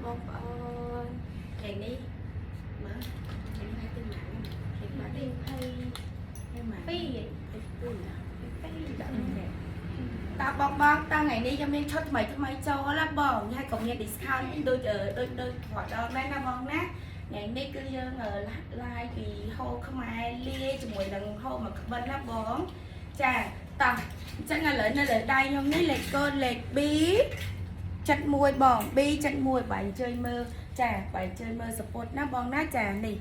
បងប្អូនថ្ងៃនេះមើលថ្ងៃនេះថ្ងៃទីម៉ានថ្ងៃម៉ាន ទី ថ្ងៃម៉ាន 22 ទី2ដាក់នេះតាបងបងតាថ្ងៃនេះយើងមានឈុតថ្មីថ្មីចូលណាបងហើយក៏មាន discount ដូចដូចដូចព្រោះដងដែរណាបងណាថ្ងៃនេះគឺយើង live ពីហូលខ្មែរលាយជាមួយនឹងហូលមកក្បិនណាបងចាតោះអញ្ចឹងឥឡូវនៅលើដៃខ្ញុំនេះលេខកូដលេខ B 71បង B 71បាយអញ្ជើញមើលចាបាយអញ្ជើញមើលសពុតណាបងណាចានេះ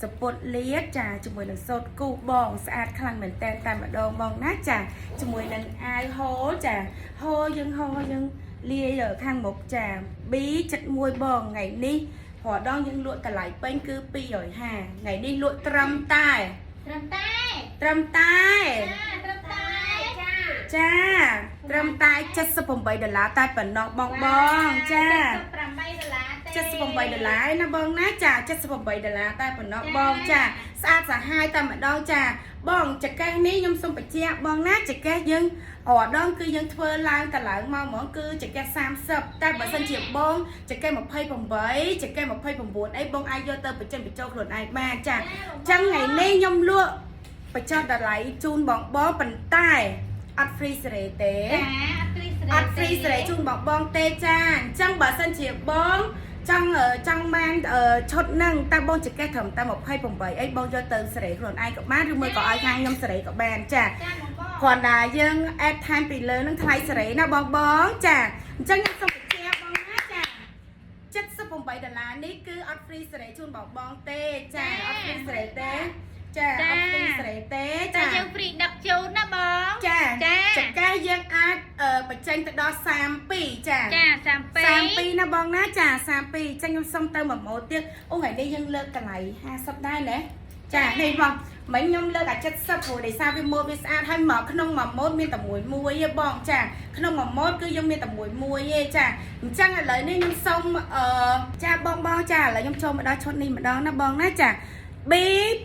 សពុតលៀតចាជាមួយនឹងសូត្រគូបងស្អាតខ្លាំងមែនតើតែម្ដងបងណាចាជាមួយនឹងអាវហូលចាហូលយើងហូលយើងលាយខាងមុខចា B 71បងថ្ងៃនេះព្រោះដងយើងលក់តម្លៃពេញគឺ250ថ្ងៃនេះលក់ត្រឹមតែ ត្រឹមតែ ត្រឹមតែ ចាត្រឹមតែចា ចាត្រឹមតែ78ដុល្លារតែប៉ុណ្ណោះបងបងចា 78ដុល្លារទេ 78ដុល្លារឯណាបងណាចា78ដុល្លារតែប៉ុណ្ណោះបងចាស្អាតសាហាវតែម្ដងចាបងចកេះនេះខ្ញុំសូមបញ្ជាក់បងណាចកេះយើងរាល់ដងគឺយើងធ្វើឡើងតឡើងមកហ្មងគឺចកេះ30តែបើសិនជាបងចកេះ28ចកេះ29អីបងអាចយកទៅបញ្ចេញបញ្ចូលខ្លួនឯងបានចាចឹងថ្ងៃនេះខ្ញុំលក់បញ្ចុះតម្លៃជូនបងបងប៉ុន្តែអត់ free សេរីទេ ចាអត់ free សេរី អត់ free សេរីជូនបងបងទេចាអញ្ចឹងបើសិនជាបងចង់ចង់បានឈុតហ្នឹងតែបងចកេះត្រឹមតែ28អីបងយកទៅសេរីខ្លួនឯងក៏បានឬមួយក៏ឲ្យខាងខ្ញុំសេរីក៏បានចា ចាបងបង គ្រាន់តែយើង add ថែមពីលើហ្នឹងថ្លៃសេរីណាបងបងចាអញ្ចឹងខ្ញុំសូមបញ្ជាក់បងណាចា78ដុល្លារនេះគឺអត់ free សេរីជូនបងបងទេចាអត់ free សេរីទេចាអត់ free សេរីទេ ចា ចា យើង free ដឹកជូនណាបង ចា ចា ចកេះយើងអាចបញ្ចេញទៅដល់32ចា ចា32 32ណាបងណាចា32ចឹងខ្ញុំសុំទៅមួយម៉ូតទៀតអូថ្ងៃនេះយើងលើកតម្លៃ50ដែរណាចានេះបងមិញខ្ញុំលើកអា70ព្រោះដោយសារវាម៉ូតវាស្អាតហើយមកក្នុងមួយម៉ូតមានតែមួយមួយទេបងចាក្នុងមួយម៉ូតគឺយើងមានតែមួយមួយទេចាអញ្ចឹងឥឡូវនេះខ្ញុំសុំអឺចាបងបងចាឥឡូវខ្ញុំចូលមកដល់ឈុតនេះម្ដងណាបងណាចា B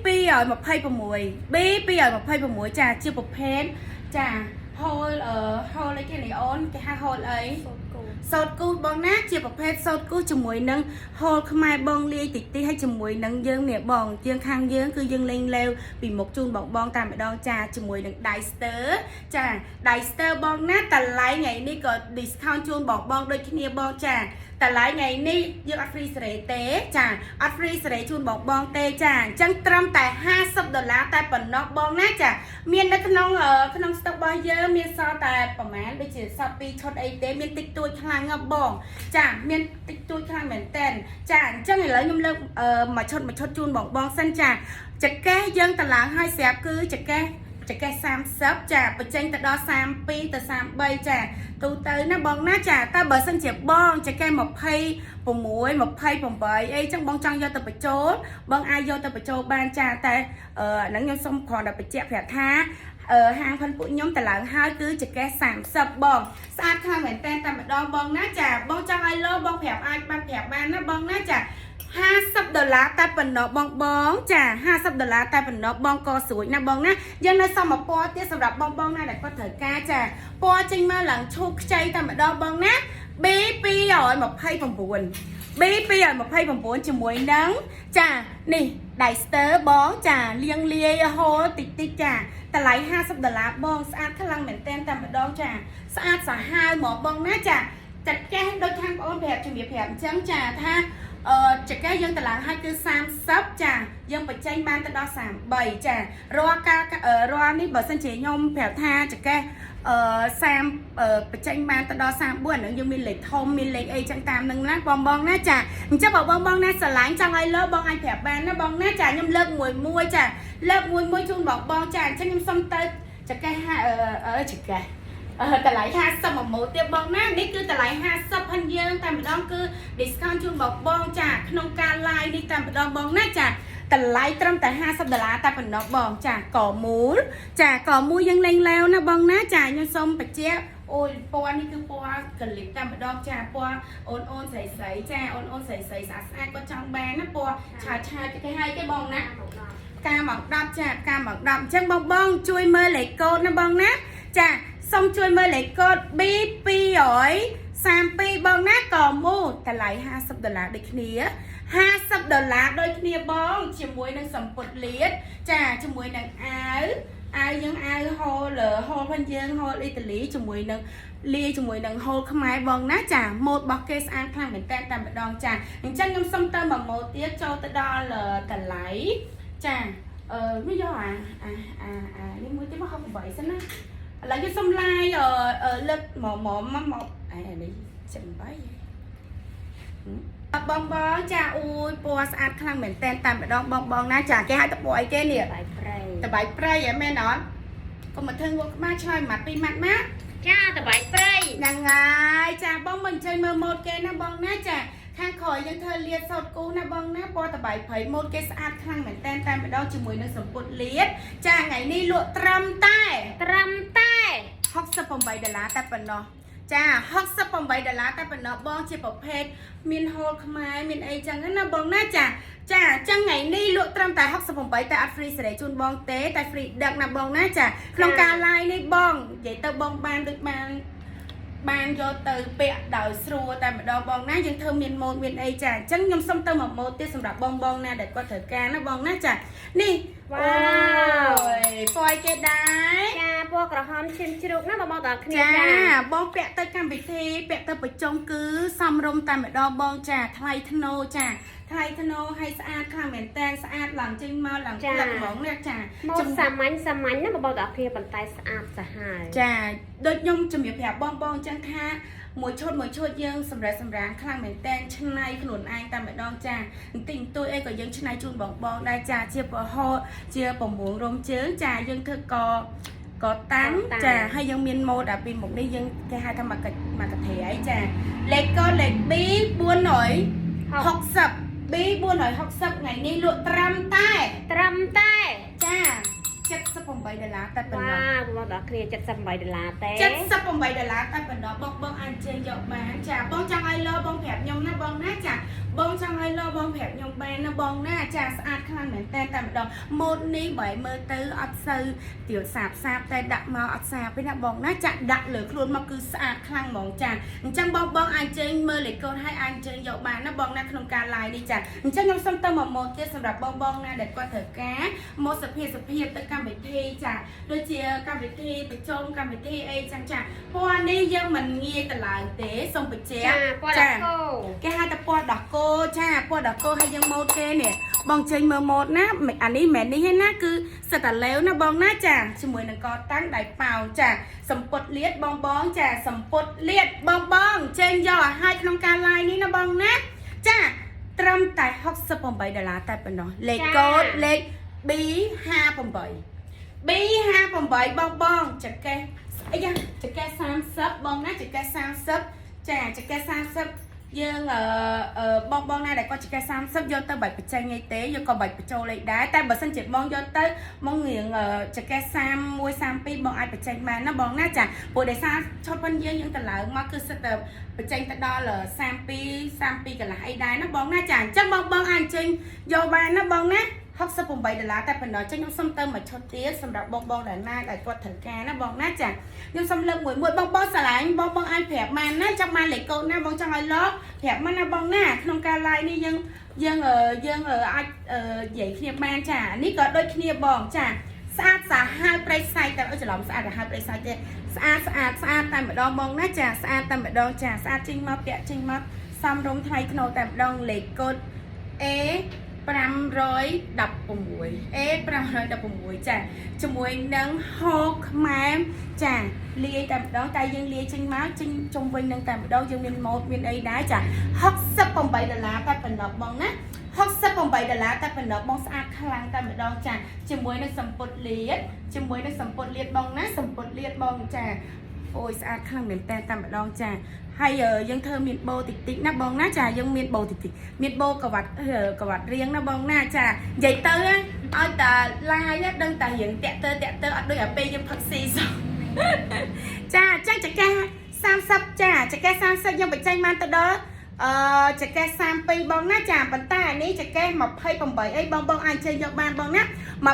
226 B 226ចាជាប្រភេទចាហូលអឺហូលអីគេនេះអូនគេហៅហូលអីសូត្រគូបងណាជាប្រភេទសូត្រគូជាមួយនឹងហូលខ្មែរបងលាយតិចតិចហើយជាមួយនឹងយើងនេះបងយើងខាងយើងគឺយើងលេងលេវពីមុខជូនបងបងតាមម្ដងចាជាមួយនឹង Deister ចា Deister បងណាតម្លៃថ្ងៃនេះក៏ discount ជូនបងបងដូចគ្នាបងចាតម្លៃថ្ងៃនេះយើងអត់ free សេរីទេចាអត់ free សេរីជូនបងបងទេចាអញ្ចឹងត្រឹមតែ50ដុល្លារតែប៉ុណ្ណោះបងណាចាមាននៅក្នុងក្នុង stock របស់យើងមានសល់តែប្រហែលដូចជាសល់2ឈុតអីទេមានតិចតួចខ្លាំងណាស់បងចាមានតិចតួចខ្លាំងមែនតើចាអញ្ចឹងឥឡូវខ្ញុំលើកមួយឈុតមួយឈុតជូនបងបងសិនចាចកេះយើងតឡើងឲ្យស្រាប់គឺចកេះចកេះ30ចាបញ្ចេញទៅដល់32ទៅ33ចាទូទៅណាបងណាចាតែបើសិនជាបងចកេះ26 28អីចឹងបងចង់យកទៅបញ្ចូលបងអាចយកទៅបញ្ចូលបានចាតែអឺអាហ្នឹងខ្ញុំសូមគ្រាន់តែបញ្ជាក់ប្រាប់ថាអឺហាងផិនពួកខ្ញុំតឡើងហើយគឺចកេះ30បងស្អាតខ្លាំងមែនតើតែម្ដងបងណាចាបងចង់ឲ្យលោបងប្រាប់អាចបានប្រាប់បានណាបងណាចា50ដុល្លារតែប៉ុណ្ណោះបងបងចា50ដុល្លារតែប៉ុណ្ណោះបងក៏ស្រួចណាបងណាយើងនៅសមពណ៌ទៀតសម្រាប់បងបងណាដែលគាត់ត្រូវការចាពណ៌ចេញមកឡើងឈូកខ្ចីតែម្ដងបងណា B 229 B 229ជាមួយនឹងចានេះ Deister បងចាលៀងលាយហូលតិចតិចចាតម្លៃ50ដុល្លារបងស្អាតខ្លាំងមែនទែនតែម្ដងចាស្អាតសាហាវហ្មងបងណាចាចាត់កេះដូចខាងបងអូនប្រាប់ជំរាបប្រាប់អញ្ចឹងចាថាអឺចកេះយើងតម្លើងឲ្យគឺ30ចាយើងបញ្ចេញបានទៅដល់33ចារាល់ការរាល់នេះបើសិនជាខ្ញុំប្រាប់ថាចកេះអឺ30បញ្ចេញបានទៅដល់34អាហ្នឹងយើងមានលេខធំមានលេខអីចឹងតាមហ្នឹងណាបងបងណាចាអញ្ចឹងបើបងបងណាស្រឡាញ់ចង់ឲ្យលើកបងអាចប្រាប់បានណាបងណាចាខ្ញុំលើកមួយមួយចាលើកមួយមួយជូនបងបងចាអញ្ចឹងខ្ញុំសុំទៅចកេះអឺចកេះអឺតម្លៃ50មួយម៉ូតទៀតបងណានេះគឺតម្លៃ50ផិនយើងតែម្ដងគឺ discount ជូនបងបងចាក្នុងការ live នេះតែម្ដងបងណាចាតម្លៃត្រឹមតែ50ដុល្លារតែប៉ុណ្ណោះបងចាកមូលចាកមូលយើងលេងលែវណាបងណាចាខ្ញុំសូមបញ្ជាក់អូយពណ៌នេះគឺពណ៌កលិបតែម្ដងចាពណ៌អូនអូនស្រីស្រីចាអូនអូនស្រីស្រីស្អាតស្អាតគាត់ចង់បានណាពណ៌ឆាឆាគេឲ្យគេបងណា ផ្កាម៉ោង10ចាផ្កាម៉ោង10អញ្ចឹងបងបងជួយមើលលេខកូដណាបងណាចាសូមជួយមើលលេខកូដ B 232បងណាកមូ តម្លៃ50ដុល្លារដូចគ្នា50ដុល្លារដូចគ្នាបងជាមួយនឹងសម្ពុតលៀតចាជាមួយនឹងអាវអាវយើងអាវហូលហូលផងយើងហូលអ៊ីតាលីជាមួយនឹងលាយជាមួយនឹងហូលខ្មែរបងណាចាម៉ូតរបស់គេស្អាតខ្លាំងមែនតើតែម្ដងចាអញ្ចឹងខ្ញុំសុំទៅមួយម៉ូតទៀតចូលទៅដល់តម្លៃចាអឺនេះយកអាអាអាអានេះមួយទៀតមក68សិនណាឥឡូវយើងសុំ live អឺលើកមកមកមកមកអានេះ78បងបងចាអូយពណ៌ស្អាតខ្លាំងមែនតែនតែម្ដងបងបងណាចាគេហៅតពណ៌អីគេនេះ បាយព្រៃ តបាយព្រៃហ៎មែនអត់កុំមកធ្វើងក់ក្បាលឆ្លើយមួយម៉ាត់ពីរម៉ាត់មក ចាតបាយព្រៃ ហ្នឹងហើយចាបងមិនអញ្ជើញមើលម៉ូតគេណាបងណាចាខាងក្រោយយើងធ្វើលាតសោតគូណាបងណាពណ៌តបាយព្រៃម៉ូតគេស្អាតខ្លាំងមែនតែនតែម្ដងជាមួយនឹងសម្ពុតលាតចាថ្ងៃនេះលក់ត្រឹមតែ ត្រឹមតែ 68ដុល្លារតែប៉ុណ្ណោះចា68ដុល្លារតែប៉ុណ្ណោះបងជាប្រភេទមានហូលខ្មែរមានអីចឹងណាបងណាចាចាចឹងថ្ងៃនេះលក់ត្រឹមតែ68តែអត់ free សេរីជូនបងទេតែ free ដឹកណាបងណាចាក្នុងការ live នេះបងនិយាយទៅបងបានដូចបានបានយកទៅពាក់ដោយស្រួលតែម្ដងបងណាយើងធ្វើមានម៉ូតមានអីចាអញ្ចឹងខ្ញុំសុំទៅមួយម៉ូតទៀតសម្រាប់បងបងណាដែលគាត់ត្រូវការណាបងណាចានេះ វ៉ាវ អូយពណ៌គេដែរ ចាពណ៌ក្រហមឈាមជ្រូកណាបងបងទាំងអស់គ្នា ចា ចា បងពាក់ទៅកម្មវិធីពាក់ទៅប្រជុំគឺសំរុំតែម្ដងបងចាថ្លៃធ្នូចាថ្លៃធ្នូឲ្យស្អាតខ្លាំងមែនតើស្អាតឡើងចេញមកឡើងផ្លឹកហ្មងណាចា ម៉ូតសាមញ្ញសាមញ្ញណាបងបងទាំងអស់គ្នាប៉ុន្តែស្អាតសាហាវ ចាដូចខ្ញុំជំរាបប្រាប់បងបងអញ្ចឹងថាមួយឈុតមួយឈុតយើងសម្រាប់សម្រាងខ្លាំងមែនតែនឆ្នៃខ្លួនឯងតែម្ដងចាបន្តិចបន្តួចអីក៏យើងឆ្នៃជូនបងបងដែរចាជាប្រហោជាប្រមួងរោមជើងចាយើងធ្វើកកតាំងចាហើយយើងមានម៉ូតអាពីមុខនេះយើងគេហៅថាមកកមកកត្រៃចាលេខកលេខ B 460 B 460ថ្ងៃនេះលក់ត្រឹមតែ ត្រឹមតែ ចា78ដុល្លារតែប៉ុណ្ណោះ វ៉ាវបងបងទាំងអស់គ្នា78ដុល្លារទេ 78ដុល្លារតែប៉ុណ្ណោះបងបងអាចជើញយកបានចាបងចង់ឲ្យលោបងប្រាប់ខ្ញុំណាបងណាចាបងចង់ឲ្យលោបងប្រាប់ខ្ញុំបានណាបងណាចាស្អាតខ្លាំងមែនតើតែម្ដងម៉ូតនេះបើឲ្យមើលទៅអត់សូវទៀវសាបសាបតែដាក់មកអត់សាបទេណាបងណាចាដាក់លើខ្លួនមកគឺស្អាតខ្លាំងហ្មងចាអញ្ចឹងបងបងអាចជើញមើលលេខកូដឲ្យអាចជើញយកបានណាបងណាក្នុងការ live នេះចាអញ្ចឹងខ្ញុំសូមទៅមកម៉ូតទៀតសម្រាប់បងបងណាដែលគាត់ត្រូវការម៉ូតសភាពសភាពទៅកម្មវិធីចាដូចជាកម្មវិធីប្រជុំកម្មវិធីអីចឹងចាពណ៌នេះយើងមិនងាយទៅឡើងទេសូមបញ្ជាក់ ចាពណ៌ដល់គោ គេហៅថាពណ៌ដោះគោចាពណ៌ដោះគោហើយយើងម៉ូតគេនេះបងចេញមើលម៉ូតណាមិនអានេះមិនមែននេះទេណាគឺសិតតែលេវណាបងណាចាជាមួយនឹងកតាំងដៃប៉ោងចាសម្ពុតលៀតបងបងចាសម្ពុតលៀតបងបងចេញយកឲ្យហើយក្នុងការ live នេះណាបងណាចាត្រឹមតែ68ដុល្លារតែប៉ុណ្ណោះលេខកូដលេខ B58 B58 បងបងចកេះអីយ៉ាចកេះ30បងណាចកេះ30ចាចកេះ30យើងអឺអឺបងបងណាដែលគាត់ចកេះ30យកទៅបាច់បញ្ចេញអីទេយកក៏បាច់បញ្ចូលលេខដែរតែបើសិនជាបងយកទៅមករៀងចកេះ31 32បងអាចបញ្ចេញបានណាបងណាចាព្រោះដោយសារឈុតប៉ុនយើងយើងទៅឡើងមកគឺសិតតែបញ្ចេញទៅដល់32 32កន្លះអីដែរណាបងណាចាអញ្ចឹងបងបងអាចអញ្ជើញយកបានណាបងណា68ដុល្លារតែប៉ុណ្ណោះចឹងខ្ញុំសុំទៅមួយឈុតទៀតសម្រាប់បងបងដែលណាដែលគាត់ត្រូវការណាបងណាចាខ្ញុំសុំលើកមួយមួយបងបងស្រឡាញ់បងបងអាចប្រាប់បានណាចង់បានលេខកូដណាបងចង់ឲ្យលោកប្រាប់មកណាបងណាក្នុងការ live នេះយើងយើងយើងអាចនិយាយគ្នាបានចានេះក៏ដូចគ្នាបងចាស្អាតសាហាវប្រៃសៃតែអើច្រឡំស្អាតសាហាវប្រៃសៃទេស្អាតស្អាតស្អាតតែម្ដងបងណាចាស្អាតតែម្ដងចាស្អាតចេញមកពាក់ចេញមកសំរុំថ្លៃថ្នូរតែម្ដងលេខកូដ A 516 A 516ចាជាមួយនឹងហូបខ្មែរចាលាយតែម្ដងតែយើងលាយចេញមកចេញជុំវិញនឹងតែម្ដងយើងមានម៉ូតមានអីដែរចា68ដុល្លារតែប៉ុណ្ណោះបងណា68ដុល្លារតែប៉ុណ្ណោះបងស្អាតខ្លាំងតែម្ដងចាជាមួយនឹងសម្ពុតលៀតជាមួយនឹងសម្ពុតលៀតបងណាសម្ពុតលៀតបងចាអូយស្អាតខ្លាំងមែនតើតែម្ដងចាហើយយើងធ្វើមានបោតិចតិចណាបងណាចាយើងមានបោតិចតិចមានបោកវ៉ាត់កវ៉ាត់រៀងណាបងណាចានិយាយទៅឲ្យតាឡាយដឹងតារៀងតាក់ទើតាក់ទើអត់ដូចឲ្យពេលយើងផឹកស៊ីសោះចាអញ្ចឹងចកេះ30ចាចកេះ30យើងបញ្ចេញបានទៅដល់អឺចកេះ32បងណាចាប៉ុន្តែអានេះចកេះ28អីបងបងអាចចេញយកបានបងណា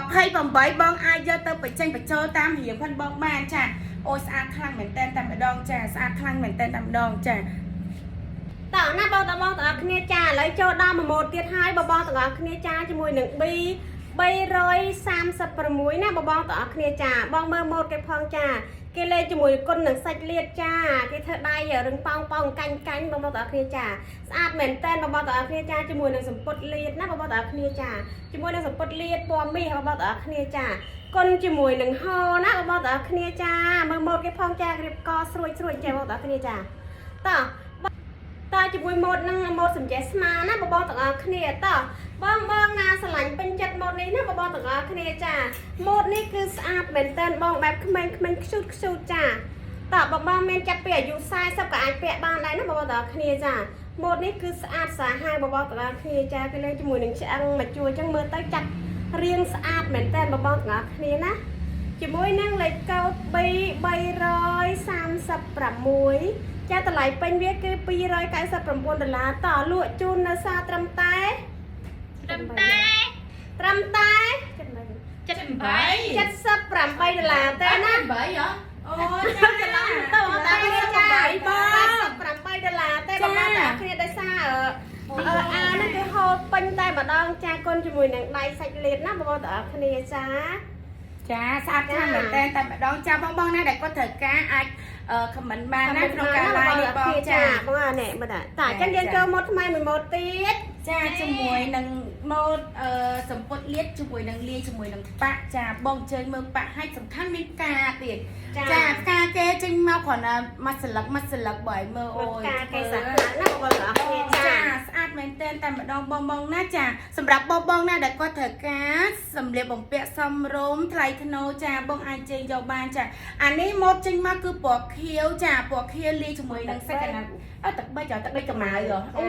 28បងអាចយកទៅបញ្ចេញបញ្ចូលតាមរៀងផងបងបានចាអូយស្អាតខ្លាំងមែនតើតែម្ដងចាស្អាតខ្លាំងមែនតើតែម្ដងចា ត តោះណាបងតបងទាំងអស់គ្នាចាឥឡូវចូលដល់មួយម៉ូតទៀតហើយបងបងទាំងអស់គ្នាចាជាមួយនឹង B 336ណាបងបងទាំងអស់គ្នាចាបងមើលម៉ូតគេផងចាគេលេងជាមួយគុណនឹងសាច់លៀតចាគេធ្វើដៃរឹងប៉ោងប៉ោងកាញ់កាញ់បងបងទាំងអស់គ្នាចាស្អាតមែនតើបងបងទាំងអស់គ្នាចាជាមួយនឹងសម្ពុតលៀតណាបងបងទាំងអស់គ្នាចាជាមួយនឹងសម្ពុតលៀតពណ៌មាសបងបងទាំងអស់គ្នាចាគុណជាមួយនឹងហោណាបងបងទាំងអស់គ្នាចាមើលម៉ូតគេផងចារៀបកស្រួចស្រួចចាបងបងទាំងអស់គ្នាចាតោះ តើជាមួយម៉ូតនឹងម៉ូតសំចេះស្មាណាបងបងទាំងអស់គ្នាតោះបងបងណាស្រឡាញ់ពេញចិត្តម៉ូតនេះណាបងបងទាំងអស់គ្នាចាម៉ូតនេះគឺស្អាតមែនតើបងបែបក្មេងក្មេងខ្ជូតខ្ជូតចាតើបងបងមានចាប់ពីអាយុ40ក៏អាចពាក់បានដែរណាបងបងទាំងអស់គ្នាចាម៉ូតនេះគឺស្អាតសាហាវបងបងទាំងអស់គ្នាចាគេលេងជាមួយនឹងឆ្អឹងមកជួរអញ្ចឹងមើលទៅចាត់រៀងស្អាតមែនតើបងបងទាំងអស់គ្នាណាជាមួយនឹងលេខកូដ B 336ចាតម្លៃពេញវាគឺ299ដុល្លារតលក់ជូននៅសារត្រឹមតែ ត្រឹមតែ ត្រឹមតែ 78 78ដុល្លារទេណា 8ហ៎អូចា ច្រឡំទៅអត់តែចា បង 88ដុល្លារទេបងប្អូនគ្នាដោយសារអឺអាហ្នឹងគឺហូតពេញតែម្ដងចាគុណជាមួយនឹងដៃសាច់លៀតណាបងប្អូនទាំងអស់គ្នាចា ចាស្អាតខ្លាំងមែនតើតែម្ដងចាបងបងណាដែលគាត់ត្រូវការអាច comment បានណាក្នុងការ live នេះបងចា បងអានេះមើលតាអញ្ចឹងយើងចូលម៉ូតថ្មីមួយម៉ូតទៀត ចាជាមួយនឹងម៉ូតអឺសម្ពុតលៀតជាមួយនឹងលាយជាមួយនឹងប៉ាក់ចាបងអញ្ជើញមើលប៉ាក់ឲ្យសំខាន់មានផ្កាទៀតចាផ្កាគេចេញមកគ្រាន់តែមួយស្លឹកមួយស្លឹកបើឲ្យមើលអូយ ផ្កាគេសាហាវណាបងប្អូនទាំងអស់គ្នាចា ចាស្អាតមែនទែនតែម្ដងបងបងណាចាសម្រាប់បងបងណាដែលគាត់ត្រូវការសម្លៀកបំពាក់សមរម្យថ្លៃថ្នូរចាបងអាចចេញយកបានចាអានេះម៉ូតចេញមកគឺពណ៌ខៀវចាពណ៌ខៀវលាយជាមួយនឹងសាច់កណាត់អើទឹកបិចទឹកបិចកម្ៅហ៎អូ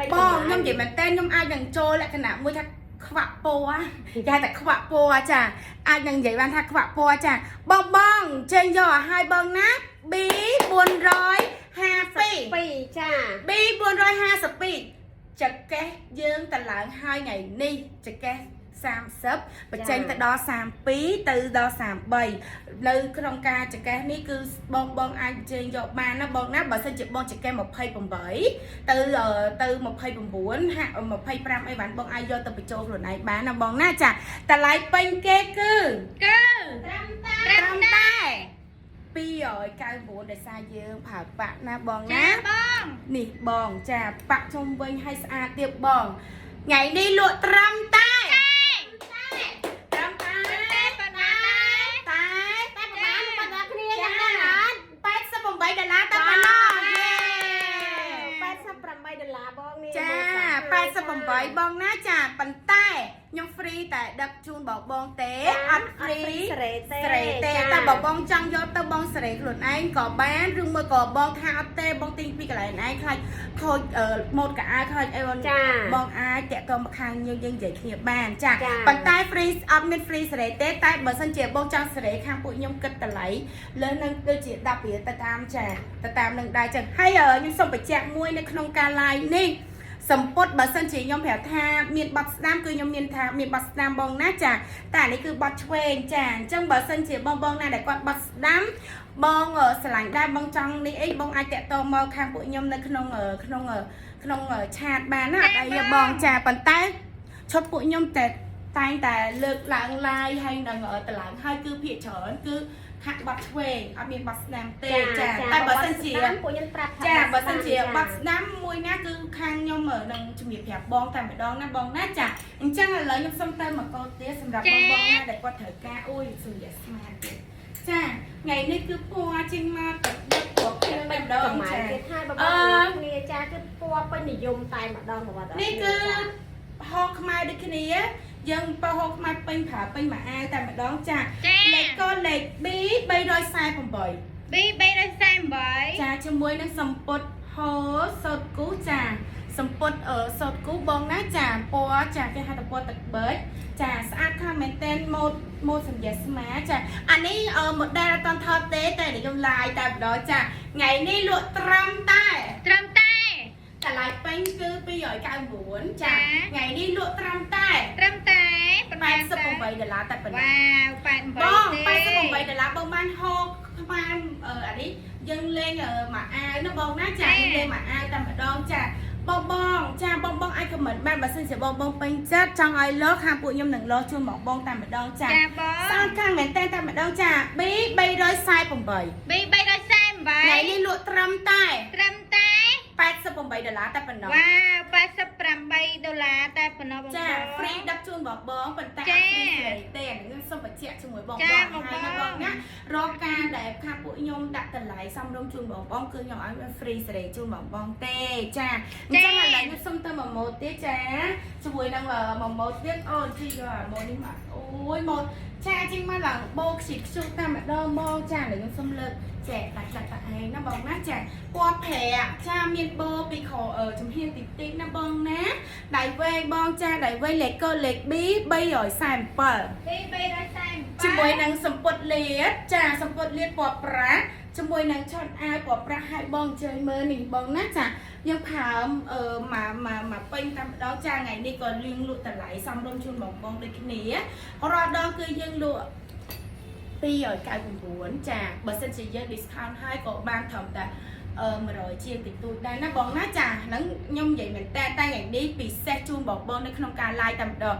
យ បងខ្ញុំនិយាយមែនតើខ្ញុំអាចនឹងចូលលក្ខណៈមួយថាខ្វាក់ពណ៌គេហៅថាខ្វាក់ពណ៌ចាអាចនឹងនិយាយបានថាខ្វាក់ពណ៌ចាបងបងចេញយកឲ្យហើយបងណា B 452 2ចា B 452ចកេះយើងតឡើងហើយថ្ងៃនេះចកេះ30បញ្ចេញទៅដល់32ទៅដល់33នៅក្នុងការចកេះនេះគឺបងបងអាចបញ្ចេញយកបានណាបងណាបើសិនជាបងចកេះ28ទៅទៅ29ហាក់25អីបានបងអាចយកទៅបញ្ចូលខ្លួនឯងបានណាបងណាចាតម្លៃពេញគេគឺ គឺ ត្រឹមតែ ត្រឹមតែ299ដោយសារយើងប្រើប៉ាក់ណាបង ចា ណា បង នេះបងចាប៉ាក់ជុំវិញឲ្យស្អាតទៀតបងថ្ងៃនេះលក់ត្រឹមតែត្រឹមតែ តែប៉ុណ្ណាដែរ តែ តែប្រហែលបងប្អូនគ្នាចាំដឹងអត់ 88ដុល្លារតែប៉ុណ្ណោះយេ 88ដុល្លារបងនេះ ចា88បងណាចាប៉ុន្តែខ្ញុំ free តែដឹកជូនបងបងទេអត់ free សេរីទេ សេរីទេតែបើបងចង់យកទៅបងសេរីខ្លួនឯងក៏បានឬមួយក៏បងថាអត់ទេបងទិញពីកន្លែងឯងខ្លាចខូចម៉ូតកៅអៅខ្លាចអីបង ចា បងអាចតាក់ទងមកខាងយើងយើងនិយាយគ្នាបានចា ចា ប៉ុន្តែ free អត់មាន free សេរីទេតែបើសិនជាបងចង់សេរីខាងពួកខ្ញុំគិតតម្លៃលើសនឹងដូចជា10រៀលទៅតាមចាទៅតាមនឹងដែរចឹងហើយខ្ញុំសូមបញ្ជាក់មួយនៅក្នុងការ live នេះសម្ពុតបើសិនជាខ្ញុំប្រាប់ថាមានបត់ស្ដាំគឺខ្ញុំមានថាមានបត់ស្ដាំបងណាចាតែអានេះគឺបត់ឆ្វេងចាអញ្ចឹងបើសិនជាបងបងណាដែលគាត់បត់ស្ដាំបងស្រឡាញ់ដែរបងចង់នេះអីបងអាចតាក់ទងមកខាងពួកខ្ញុំនៅក្នុងក្នុងក្នុងឆាតបានណាអត់អីទេបងចាប៉ុន្តែឈុតពួកខ្ញុំតែតែងតែលើកឡើង live ហើយនឹងតម្លើងហើយគឺភាគច្រើនគឺខាក់បត់ឆ្វេងអត់មានបត់ស្ដាំទេចាតែបើសិនជា ពួកខ្ញុំប្រាប់ថា ចាបើសិនជាបាត់ស្ដាំមួយណាគឺខាងខ្ញុំនឹងជំរាបប្រាប់បងតែម្ដងណាបងណាចាអញ្ចឹងឥឡូវខ្ញុំសុំទៅមកកោទៀតសម្រាប់បងបងណាដែលគាត់ត្រូវការអូយសម្រាប់ស្មាតទៀតចាថ្ងៃនេះគឺពណ៌ចេញមកទឹកដឹកពណ៌ខៀវតែម្ដង កម្ៅ ចា ទៀតហើយបងប្អូនគ្នាចាគឺពណ៌ពេញនិយមតែម្ដងបងប្អូន នេះគឺហោខ្មែរដូចគ្នាយើងបើហោខ្មែរពេញប្រើពេញមួយអាវតែម្ដងចា ចា លេខកូដលេខ B 348 B 348 ចាជាមួយនឹងសម្ពុតហូសូតគូចាសម្ពុតសូតគូបងណាចាពណ៌ចាគេហៅថាពណ៌ទឹកបឺចចាស្អាតខ្លាំងមែនទែនម៉ូតម៉ូតសម្យាស្មាចាអានេះ model អត់តន់ថតទេតែខ្ញុំ live តែម្ដងចាថ្ងៃនេះលក់ត្រឹមតែ ត្រឹមតែ តម្លៃពេញគឺ299ចាថ្ងៃនេះលក់ត្រឹមតែ ត្រឹមតែប៉ុន្មាន 88ដុល្លារតែប៉ុណ្ណោះ វ៉ាវ បង 88ទេ 88ដុល្លារបងបានហូបខ្មែរអានេះយើងលេងមួយអាវណាបងណាចាយើងលេងមួយអាវ តែម្ដងចាបងបងចាបងបងអាច comment បានបើសិនជាបងបងពេញចិត្តចង់ឲ្យលោកខាងពួកខ្ញុំនឹងលោកជូនបងបងតែម្ដងចា ចាបង ស្អាតខាងមែនតើតែម្ដងចា B 348 B 348 ថ្ងៃនេះលក់ត្រឹមតែ ត្រឹមតែ 88ដុល្លារតែប៉ុណ្ណោះ វ៉ាវ88ដុល្លារតែប៉ុណ្ណោះបង ចា បង free ដឹកជូនបងបងប៉ុន្តែ ចា អត់ free សេរីទេអានេះខ្ញុំសូមបញ្ជាក់ជាមួយបង ចា បង បង ហើយណាបងណារកការដែលខាងពួកខ្ញុំដាក់តម្លៃសមរម្យជូនបងបងគឺខ្ញុំឲ្យវា free សេរីជូនបងបងទេចាអញ្ចឹងឥឡូវខ្ញុំសូមទៅមួយម៉ូតទៀតចាជាមួយនឹងមួយម៉ូតទៀតអូនជីយកអាម៉ូតនេះមកអូយម៉ូតចាជាងមកឡើងបោកខ្ជិតខ្ជុះតាមម្ដងមកចាឥឡូវខ្ញុំសូមលើកចែកដាក់ដាក់ដាក់ឯងណាបងណាចាពណ៌ប្រាក់ចាមានបោពីក្រចំហៀងតិចតិចណាបងណាដៃវែងបងចាដៃវែងលេខកូដលេខ B 347 B 347 ជាមួយនឹងសម្ពុតលៀតចាសម្ពុតលៀតពណ៌ប្រាក់ជាមួយនឹងឆុតអាវពណ៌ប្រាក់ឲ្យបងអញ្ជើញមើលនេះបងណាចាយើងផើមអឺមកមកមកពេញតាមម្ដងចាថ្ងៃនេះក៏លៀងលក់តម្លៃសមរម្យជូនបងបងដូចគ្នារាល់ដងគឺយើងលក់299ចាបើសិនជាយើង discount ហើយក៏បានត្រឹមតែអឺ100ជាងតិចតួចដែរណាបងណាចាហ្នឹងខ្ញុំនិយាយមែនតើតែថ្ងៃនេះពិសេសជូនបងបងនៅក្នុងការ live តែម្ដង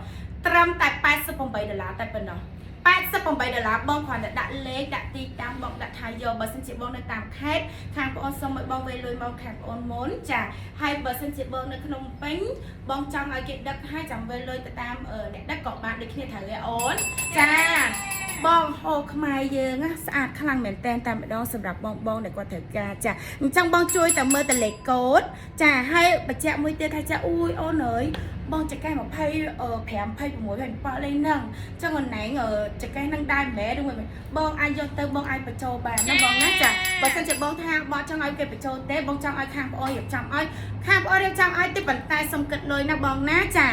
ត្រឹមតែ88ដុល្លារតែប៉ុណ្ណោះ88ដុល្លារបងគ្រាន់តែដាក់លេខដាក់ទីតាំងបងដាក់ថាយកបើសិនជាបងនៅតាមខេត្តខាងបងអូនសូមឲ្យបងវេលុយមកខាងបងអូនមុនចាហើយបើសិនជាបងនៅក្នុងពេញបងចង់ឲ្យគេដឹកហើយចាំវេលុយទៅតាមអ្នកដឹកក៏បានដូចគ្នាត្រូវទេអូនចាបងហូខ្មែរយើងណាស្អាតខ្លាំងមែនតែនតែម្ដងសម្រាប់បងបងដែលគាត់ត្រូវការចាអញ្ចឹងបងជួយតែមើលតែលេខកូដចាហើយបញ្ជាក់មួយទៀតថាចាអូយអូនអើយបងចកេះ25 26 27លេខហ្នឹង ចឹងអូនឯងចកេះនឹងដែរមែនឬមួយបងអាចយកទៅបងអាចបញ្ចូលបានណាបងណាចាបើសិនជាបងថាបងចង់ឲ្យគេបញ្ចូលទេបងចង់ឲ្យខាងប្អូនរៀបចំឲ្យខាងប្អូនរៀបចំឲ្យទេប៉ុន្តែសុំគិតលុយណាបងណាចា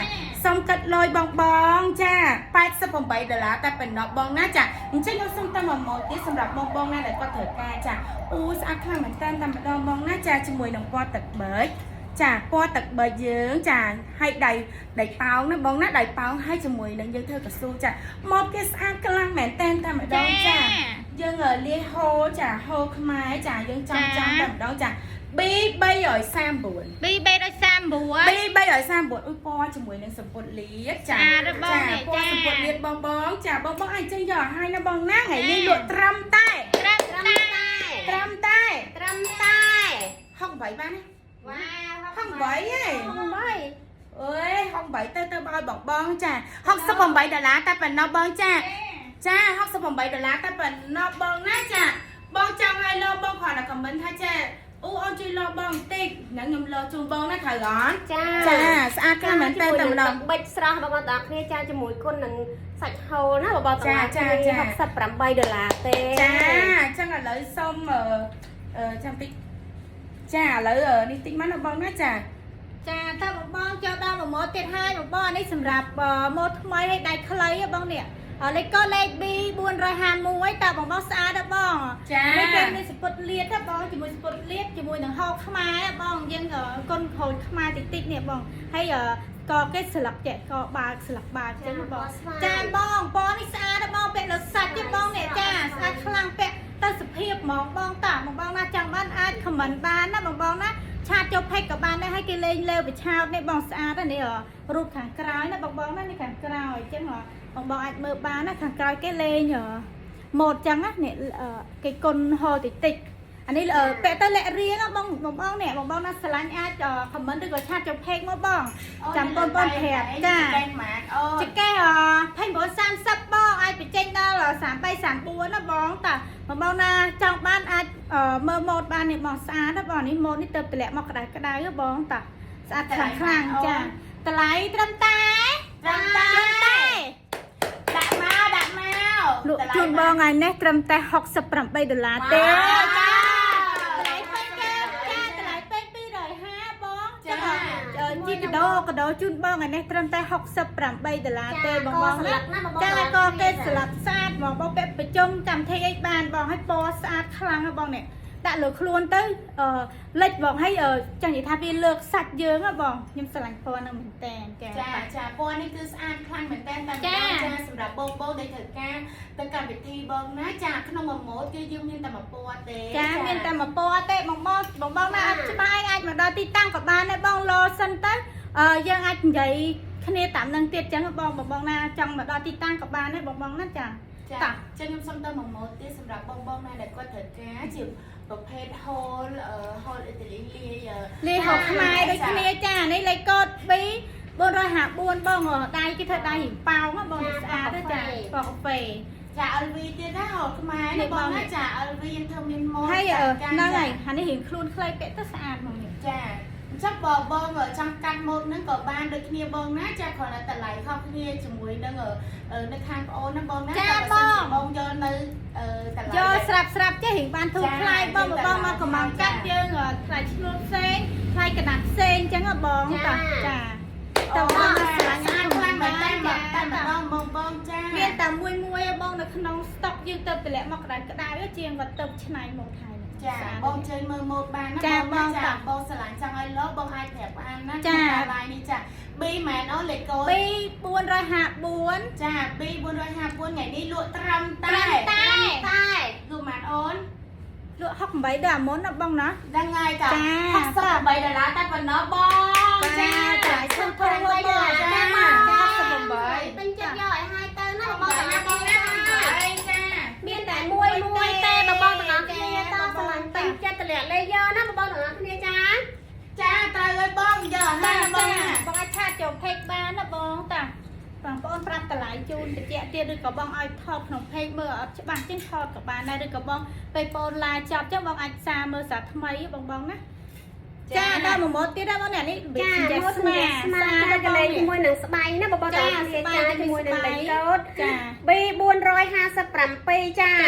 សុំគិតលុយបងបងចា88ដុល្លារតែប៉ុណ្ណោះបងណាចាអញ្ចឹងខ្ញុំសុំតែមួយម៉ូតទៀតសម្រាប់បងបងណាដែលគាត់ត្រូវការចាអូស្អាតខ្លាំងមែនតើតែម្ដងបងណាចាជាមួយនឹងពណ៌ទឹកប៊ិចចាពណ៌ទឹកប៊ិចយើងចាហើយដៃដៃប៉ោងណាបងណាដៃប៉ោងហើយជាមួយនឹងយើងធ្វើកស៊ូចាមកគេស្អាតខ្លាំងមែនតើតែម្ដងចាយើងលាយហូចាហូខ្មែរចាយើងចាំចាំតែម្ដងចា B 339 B 339 B 339អ៊ុយពណ៌ជាមួយនឹងសម្ពុតលៀតចា ស្អាតណាស់បងនេះ ពណ៌ ចា សម្ពុតលៀតបងបងចាបងបងអាចចេញយកឲ្យហើយណាបងណាថ្ងៃនេះលក់ត្រឹមតែ ត្រឹម ត្រឹម តែ តែ ត្រឹមតែ ត្រឹមតែ 68បានទេ វ៉ាវ 68ហ៎ 8 អើយ68ទៅទៅឲ្យបងបងចា68ដុល្លារតែប៉ុណ្ណោះបងចាចា68ដុល្លារតែប៉ុណ្ណោះបងណាចាបងចង់ឲ្យលោបងគ្រាន់តែខមមិនថាចាអូអូនជួយលោបងបន្តិចហ្នឹងខ្ញុំលោជូនបងណាត្រូវអត់ ចា ចាស្អាតខ្លាំងមែនតើតែម្ដង បិចស្រស់បងប្អូនទាំងអស់គ្នាចាជាមួយគុណនឹងសាច់ហូលណាបងប្អូនទាំងអស់ ចា គ្នា ចា 68ដុល្លារទេ ចាអញ្ចឹងឥឡូវសុំអឺចាំតិចចាឥឡូវនេះតិចមកណាបងណាចា ចាតើបងបងចូលដល់មួយម៉ូតទៀតហើយបងបងអានេះសម្រាប់ម៉ូតថ្មីឲ្យដៃខ្លីហ៎បងនេះលេខកូដលេខ B 451តើបងបងស្អាតហ៎បង ចា នេះគេមានសម្ពុតលៀតហ៎បងជាមួយសម្ពុតលៀតជាមួយនឹងហោខ្មែរហ៎បងយើងគុនក្រូចខ្មែរតិចតិចនេះបងហើយក៏គេស្លឹកចេះក៏បើកស្លឹកបើកចឹងបងចាបងពណ៌នេះស្អាតហ៎បងពាក់លើសាច់ទេបងនេះចាស្អាតខ្លាំងពាក់ទៅសភាពហ្មងបងតាបងបងណាចង់បានអាចខមមិនបានណាបងបងណាឆាតចូលផេកក៏បានដែរឲ្យគេលេងលេវបឆោតនេះបងស្អាតណាស់នេះរូបខាងក្រោយណាបងបងណានេះខាងក្រោយអញ្ចឹងបងបងអាចមើលបានណាខាងក្រោយគេលេងម៉ូតចឹងណានេះគេគុនហូតិចតិចអានេះពាក់ទៅលាក់រៀងបងបងបងនេះបងបងណាស្រឡាញ់អាចខមមិនឬក៏ឆាតចូលផេកមកបងចាំបងបងប្រាប់ចា តែម៉ានអូន ចកេះ29 30បងអាចបញ្ចេញដល់33 34ណាបងតាបងបងណាចង់បានអាចមើលម៉ូតបាននេះបងស្អាតណាបងនេះម៉ូតនេះទៅតម្លាក់មកក្តៅក្តៅបងតាស្អាតខ្លាំងខ្លាំងចាតម្លៃត្រឹមតែ ត្រឹមតែដាក់មកដាក់មក លក់ជូនបងថ្ងៃនេះត្រឹមតែ68ដុល្លារទេចាតម្លៃពេញគេចាតម្លៃពេញ250បងចាជីកដោកដោជូនបងថ្ងៃនេះត្រឹមតែ68ដុល្លារទេបងបង ស្លឹកណាបងប្អូន ចាក៏គេស្លាប់ស្អាតហ្មងបងពាក់ប្រជុំកម្មវិធីអីបានបងឲ្យពណ៌ស្អាតខ្លាំងហ៎បងនេះ ដាក់លើខ្លួនទៅអឺលិចបងហើយអឺចង់និយាយថាវាលើកសាច់យើងហ៎បងខ្ញុំស្រឡាញ់ពណ៌ហ្នឹងមែនតើចា ចាចាពណ៌នេះគឺស្អាតខ្លាំងមែនតើតែម្ដ ចា ងចាសម្រាប់បងបងដែលត្រូវការទៅកម្មវិធីបងណាចាក្នុងមួយម៉ូតគឺយើងមានតែមួយពណ៌ទេ ចាមានតែមួយពណ៌ទេបងបងបងបងណាអត់ច្បាស់អាចមកដល់ទីតាំងក៏បានដែរបងលោសិនទៅអឺយើងអាចនិយាយគ្នាតាមនឹងទៀតចឹងបងបងបងណាចង់មកដល់ទីតាំងក៏បានដែរបងបងណាចា ចា តា ចឹងខ្ញុំសុំទៅមួយម៉ូតទៀតសម្រាប់បងបងណាដែលគាត់ត្រូវការជាប្រភេទហូលហូលអ៊ីតាលីលាយ លាយហូបខ្មែរដូចគ្នាចានេះលេខកូដ B 454បងដៃគេធ្វើដៃរៀងប៉ោងហ៎បងស្អាតទេចាពណ៌កាហ្វេ ចា LV ទៀតណាហូលខ្មែរណាបងណាចា LV យើងធ្វើមានម៉ូត ហើយ ចា ហ្នឹងហើយអានេះរៀងខ្លួនខ្លីពាក់ទៅស្អាតហ្មងនេះ ចាអញ្ចឹងបើបងចង់កាត់ម៉ូតហ្នឹងក៏បានដូចគ្នាបងណាចាគ្រាន់តែតម្លៃខុសគ្នាជាមួយនឹងនៅខាងប្អូនណាបងណាបងយកនៅតម្លៃ យកស្រាប់ស្រាប់ចេះរៀងបានធូរថ្លៃបងបងមកកំងកាត់យើងថ្លៃឈ្នួលផ្សេងថ្លៃកណាត់ផ្សេងអញ្ចឹងហ៎បងតាចា តើបងស្អាតខ្លាំងមែនតែតែម្ដងបងបងចា មានតែមួយមួយឯងបងនៅក្នុងស្តុកយើងទៅតម្លាក់មកក្តៅក្តៅជាងគាត់ទៅឆ្នៃមកថៃ ចាបងជើញមើលម៉ូតបានណាបងចាបងស្រឡាញ់ចង់ឲ្យលោបងអាចប្រាប់អានណាឡាយនេះចា B មែនអូលេខកូដ 2 454 ចា B 454ថ្ងៃនេះលក់ត្រឹមតែ ត្រឹមតែ តែ លក់ម៉ានអូន លក់68ដល់អាមុនណាបងណា ដឹងហើយតា68ដុល្លារតែប៉ុណ្ណោះបង ចាចាធូរធូរ 8ដុល្លារ ចា ចាបង 68 ពេញចិត្តយកឲ្យហើយទៅណាបងទាំងអស់គ្នា អីចា មានតែមួយមួយទេបងបងទាំងអស់គ្នាតស្រឡាញ់ពេញចិត្តតម្លាក់លេយកណាបងបងទាំងអស់គ្នាចា ចាត្រូវហើយបងយក ចា ណាបងណា បងអាច chat ចូល page បានណាបងតាបងប្អូនប្រាប់តម្លៃជូនតិចទៀតឬក៏បងឲ្យថតក្នុង page មើលអត់ច្បាស់ជាងថតក៏បានដែរឬក៏បងពេលបង live ចប់ចឹងបងអាចសារមើលសារថ្មីបងបងណាចាដល់មួយម៉ូតទៀតដែរបងនេះ ចាមកស្មាស្មាចាកលេងជាមួយនឹងស្បៃណាបងបងទាំងអស់គ្នាចាជាមួយនឹងលេខកូដ ចា B 457ចា ចា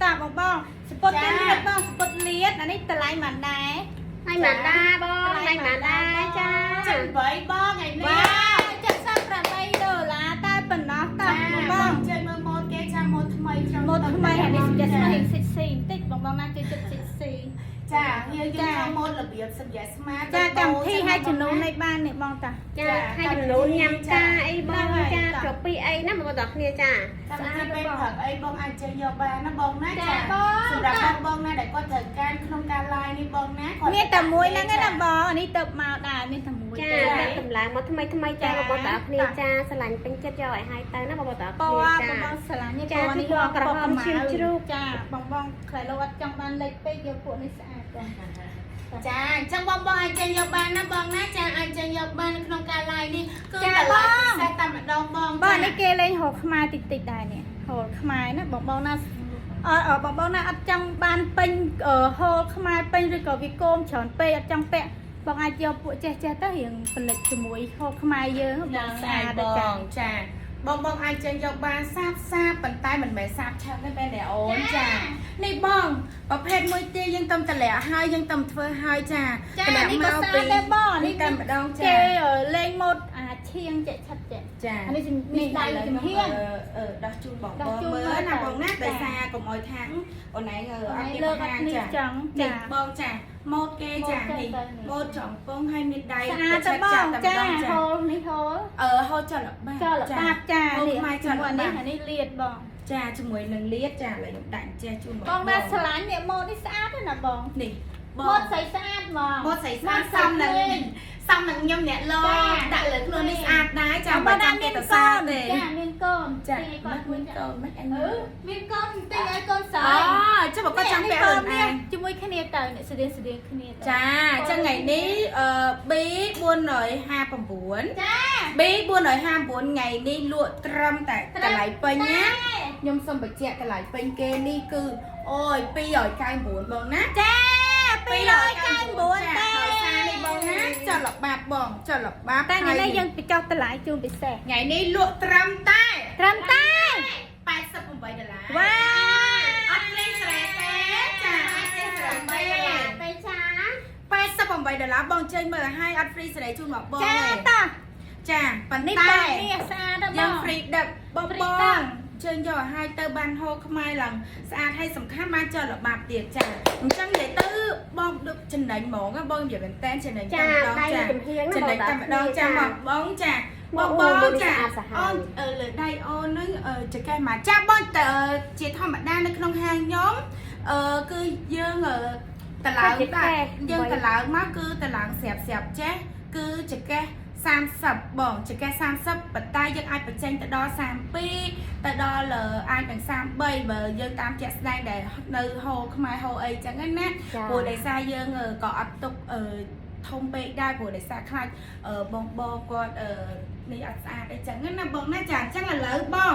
តាបងបងសពុតទៀតលៀតបងសពុតលៀតអានេះតម្លៃមិនដែរ ហើយម៉ាដាបងហើយម៉ាដាចា 78បងថ្ងៃនេះ វ៉ា78ដុល្លារតែប៉ុណ្ណោះតា ចា បង ប បង ងចេញមើលម៉ូតគេចាំម៉ូតថ្មីខ្ញុំ ម៉ូតថ្មីអានេះសុទ្ធស្មារៀងសិចស៊ីបន្តិចបងបងណាជួយចិត្តសិចស៊ី ចាយើងយើងធ្វើម៉ូតរបៀបសម្យាស្មា ចាកម្មវិធីឲ្យចំនួននៃបាននេះបងតា ចាហើយចំនួនញ៉ាំចាអីបងចាចុះពីអីណាបងប្អូនគ្នាចា កម្មវិធីពេលព្រឹកអីបងអាចចេញយកបានណាបងណា ចាបង សម្រាប់បងបងណាដែលគាត់ត្រូវការក្នុងការ live នេះបងណាគាត់ មានតែមួយហ្នឹងឯណាបងអានេះទៅមកដែរមានតែមួយ ចា ទេ តែកម្លាំងមកថ្មីថ្មីចាបងប្អូនគ្នាចាស្រឡាញ់ពេញចិត្តយកឲ្យហើយទៅណាបងប្អូន ព គ្នា ណ៌ ចា បងបងស្រឡាញ់នេះ ចា ពណ៌នេះ ពណ៌ក្រហមឈាមជ្រូក ចាបងបងខ្លាចលោកអត់ចង់បានលេខពេកយកពួកនេះស្អាតបង ចាអញ្ចឹងបងបងអាចចេញយកបានណាបងណាចាអាចចេញយកបាននៅក្នុងការ live នេះគឺ ចា តម្លៃ បង ពិសេសតែម្ដងបង បងនេះគេលេងហូលខ្មែរតិចតិចដែរនេះហូលខ្មែរណាបងបងណាអត់បងបងណាអត់ចង់បានពេញហូលខ្មែរពេញឬក៏វាគោមច្រើនពេកអត់ចង់ពាក់បងអាចយកពួកចេះចេះទៅរៀងផលិតជាមួយហូលខ្មែរយើងបងស្អាត ប ចា ងចាបងបងអាចចេញយកបានសាបសាបប៉ុន្តែមិនមែនសាបឆឹងទេមែនទេអូនចានេះបងប្រភេទមួយទៀតយើងតំតម្លាក់ហើយយើងតំធ្វើហើយចា ចានេះក៏ស្អាតដែរបង នេះតែម្ដងចា គេលេងម៉ូតអាឈៀងចេះឆិតចេះ ចា អានេះនេះដៃ ឥឡូវ ចំហៀង អឺដោះជូនបង ដោះជូន បងមើលណាបងណា ចា ដោយសារកុំអោយថាងអូនឯងអត់មាន លើកអត់នេះ ចា ចង់ នេះ ចា បងចាម៉ូតគេចា ម៉ូតគេ នេះ ទៅនេះ ម៉ូតចំពងហើយមានដៃ ស្អាតតែបង តែ ចា ម្ដងចា ហូលនេះហូល អឺហូលចលបា ចលបាបចា ហូល នេះ ខ្មែរចល ជាមួយ បាប នេះអានេះលៀតបង ចាជាមួយនឹងលៀតចាឥឡូវខ្ញុំដាក់អញ្ចេះជូនបង បងណាស្រឡាញ់នេះម៉ូតនេះស្អាតណាស់បង នេះប ម៉ូ ង តស្អីស្អាតហ្មង ម៉ូតស្អីស្អាតសំនឹងសំនឹងខ្ញុំអ្នកលោ ចា ដាក់លើខ្លួននេះស្អាតដែរចា ចាំ មិន បើណា ចាំគេទៅ មានកូ ន សាទេ ចាមានកូន ចា ទិញឲ្យគាត់ មានកូនមិនអញ អឺមានកូនទិញឲ្យកូនស្រី អូចុះបើគាត់ចាំពាក់ខ្លួនឯង ជាមួយគ្នាទៅអ្នកស្តៀងស្តៀងគ្នាទៅ ចាអញ្ចឹងថ្ងៃនេះអឺ B 459 ចា B 459ថ្ងៃនេះលក់ត្រឹមតែតម្លៃពេញណាខ្ញុំសូមបញ្ជាក់តម្លៃពេញគេនេះគឺអូយ299បងណា ចា299 ចា ទេ ដោយសារនេះបងណាចលបាបបងចលបាប តែថ្ងៃនេះយើងបញ្ចុះតម្លៃជូនពិសេស ថ្ងៃនេះលក់ត្រឹមតែ ត្រឹមតែ 88ដុល្លារ វ៉ា អត់លេងស្រែទេចាអត់លេងស្រែទេ ទៅចា 88ដុល្លារបងចេញមើលឲ្យអត់ free ស្រែជូនមកបង ចា ទេ តា ចាប៉ុន្ នេះ តែ បងនេះស្អាតណាស់ប យើង ង free ដឹកបង Free ប ដឹ ង ក ជើញយកឲ្យហើយទៅបានហូរខ្មែរឡើងស្អាតហើយសំខាន់បានចុះល្បាប់ទៀតចាអញ្ចឹងនិយាយទៅបងដូចចំណេញហ្មងណាបងនិយាយមែនតើចំណេញ ចា តែម្ដង ដៃ ចា ចំហៀងណា ចំណេញតែម្ដងចាមកបងចាបងបងចាអូនលើដៃអូននឹងចកេះមកចាបងតើជាធម្មតានៅក្នុងហាងខ្ញុំអឺគឺយើងតឡើងតាយើងតឡើងមកគឺតឡើងស្រាប់ស្រាប់ចេះគឺចកេះ30បងចកេះ30ប៉ុន្តែយើងអាចបញ្ចេញទៅដល់32ទៅដល់អាចនឹង33បើយើងតាមជាក់ស្ដែងដែលនៅហូខ្មែរហូអីចឹងណាព្រោះដោយសារយើងក៏អត់ទុកធំពេកដែរព្រោះដោយសារខ្លាចបងបងគាត់នេះអត់ស្អាតអីចឹងណាបងណាចាអញ្ចឹងឥឡូវបង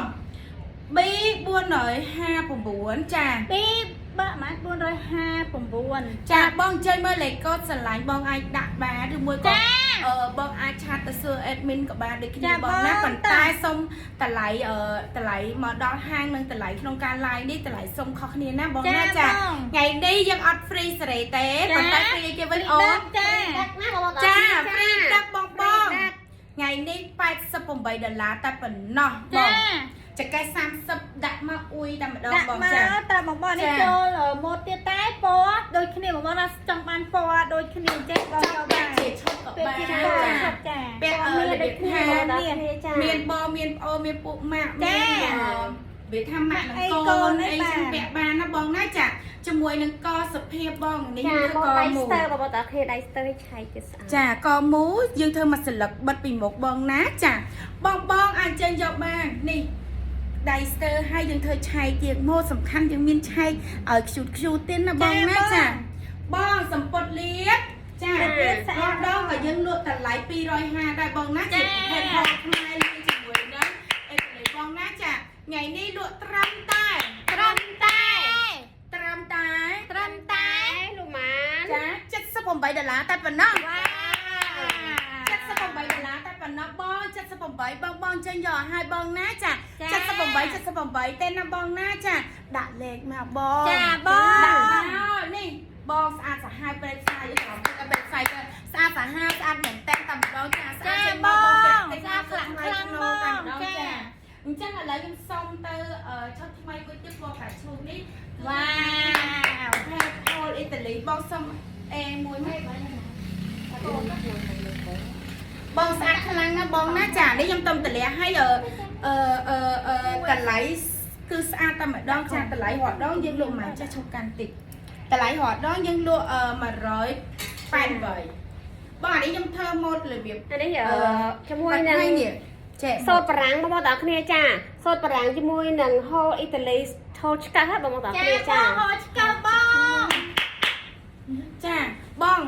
B 459ចា ពីបាក់ម៉ា459 ចាបងអញ្ជើញមើលលេខកូដស្រឡាញ់បងអាចដាក់បានឬមួយក៏អឺបងអាច chat ទៅសួរ admin ក៏បានដូចគ្នាបងណាប៉ុន្តែសុំតម្លៃអឺតម្លៃមកដល់ហាងនិងតម្លៃក្នុងការ live នេះតម្លៃសុំខុសគ្នាណាបងណាចាថ្ងៃនេះយើងអត់ free សេរីទេប៉ុន្តែ free គេវិញអូន ចា ដឹកណាបងប្អូន ចា free ដឹកបងបងថ្ងៃនេះ88ដុល្លារតែប៉ុណ្ណោះប ចា ងចកេះ30ដាក់មកអ៊ុយតែម្ដង ដាក់មក បងចា តើបងបងនេះចូលម៉ូតទៀតតែពណ៌ដូចគ្នាបងបងណាចង់បានពណ៌ដូចគ្នាចេះបង ចង់ ចូលបាន ពាក់ជាឈុតក៏ ពាក់ បាន ជាពណ៌ ចា ឈុតចា ពាក់អឺ មាន របៀប ដូចគ្នា ថា បងប្អូនគ្នាចា មានបងមានប្អូនមានពួកម៉ាក់មានវាថាម៉ាក់នឹងកូនអីចឹងពាក់បានណាបងណាចាជាមួយនឹងកសភាពបងនេះ ចា គឺ បងដៃ កមូ ស្ទើបងប្អូនតើគ្នាដៃស្ទើឆែកទៀតស្អាត ចាកមូយើងធ្វើមកស្លឹកបិទពីមុខបងណាចាបងបងអាចចេញយកបាននេះដៃស្ទើហើយយើងធ្វើឆែកទៀតម៉ូសំខាន់យើងមានឆែកឲ្យខ្ជូតខ្ជូតទៀតណាបងណាចាបងសម្ពុតលៀបចារាល់ដងក៏យើងលក់តម្លៃ250ដែរបងណាជាប្រភេទហូបខ្មែរលាយជាមួយនឹងអេតលីបងណាចាថ្ងៃនេះលក់ត្រឹមតែ ត្រឹមតែ ត្រឹមតែ ត្រឹមតែ លោកម៉ាន ចា78ដុល្លារតែប៉ុណ្ណោះ វ៉ា 78ដុល្លារតែប៉ុណ្ណោះបង78បងបងចេញយកឲ្យហើយបងណាចា78 78ទេណាបងណាចាដាក់លេខមកបង ចាបង ដាក់មកនេះបងស្អាតសាហាវប្រេតផ្សាយយើងត្រង់ទៅប្រេតផ្សាយទៅស្អាតសាហាវស្អាតមែនតើតែម្ដងចាស្អាត ចា ចេញ ប មក ង បងពាក់ ស្អាតខ្លាំងខ្លាំងបង តែម្ដង ចា ចាអញ្ចឹងឥឡូវខ្ញុំសុំទៅឈុតថ្មីមួយទៀតពណ៌កាឈូកនេះ វ៉ាវ ភេទហូលអ៊ីតាលីបងសុំអេមួយមកបងស្អាតខ្លាំងណាស់បងណាចានេះខ្ញុំតំតម្លះឲ្យអឺអឺអឺតម្លៃគឺស្អាតតែម្ដងចាតម្លៃរាល់ដងយើងលក់មកចាស់ឈប់កាន់តិចតម្លៃរាល់ដងយើងលក់188បងអានេះខ្ញុំធ្វើម៉ូតរបៀប អានេះជាមួយនឹង នេះចេះ សូត្របារាំងបងប្អូនទាំងគ្នាចាសូត្របារាំងជាមួយនឹងហូលអ៊ីតាលីហូលឆ្កឹះបងប្អូនទាំង ចា គ្នាចា បងហូរឆ្កឹះបង ចាបង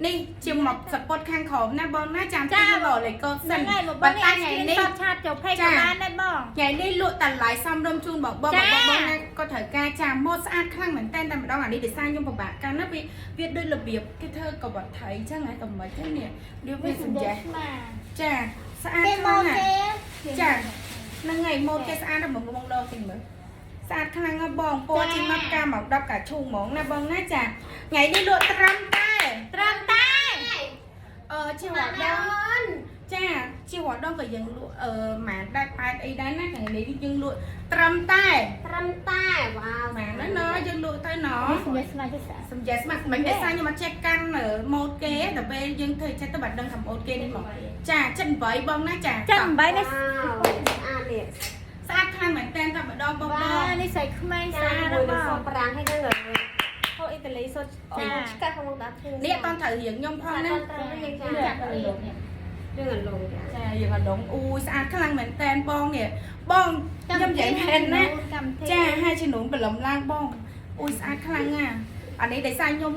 នេះជាមកសពតខាងក្រោមណាបងណាចាំទីរលេខកូដសិ ហ្នឹង ន ហើយបងបង ប៉ុន្តែ នេះ ថ្ងៃនេះ អាចស្គីនសតឆាតចូលពេកក៏បានដែរបង ថ្ងៃនេះលក់តម្លៃសមរម្យជូនបងបងបងបងណាក៏ត្រូវការចាម៉ូតស្អាតខ្លាំងមែនតើតែម្ដងអានេះដោយសារខ្ញុំពិបាកកាន់ណាវាវាដូចរបៀបគេធ្វើកបថៃចឹងហើយកុំមិនចឹងនេះវាសំចេះចាស្អាត គេ ខ្លាំង មក ណាស់ គេ ចាហ្នឹងហើយម៉ូតគេស្អាតដល់បងបងដកចេញមើលស្អាតខ្លាំងណាស់បងពណ៌ជាមកផ្កាមក10កាឈូងហ្មងណាបងណាចាថ្ងៃនេះលក់ត្រឹមតែ ត្រឹមតែ អឺជារដងចាជារដងក៏យើងលក់អឺម៉ានដែរប៉ែតអីដែរណាថ្ងៃនេះយើងលក់ត្រឹមតែ ត្រឹមតែវ៉ាវ ម៉ានណាណយើងលក់ទៅណ សំយស្មាចេះស្អាត សំយ៉ែស្មាក់មិនតែសារខ្ញុំអត់ចេះកាន់ម៉ូតគេដល់ពេលយើងធ្វើចិត្តទៅបាត់ដឹងថាម៉ូតគេនេះមកចា78បងណាចា ចឹង8នេះ វ៉ាវស្អាតនេះ ស្អាតខ្លាំងមែនតើតែម្ដងបងប វ៉ា ង នេះស្រីក្មេង ចា ស្អាត ជាមួយ ណាស់បង នឹងសូត្របារាំងហើយនឹងហូលអ៊ីតាលីសូត្រឆ្កឹះបងប្អូនទាំងគ្នា នេះអត់តត្រូវរៀងខ្ញុំផងណា ត្រូវរៀងចា ចាក់លង រឿងអលងចា ចាយើងអលងអ៊ូយស្អាតខ្លាំងមែនតើបងនេះបងខ្ញុំនិយាយមែនណា កម្មវិធី ចាហើយជំនួនព្រលឹមឡើងបងអ៊ូយស្អាតខ្លាំងណាស់អានេះដោយសារខ្ញុំ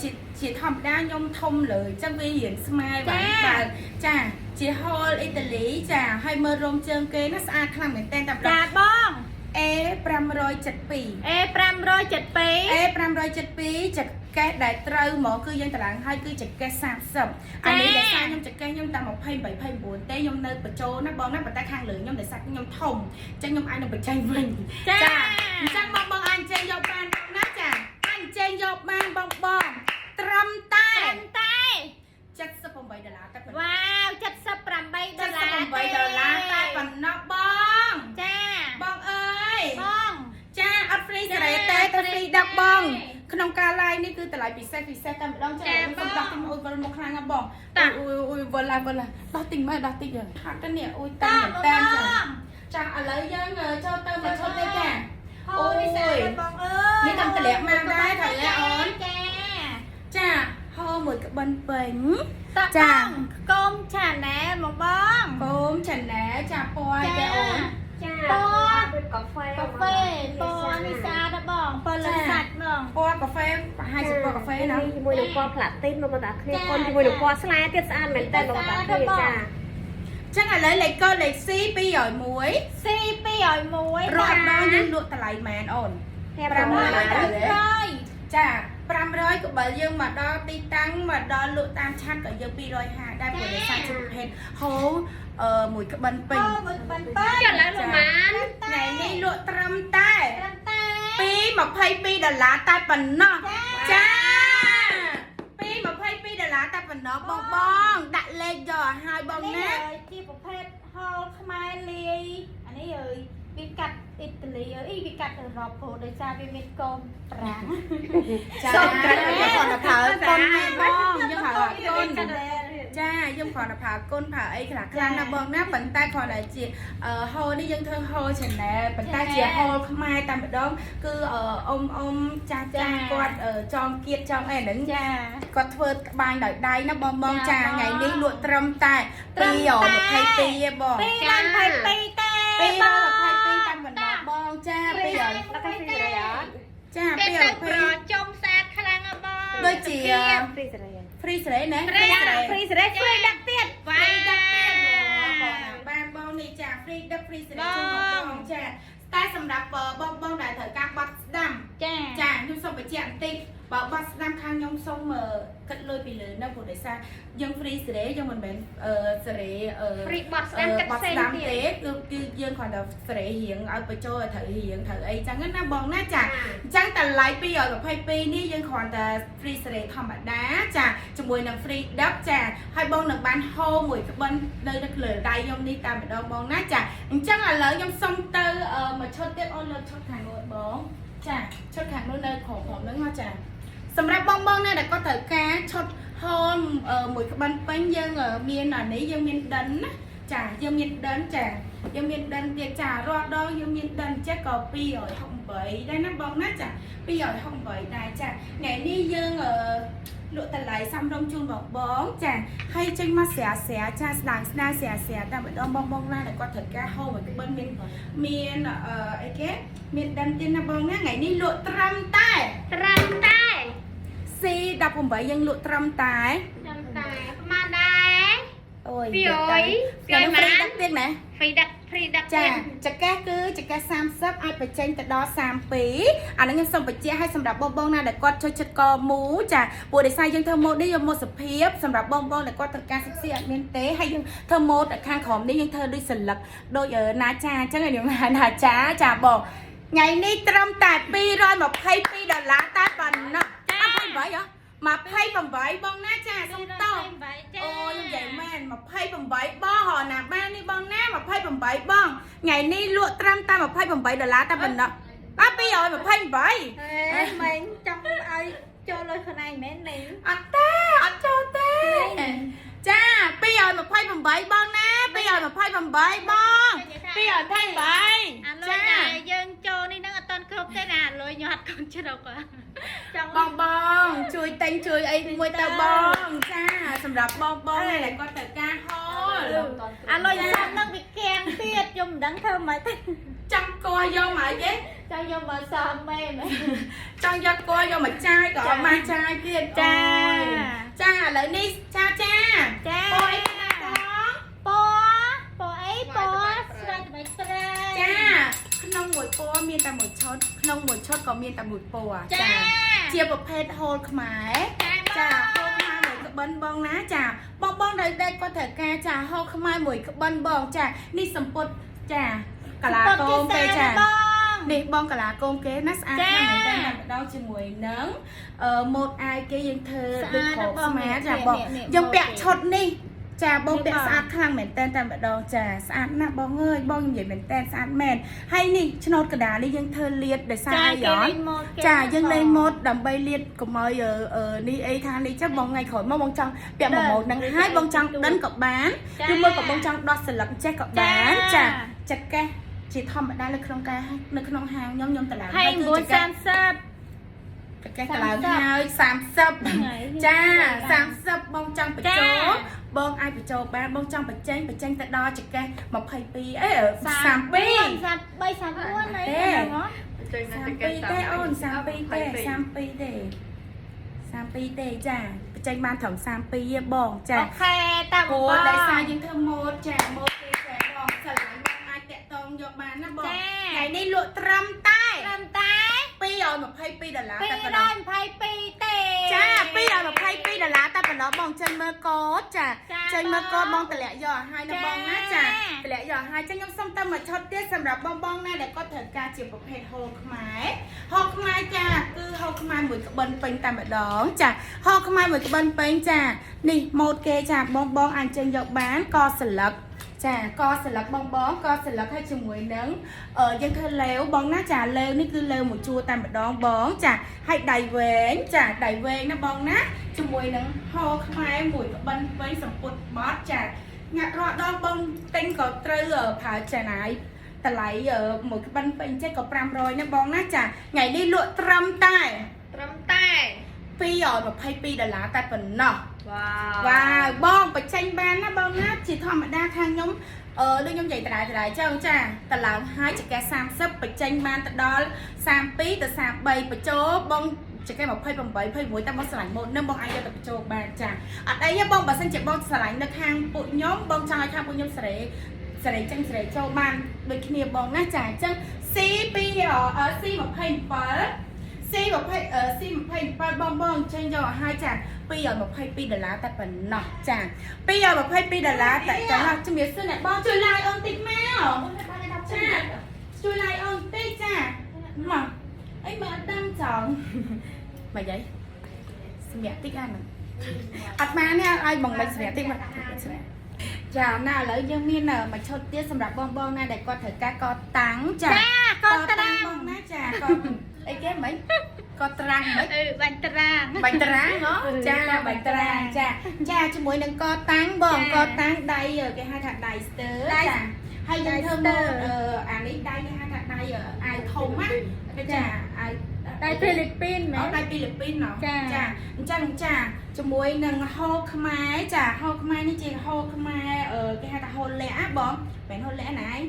ជាជាធម្មតាខ្ញុំធំលើអញ្ចឹងវារៀងស្មើបាទបាទចាជាហូលអ៊ីតាលីចាហើយមើលរោមជើងគេណាស្អាតខ្លាំងមែនតើតែម្ដ ចា ង បង A 572 A 572 A 572ចកេះដែលត្រូវហ្មងគឺយើងតម្លើងឲ្យគឺចកេះ30អានេះដោយសារខ្ញុំចកេះខ្ញុំតែ28 29ទេខ្ញុំនៅបញ្ចូលណាបងណាប៉ុន្តែខាងលើខ្ញុំដោយសារខ្ញុំធំអញ្ចឹងខ្ញុំអាចនឹងបញ្ចេញវិញ ចា អញ្ចឹងបងបងអាចចេញយកបានបងណាចាអាចចេញយកបានបងបងត្រឹមតែ ត្រឹមតែ 78ដុល្លារតែប៉ុណ្ណោះ វ៉ាវ78ដុល្លារ 78ដុល្លារតែប៉ុណ្ណោះបង ចា បងអើ តម្លៃពិសេសពិសេសតែម្ដងចាខ្ញុំដោះទិញអូយវិលមកខ្លាំងណាស់បងអូយអូយវិលឡាវិលដោះទិញមើលដោះតិចយើងហាត់ទៅនេះអូយ តា តា បង តែចាចាឥឡូវយើងចូលទៅមកឈុតនេះចា អូយស្អាតបងអើយ នេះតំតម្លាក់មកដែរត្រូវទេអូន ចា ចាហូមួយក្បិនពេញ តា ចា បងកុំឆាណែលមកបង គោមឆាណែចាពណ៌ទេអូន ចា ពណ៌ ពណ៌កាហ្វេ កាហ្វេពណ៌នេះស្អាតណាស់បងពណ៌លិសាច់បង ពណ៌កាហ្វេប្រហែលជាពណ៌កាហ្វេណា ជាមួយនឹងពណ៌ផ្លាទីនបងប្អូនទាំងគ្នា ចា កូនជាមួយនឹងពណ៌ស្លែទៀតស្អាតមែនតើបងប្អូនទាំងគ្នាចា ចឹងឥឡូវលេខកូដលេខ C 201 C 201 រត់ដល់យើងលក់តម្លៃម៉ែនអូន 500 500 ហើយ ចា500ក៏បើយើងមកដល់ទីតាំងមកដល់លក់តាមឆាត់ក៏យើង250ដែរព្រោះដោយសារជាប្រភេទហូអឺមួយក្បិនពេញ អូមួយប៉ិនពេញ ចាឥឡូវប្រហែល ថ្ងៃនេះលក់ត្រឹមតែ ត្រឹមតែ 222ដុល្លារតែប៉ុណ្ណោះចា222ដុល្លារតែប៉ុណ្ណោះបងបងដាក់លេខយកឲ្យហើយបង នេះ ណា ហើយជាប្រភេទហូលខ្មែរលាយអានេះអើយវាកាត់អ៊ីតាលីអើយវាកាត់អឺរ៉ុបព្រោះដោយសារវាមានកូនប្រាំង ចាសូមក្រិតយើងគ្រាន់តែប្រើកុនទេបងយើងប្រើកុនចាយើងគ្រាន់តែប្រើកុនប្រើអីខ្លះខ្លះណាបងណាប៉ុន្តែគ្រាន់តែជាហូលនេះយើងធ្វើហូល channel ប៉ុន្តែជាហូលខ្មែរតែម្ដងគឺអ៊ំអ៊ំចាស់ចាស់គាត់ចងគៀតចងអីហ្នឹង ចា គាត់ធ្វើត្បាញដោយដៃណាបងបងចាថ្ងៃនេះលក់ត្រឹមតែ222ទេបង 222ទេ 222តែម្ដងបងចា200 ដល់កាហ្វេសេរីអត់ ចា គេទៅប្រ 220 ជុំស្អាតខ្លាំងណាស់បង ដូចជា free សេរី free សេរីណា free សេរី free សេរី free ដាក់ទៀត វ៉ា free ដឹកទៀតបងបានបងនេះចា free ដឹក free សេរីជូនបងបងចាតែសម្រាប់បងបងដែលត្រូវការបត់ស្ដាំ ចា ចាខ្ញុំសូមបញ្ជាក់បន្តិចបើបត់ស្ដាំខាងខ្ញុំសូមគិតលុយពីលើនៅព្រោះដោយសារយើង free សេរីយើងមិនមែនសេរី free បត់ស្ដាំគិត បត់ ផ្សេង ទៀត ស្ដាំទេគឺគឺយើងគ្រាន់តែសេរីរៀងឲ្យបញ្ចូលឲ្យត្រូវរៀងត្រូវអីចឹងណាបងណាចាអញ្ចឹងតម្លៃ222នេះយើងគ្រាន់តែ free សេរីធម្មតាចាជាមួយនឹង free ដឹកចាហើយបងនឹងបានហូរមួយក្បិននៅនៅលើដៃខ្ញុំនេះតែម្ដងបងណាចាអញ្ចឹងឥឡូវខ្ញុំសុំទៅមួយឈុតទៀតអូនលើកឈុតខាងនោះបងចាឈុតខាងនោះនៅក្រោមក្រោមហ្នឹងហ៎ចាសម្រាប់បងបងណាដែលគាត់ត្រូវការឈុតហូលមួយក្បិនពេញយើងមានអានេះយើងមានដិនណាចាយើងមានដិនចាយើងមានដិនទៀតចារាល់ដងយើងមានដិនចេះក៏268ដែរណាបងណាចា268ដែរចាថ្ងៃនេះយើងលក់តម្លៃសំរុំជូនបងបងចាហើយចេញមកស្រាស្រាចាស្ដាងស្ដាងស្រាស្រាតែម្ដងបងបងណាដែលគាត់ត្រូវការហូបមួយក្បិនមានមានអីគេមានដិនទៀតណាបងណាថ្ងៃនេះលក់ត្រឹមតែ ត្រឹមតែ C18 យើងលក់ត្រឹមតែ ត្រឹមតែប្រហែលដែរ អូយ 200 200 200 free ដឹកទៀតណា free ដឹក free ដឹក ចាចកេះគឺចកេះ30អាចបញ្ចេញទៅដល់32អានេះខ្ញុំសូមបញ្ជាក់ឲ្យសម្រាប់បងបងណាដែលគាត់ចូលចិត្តកមូចាព្រោះដោយសារយើងធ្វើម៉ូតនេះយកម៉ូតសភាពសម្រាប់បងបងដែលគាត់ត្រូវការសិក្សាអត់មានទេហើយយើងធ្វើម៉ូតខាងក្រោមនេះយើងធ្វើដូចសន្លឹកដូចណាចាអញ្ចឹងខ្ញុំហៅណាចាចាបងថ្ងៃនេះត្រឹមតែ222ដុល្លារតែប៉ុណ្ណោះចា28ហ៎28បងណាចាសុំតោ ចា អូយខ្ញុំនិយាយមែន28បងហ៎ណាបាននេះបងណា28បងថ្ងៃនេះលក់ត្រឹមតែ28ដុល្លារតែប៉ុណ្ណោះបាទ228 ហេមិញចង់ឲ្យចូលលុយខ្លួនឯងមែននេះ អត់ទេអត់ចូលទេចា228បងណា228បង228 អាលុយដែលយើងចូលនេះនឹងអត់តន់គ្រប់ទេណាអាលុយញាត់កូនជ្រុកហ៎ចង់ បងបងជួយទិញជួយអីមួយទៅបងចាសម្រាប់បងបងដែលគាត់ត្រូវការហូល អាលុយសំនឹងវាកៀងទៀតខ្ញុំមិនដឹងធ្វើម៉េចទេ ចង់កយកមកអីគេ ចង់យកមកសំមែន ចង់យកគោយកមកចាយក៏អត់បានចាយទៀត ចា អូយចាឥឡូវនេះចាចា ចា ពណ៌អីខ្លះបង ពណ៌ពណ៌អីពណ៌ស្រាយត្បិតស្រាយ ចាក្នុងមួយពណ៌មានតែមួយឈុតក្នុងមួយឈុតក៏មានតែមួយពណ៌ ចា ជាប្រភេទហូលខ្មែរ ចា ចាហូលខ្មែរមួយក្បិនបងណាចាបងបងដែលដែលគាត់ត្រូវការចាហូលខ្មែរមួយក្បិនបងចានេះសម្ពុតចាកាឡាកូមគេចា បង នេះបងកាឡាកូមគេណាស្អាត ចា ខ្លាំងមែនតើតែម្ដងជាមួយនឹងអឺម៉ូតអាយគេយើងធ្វើ ស្អា ដូច ត ក្រប ណាស់បង ស្មា នេះ ចាបង នេះ យើងពាក់ ម៉ូតគេ ឈុតនេះ ចាបង នេះបង ពាក់ស្អាតខ្លាំងមែនតើតែម្ដងចាស្អាតណាស់បងអើយបងនិយាយមែនតើស្អាតមែនហើយនេះឆ្នោតកដាលនេះយើងធ្វើលៀតដោយសារ ចា អីហ៎ គេលេងម៉ូតគេ ចាយើងលេងម៉ូតដើម្បីលៀតកុំឲ្យអឺអឺនេះអីថានេះចឹងបងថ្ងៃក្រោយមកបងចង់ពាក់មួយម៉ូតហ្នឹងហើយបងចង់ដិនក៏បានឬមួយក៏បងចង់ដោះស្លឹកចេះក៏បានចាចកេះជាធម្មតានៅក្នុងការនៅក្នុងហាងខ្ញុំខ្ញុំតម្លើង ហើយ គឺចកេះ 930 ចកេះតម្លើងហើយ30ចា30បងចង់បញ្ចូលបងអាចបញ្ចូលបានបងចង់បញ្ចេញបញ្ចេញទៅដល់ចកេះ22អេ32 33 34អីហ្នឹងហ៎ ចេញណាចកេះ 32ទេអូន32ទេ32ទេ32ទេចាបញ្ចេញបានត្រឹម32ទេបងចា OK តា ព្រោះ បង ដោយសារយើងធ្វើម៉ូតចាម៉ូតគេចាបងស្រឡាញ់បងអាចតាក់តងយកបានណាបងថ្ងៃនេះលក់ត្រឹមតែ ត្រឹមតែ 222ដុល្លារតែប៉ុណ្ណោះ 222ទេ ចា222ដុល្លារតែប៉ុណ្ណោះបងចេញមើលកូដចាចេញមើលកូដបងតម្លាក់យកឲ្យហើយណាបងណាចាតម្លាក់យកឲ្យហើយចឹងខ្ញុំសុំទៅមួយឈុតទៀតសម្រាប់បងបងណាដែលគាត់ត្រូវការជាប្រភេទហូលខ្មែរហូលខ្មែរចាគឺហូលខ្មែរមួយក្បិនពេញតែម្ដងចាហូលខ្មែរមួយក្បិនពេញចានេះម៉ូតគេចាបងបងអាចចេញយកបានកស្លឹកចាកស្លឹកបងបងកស្លឹកឲ្យជាមួយនឹងអឺយើងធ្វើលេវបងណាចាលេវនេះគឺលេវមួយជួរតែម្ដងបងចាហើយដៃវែងចាដៃវែងណាបងណាជាមួយនឹងហោខ្មែរមួយក្បិនពេញសម្ពុតបត់ចាញាក់រាល់ដងបងទិញក៏ត្រូវប្រើចាណាយតម្លៃមួយក្បិនពេញចេះក៏500ណាបងណាចាថ្ងៃនេះលក់ត្រឹមតែ ត្រឹមតែ 222ដុល្លារតែប៉ុណ្ណោះ វ៉ាវ វ៉ាវបងបញ្ចេញបានណាបងណាជាធម្មតាខាងខ្ញុំអឺដូចខ្ញុំនិយាយដដែលដដែលចឹងចាតឡើងហើយចកេះ30បញ្ចេញបានទៅដល់32ទៅ33បញ្ចូលបងចកេះ28 21តែបងស្រឡាញ់ម៉ូតនឹងបងអាចយកទៅបញ្ចូលបានចាអត់អីទេបងបើសិនជាបងស្រឡាញ់នៅខាងពួកខ្ញុំបងចង់ឲ្យខាងពួកខ្ញុំសេរីសេរីចេញសេរីចូលបានដូចគ្នាបងណាចាអញ្ចឹង C2 C27 C20 C27 បងបងចេញយកឲ្យហើយចា222ដុល្លារតែប៉ុណ្ណោះចា222ដុល្លារតែប៉ុណ្ណោះជំរាបសួរអ្នកបងជួយ like អូនតិចមកចាជួយ like អូនតិចចាមកអីមកអត់ដឹងចង់មកយាយសម្រាប់តិចអាហ្នឹងអត់បានទេឲ្យបងមិនសម្រាប់តិចមកសម្រាប់ចាណាឥឡូវយើងមានមួយឈុតទៀតសម្រាប់បងបងណាដែលគាត់ត្រូវការកតាំងចា ចាកត្រាំ បងណាចាកអីគេមិញកត្រាំងមិញ អឺបាញ់ត្រាំង បាញ់ត្រាងហ៎ចាបាញ់ត្រាងចាចាជាមួយនឹងកតាំងបងកតាំងដៃគេហៅថាដៃស្ទើចាហើយយើងធ្វើមកអានេះដៃគេហៅថាដៃអាវធំណាចាអាវ ដៃហ្វីលីពីនមែន អូដៃហ្វីលីពីនចាអញ្ចឹងចាជាមួយនឹងហូលខ្មែរចាហូលខ្មែរនេះជាហូលខ្មែរគេហៅថាហូលលាក់បងមិនហូលលាក់ណាឯង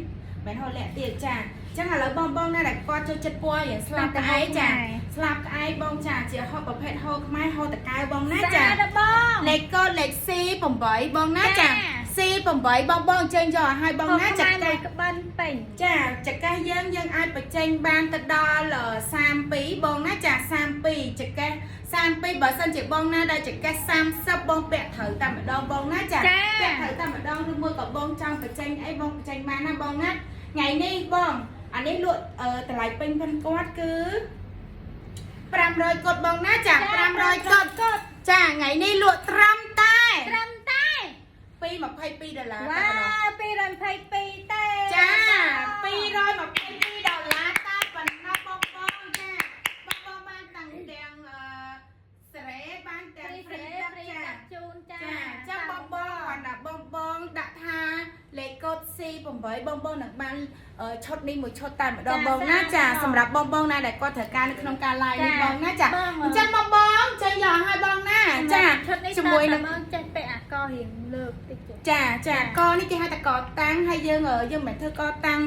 មិនហូលលាក់ទៀតចាអញ្ចឹងឥឡូវបងបងណាដែលគាត់ចូលចិត្តពណ៌យ៉ាងស្លាប់ក្អែកចាស្លាប់ក្អែកបងចាជាហូបប្រភេទហូលខ្មែរហូលតកៅបងណាចា ស្អាតបង លេខកូដលេខ C8 បងណាចា C8 បងបងអញ្ជើញយកឲ្យហើយបងណាចា មួយក្បិនពេញ ចាចកេះយើងយើងអាចបញ្ចេញបានទៅដល់32បងណាចា32ចកេះ32បើសិនជាបងណាដែលចកេះ30បងពាក់ត្រូវតែម្ដងបងណាចាពាក់ត្រូវតែម្ដងឬមួយក៏បងចង់បញ្ចេញអីបងបញ្ចេញបានណាបងណាថ្ងៃនេះបងអានេះលក់តម្លៃពេញពិនគាត់គឺ500កុដបងណាចា500កុដចាថ្ងៃនេះលក់ត្រឹមតែ ត្រឹមតែ 222ដុល្លារ វ៉ា222ទេ ចា222ដុល្លារតែប៉ុណ្ណោះបងបងចាបងបងបានតាំងទាំងអឺសេរីបានទាំង ហ្វ្រី ហ្វ្រី ហ្វ្រី ចា ដាក់ជូនចា ចាចាំបងបងគាត់ណាបងបងដាក់ថាលេខកូដ C8 បងបងនឹងបានឈុតនេះមួយឈុតតែម្ដងបងណាចាសម្រាប់បងបងណាដែលគាត់ត្រូវការនៅក្នុងការ live នេះបងណាចាអញ្ចឹងបងបងចេញយកឲ្យបងណាចា ឈុតនេះ ជាមួយនឹង បងចេះពាក់អាករៀងលើកតិច ចាចាកនេះគេហៅថាកតាំងហើយយើងយើងមិនធ្វើកតាំង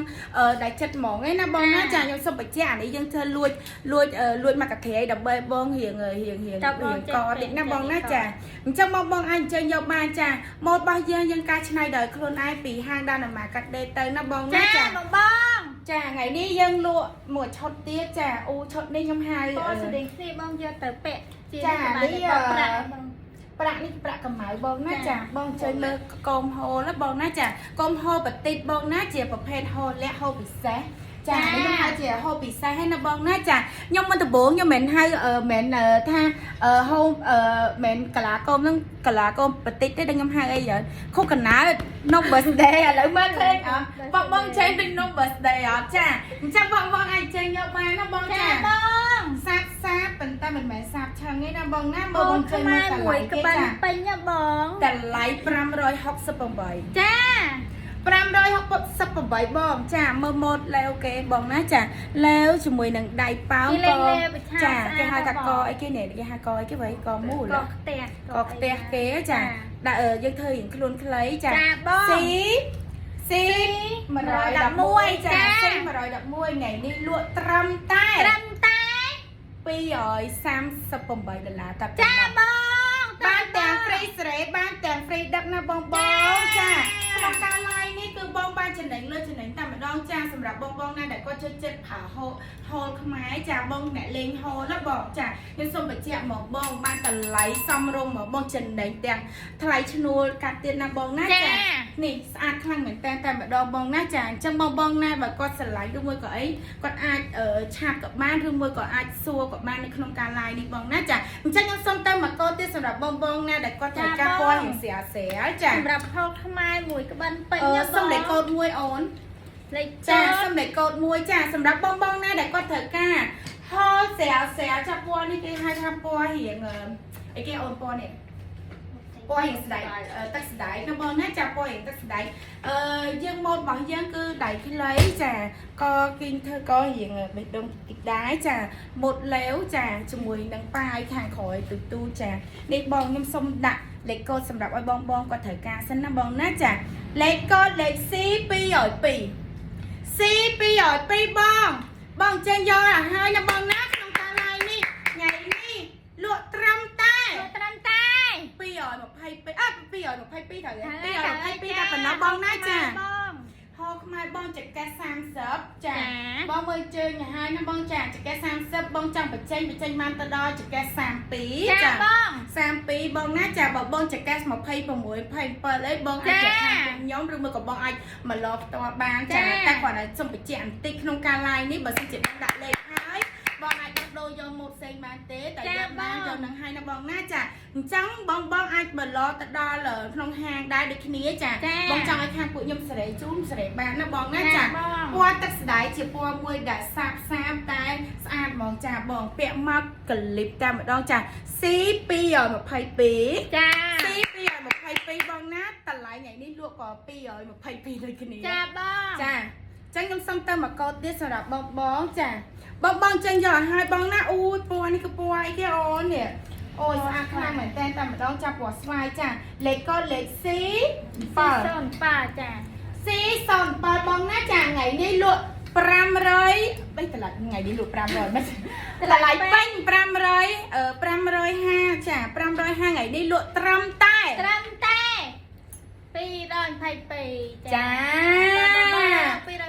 ដែលចិត្តហ្មងឯណាបងណាចាខ្ញុំសុំបញ្ជាក់អានេះយើងធ្វើលួចលួចលួចមកកាត្រីដើម្បីបងរៀងរៀងរៀងរៀងកតិចណាបងណាចាអញ្ចឹងបងបងអាចអញ្ជើញយកបានចាម៉ូតរបស់យើងយើងការច្នៃដោយខ្លួនឯងពីហាងដានម៉ាកាត់ដេទៅណាបងណា ចា ចា បងបង ចាថ្ងៃនេះយើងលក់មួយឈុតទៀតចាអូឈុតនេះខ្ញុំហៅ ពណ៌ស្តៀងគ្នាបងយកទៅពាក់ជា ចានេះ ប្រាក់បង ប្រាក់នេះប្រាក់កម្ៅបងណាចាបងជួយមើលកុំហូលណាបងណាចាកុំហូលបតិតបងណាជាប្រភេទហូលលាក់ហូលពិសេស ចានេះខ្ញុំហៅជាហូបពិសេសហ្នឹងណាបងណាចាខ្ញុំមិនដំបងខ្ញុំមិនហៅមិនថាហូបមិនកាឡាកុំហ្នឹងកាឡាកុំបន្តិចទេដល់ខ្ញុំហៅអីខុសកណានំ birthday ឥឡូវមើលឃើញអត់បងបងចេញដូចនំ birthday អត់ចាអញ្ចឹងបងបងអាចចេញយកបានណាបង ចា ចា បង សាបសាបប៉ុន្តែមិនមែនសាបឆឹងទេណាបងណាមើ បង លបងចេញ ខ្មែរ មើលតម្លៃ មួយ គេ ក្បាន់ ចា ពេញណាបង តម្លៃ568 ចា 568បងចាមើលម៉ូតលែវគេបងណាចាលែវជាមួយនឹងដៃប៉ោង គេលេងលែវប្រឆា ចា ស្អាត គេហៅថា បង កអីគេនេះគេហៅកអីគេវិញកមូល កខ្ទះ កខ្ទះគេចាដាក់យើងធ្វើរៀងខ្លួនខ្លីចា ចាបង ស៊ីស៊ី111ចា ចា ស៊ី111ថ្ងៃនេះលក់ត្រឹមតែ ត្រឹមតែ 238ដុល្លារតែប៉ុណ្ណោះ ចាបង បានទាំង free សេរីបានទាំង free ដឹកណាបងបងចាក្នុងការ live នេះគឺបងបានចំណេញលើចំណេញតែម្ដងចាសម្រាប់បងបងណាដែលគាត់ចូលចិត្តផាហូហូលខ្មែរចាបងអ្នកលេងហូលណាបងចាខ្ញុំសូមបញ្ជាក់មកបងបានតម្លៃសមរម្យមកបងចំណេញទាំងថ្លៃឈ្នួលកាត់ទៀតណាបងណា ចា ចានេះស្អាតខ្លាំងមែនតើតែម្ដងបងណាចាអញ្ចឹងបងបងណាបើគាត់ស្រឡាញ់ឬមួយក៏អីគាត់អាចឆាតក៏បានឬមួយក៏អាចសួរក៏បាននៅក្នុងការ live នេះបងណាចាអញ្ចឹងខ្ញុំសូមទៅមកកូនទៀតសម្រាប់បងបងណាដែលគាត់ត្រូវការពណ៌រៀងស្រាលស្រាលចា សម្រាប់ហូលខ្មែរមួយក្បិនពេញ អឺ ណាបង សុំលេខកូដមួយអូន លេខ ចា ចា សុំលេខកូដមួយចាសម្រាប់បងបងណាដែលគាត់ត្រូវការហូលស្រាលស្រាលចាពណ៌នេះគេហៅថាពណ៌រៀងអីគេអូនពណ៌នេះពណ៌រៀងស្ដែកទឹកស្ដែកណាបងណាចាពណ៌រៀងទឹកស្ដែកអឺយើងម៉ូតរបស់យើងគឺដៃខ្លីចាក៏គីងធ្វើក៏រៀងបេះដូងតិចដែរចាម៉ូតលែវចាជាមួយនឹងប៉ាយខាងក្រោយទូទូចានេះបងខ្ញុំសុំដាក់លេខកូដសម្រាប់ឲ្យបងបងគាត់ត្រូវការសិនណាបងណាចាលេខកូដលេខ C 202 C 202បងបងចេញយកឲ្យហើយណាបងណាក្នុងការ live នេះថ្ងៃនេះលក់ត្រឹមតែ ត្រឹមតែ 222អើ222ត្រូវទេ222តែប៉ុណ្ណោះបងណាចា បង ហូខ្មែរបងចង្កេះ30ចា ចា បងមើលជើងឲ្យហើយណាបងចាចង្កេះ30បងចង់បញ្ចេញបញ្ចេញបានទៅដល់ចង្កេះ32 ចា ចា បង 32បងណាចាបើបងចង្កេះ26 27អីបងអាច ចា ចាខាងពួកខ្ញុំឬមួយក៏បងអាចមកឡផ្ទាល់បានចា ចា តែគ្រាន់តែសុំបញ្ជាក់បន្តិចក្នុងការ live នេះបើសិនជាបងដាក់លេខហើយបងអាចដោះដូរយកម៉ូតផ្សេងបានទេតែយកបានយកនឹងហើយណាបងណាចាអញ្ចឹងបងបងអាចបឡទៅដល់ក្នុងហាងដែរដូចគ្នាចាបងចង់ឲ្យខាងពួកខ្ញុំសេរីជូនសេរីបានណាបងណាចា បង ពណ៌ទឹកស្ដាយជាពណ៌មួយដែលសាបសាបតែស្អាតហ្មងចាបងពាក់មកកលិបតែម្ដងចា C 222 ចា C 222បងណាតម្លៃថ្ងៃនេះលក់ក៏222ដូចគ្នា ចាបង ចាអញ្ចឹងខ្ញុំសុំទៅមកកោតទៀតសម្រាប់បងបងចាបងបងចេញយកឲ្យហើយបងណាអូយពណ៌នេះគឺពណ៌អីគេអូននេះអូយស្អាតខ្លាំងមែនតើតែម្ដងចាពណ៌ស្វាយចាលេខកូដលេខ C 7 07ចា C 07បងណាចាថ្ងៃនេះលក់500បីតម្លៃថ្ងៃនេះលក់500មិនតម្លៃពេញ500 550ចា550ថ្ងៃនេះលក់ត្រឹមតែ ត្រឹមតែ222 ចា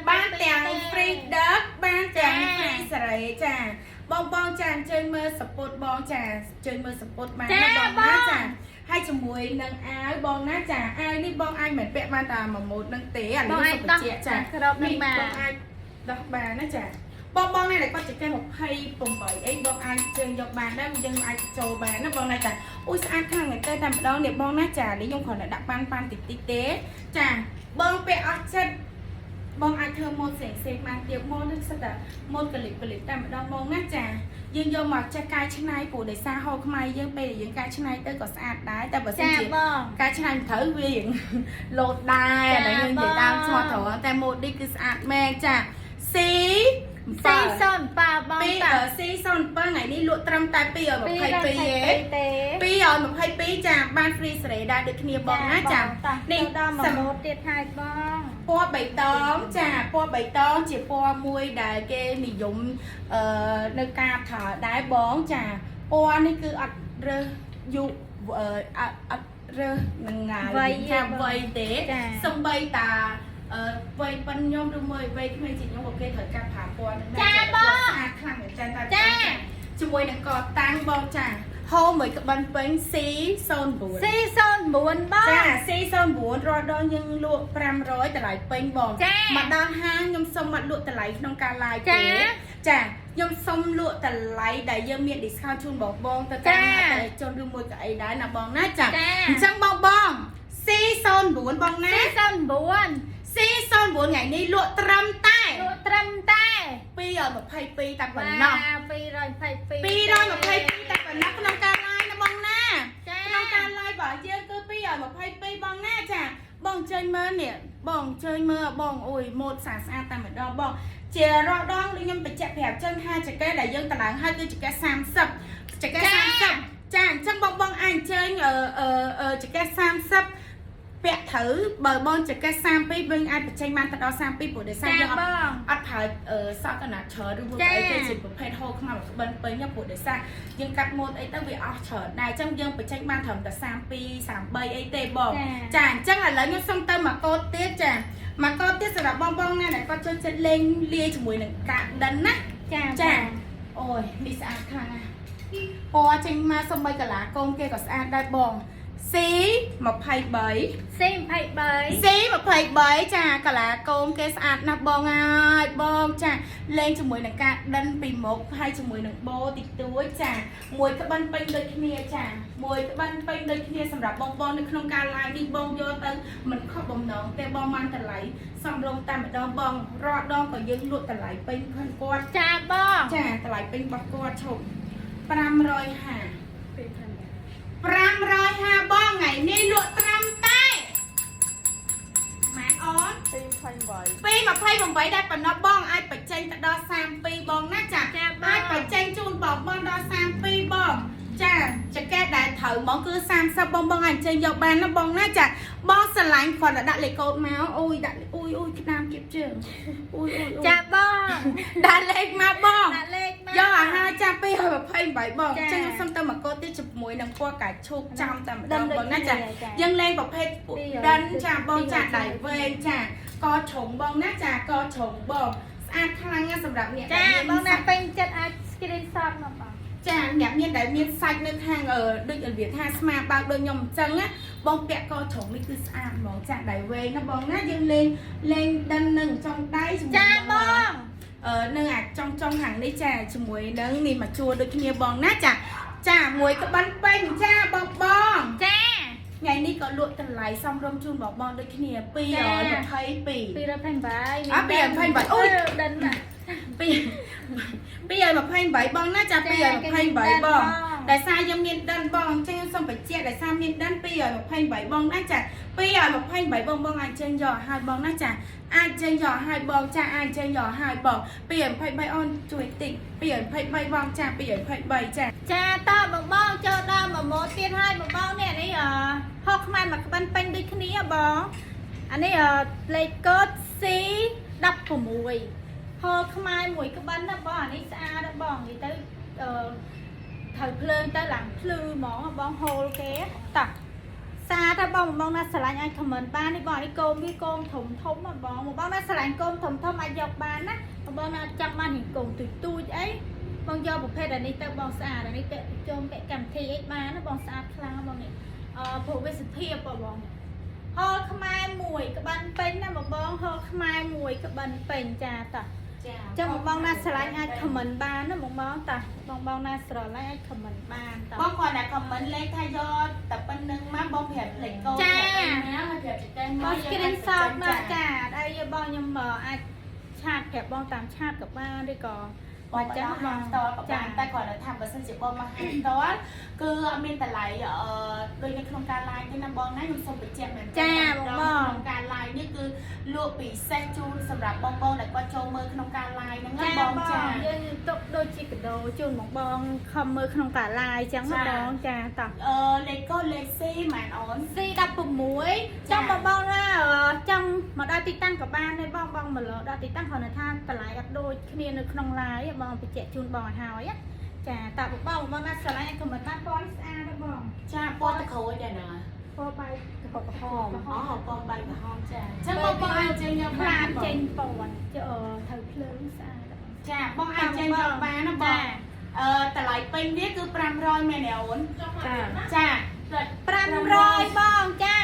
បានទាំង free ដឹកបានទាំង free សេរីចាបងបងចាអញ្ជើញមើលសពុតបងចាអញ្ជើញមើលសពុតបានណាបងណាចាហើយជាមួយនឹងអាវបងណាចាអាវនេះបងអាចមិនពាក់បានតែមួយម៉ូតនឹងទេអា បង នេះ អាចដោះ សុបជាចា ក្របនឹងបាន បងអាចដោះបានណាចាបងបងណាដែលគាត់ចង្កេះ28អីបងអាចជើងយកបានដែរយើងអាចចូលបានណាបងណាចាអូយស្អាតខ្លាំងមែនតើតែម្ដងនេះបងណាចានេះខ្ញុំគ្រាន់តែដាក់ប៉ាន់ប៉ាន់តិចតិចទេចាបងពាក់អស់ចិត្តបងអាចធ្វើម៉ូតផ្សេងផ្សេងបានទៀតម៉ូតនេះសិតតែម៉ូតកលិបកលិបតែម្ដងបងណាចាយើងយកមកចេះកែច្នៃព្រោះដោយសារហូលខ្មែរយើងពេលដែលយើងកែច្នៃទៅក៏ស្អាតដែរតែបើសិន ចា ជា បង ការច្នៃមិនត្រូវវារៀង លោតដែរ ចា តែយើងនិយាយតាមស្មោះត្រង់តែម៉ូតនេះគឺស្អាតមែនចា C 407បង ពី តា C 07ថ្ងៃនេះលក់ត្រឹមតែ222ទេ ទេ 222ចាបាន free សេរីដែរដូចគ្នាបងណាចា នេះដល់មួយម៉ូតទៀតហើយបង ពណ៌បៃតងចាពណ៌បៃតងជាពណ៌មួយដែលគេនិយមអឺនៅការប្រើដែរបងចាពណ៌នេះគឺអត់រើសយុអឺអត់អត់រើសនឹងងាយថាវ័យទេសំបីតាអឺវ័យប៉ុនខ្ញុំឬមួយវ័យក្មេងជាងខ្ញុំក៏គេត្រូវការប្រើពណ៌នឹងដែរស្អាតខ្លាំងមែនតើ ចា ជាមួយនឹងកតាំងបងចា ហូមួយក្បិនពេញ C09 C09 បង ចា C09 រាល់ដងយើងលក់500តម្លៃពេញបង ចា មកដល់ហាងខ្ញុំសុំមកលក់តម្លៃក្នុងការ live ចា ទេចាខ្ញុំសុំលក់តម្លៃដែលយើងមាន discount ជូនបងបងទៅតាមអតិថិជនឬមួយក៏អីដែរណាបងណាចា ចា អញ្ចឹងបងបង C09 បងណា C09 C09 ថ្ងៃនេះលក់ត្រឹមតែ លក់ត្រឹមតែ 222តែប៉ុណ្ណោះ 222 222តែប៉ុណ្ណោះក្នុងការ live ណាបងណា ចា ក្នុងការ live របស់យើងគឺ222បងណាចាបងអញ្ជើញមើលនេះបងអញ្ជើញមើលបងអូយម៉ូតស្អាតស្អាតតែម្ដងបងជារកដងដូចខ្ញុំបញ្ជាក់ប្រាប់ចឹងថាចកេះដែលយើងតម្លើងឲ្យគឺចកេះ30ចកេះ30ចាអញ្ចឹងបងបងអាចអញ្ជើញអឺអឺអឺចកេះ30ពាក់ត្រូវបើបងចកេះ32វិញអាចបញ្ចេញបានទៅដល់32ព្រោះដោយសារ ចា យើងអត់ បង អត់ប្រើអឺសក់កណាត់ច្រើនឬមួយ ចា អីទេជាប្រភេទហូលខ្មៅក្បិនពេញណាព្រោះដោយសារយើងកាត់ម៉ូតអីទៅវាអស់ច្រើនដែរអញ្ចឹងយើងបញ្ចេញបានត្រឹមតែ32 33អីទេបងចាអញ្ចឹងឥឡូវខ្ញុំសុំទៅមកកូតទៀតចាមកកូតទៀតសម្រាប់បងបងណាដែលគាត់ចូលចិត្តលេងលាយជាមួយនឹងកាដិនណា ចា ចាអូយនេះស្អាតខ្លាំងណាស់ពណ៌ចេញមកសំបីកាឡាកូនគេក៏ស្អាតដែរបង C 23 C23 C23 ចាកាឡាកូនគេស្អាតណាស់បងអើយបងចាលេងជាមួយនឹងការដិនពីមុខហើយជាមួយនឹងបោតិចតួចចាមួយក្បិនពេញដូចគ្នាចាមួយក្បិនពេញដូចគ្នាសម្រាប់បងបងនៅក្នុងការ live នេះបងយកទៅមិនខុសបំណងទេបងបានតម្លៃសំរុំតែម្ដងបងរាល់ដងក៏យើងលក់តម្លៃពេញផងគាត់ ចាបង ចាតម្លៃពេញរបស់គាត់ឈប់550 550បងថ្ងៃនេះលក់ត្រឹមតែម៉ែនអូន 228 228ដែរប៉ុណ្ណោះបងអាចបញ្ចេញទៅដល់32បងណាចា ចាបង អាចបញ្ចេញជូនបងបងដល់32បងចាចកេះដែលត្រូវហ្មងគឺ30បងបងអាចចេញយកបានណាបងណាចាបងស្រឡាញ់គាត់តែដាក់លេខកូដមកអូយដាក់អូយអូយក្តាមគៀបជើងអូយអូយអូយ ចាបង ដាក់លេខមកបង ដាក់លេខមក យកអាហារចា228បង ចា អញ្ចឹងខ្ញុំសុំទៅមកកូដទៀតជាមួយនឹងពណ៌កាឈូកចំតែម្ដង ដឹង បងណាចា ដូចគ្នាចា យើងលេងប្រភេទពួកដិនចាបងចាដៃវែងចាកឆុងបងណាចាកឆុងបងស្អាតខ្លាំងណាស់សម្រាប់អ្នក ចា ដែល បង មានសាច់ ណាពេញចិត្តអាច screenshot មកបង ចាអ្នកមានដែលមានសាច់នៅខាងអឺដូចរបៀបថាស្មាបើកដូចខ្ញុំអញ្ចឹងណាបងពាក់កឆុងនេះគឺស្អាតហ្មងចាដៃវែងណាបងណាយើងលេងលេងដិននឹងចុងដៃជាមួយ ចា នឹង បង អឺនឹងអាចចង់ចង់ខាងនេះចាជាមួយនឹងនេះមកជួរដូចគ្នាបងណាចាចាមួយក្បិនពេញចាបងបង ចា ថ្ងៃនេះក៏លក់តម្លៃសមរម្យជូនបងបងដូចគ្នា222 228 អ่ะ228អូយ ដិនណា 2 228បងណាចា228បងដោយសារយើងមានដិនបងអញ្ចឹងខ្ញុំសូមបញ្ជាក់ដោយសារមានដិន228បងណាចា228បងបងអាចចេញយកឲ្យបងណាចាអាចចេញយកឲ្យបងចាអាចចេញយកឲ្យបង223អូនជួយតិច223បងចា223ចា ចាតបងបងចូលដល់មួយម៉ូតទៀតហើយបងបងនេះអានេះអហោះខ្មែរមកក្បិនពេញដូចគ្នាបងអានេះអលេខកូដ C 16ហូលខ្មែរមួយក្បិនណាបងអានេះស្អាតណាបងនិយាយទៅអឺត្រូវភ្លើងទៅឡើងភ្លឺហ្មងបងហូលគេតោះសាថាបងបងណាស្រឡាញ់អាច comment បាននេះបងអានេះគោមវាគោមធំធំណាបងបងណាស្រឡាញ់គោមធំធំអាចយកបានណាបងបងណាចង់បានរៀងគោមទូចទូចអីបងយកប្រភេទអានេះទៅបងស្អាតអានេះពាក់ជុំពាក់កម្មវិធីអីបានណាបងស្អាតខ្លាំងណាបងនេះអឺព្រោះវាសុភាពបងហូលខ្មែរមួយក្បិនពេញណាបងបងហូលខ្មែរមួយក្បិនពេញចាតោះ ចា ចឹងបងបងណាស្រឡាញ់អាច comment បានណាបងបងតាបងបងណាស្រឡាញ់អាច comment បានតា បងគាត់តែ comment លេខថាយកតែប៉ុណ្្នឹងមកបងប្រាប់លេខកូន ចា ប្រាប់ណាមកប្រាប់ចកេះ បង មក screenshot មកចាអីបងខ្ញុំអាច chat ប្រាប់បងតាម chat ក៏បានឬក៏ បងចឹងបងផ្ទាល់ក៏បានតែគាត់ថាបើសិនជាបងមកហាងផ្ទាល់គឺអត់មានតម្លៃអឺដូចនៅក្នុងការ live ទេណាបងណាខ្ញុំសូមបញ្ជាក់មែន ចាបងបង ក្នុងការ live នេះគឺលក់ពិសេសជូនសម្រាប់បងបងដែលគាត់ចូលមើលក្នុងការ live ហ្នឹងណា ចា បង បង ចា យើងទុកដូចជាកដោជូនបងបងខំមើលក្នុងកា live ចឹងណាបងចាតោះ អឺលេខកូដលេខ C ម៉ែនអូន C16 ចង់បងបងណាចង់មកដល់ទីតាំងក៏បានដែរបងបងមកលើដល់ទីតាំងគ្រាន់តែថាតម្លៃអត់ដូចគ្នានៅក្នុង live បងបញ្ជាក់ជូនបងឲ្យហើយចាតើបងបងបងណាស្រឡាញ់ឲ្យ comment បានពណ៌ស្អាតណាបង ចាពណ៌ទឹកក្រូចដែរណា ពណ៌បាយក្រហម អូពណ៌បាយក្រហមចាអញ្ចឹងបងបងអាចចេញយក ខ្លា បានបង នចេញពណ៌ចុះត្រូវភ្លើងស្អាត ចាបងអាចចេញយកបានណាបង តម្លៃពេញវាគឺ500មែនទេអូន ចា ចា 500បងចា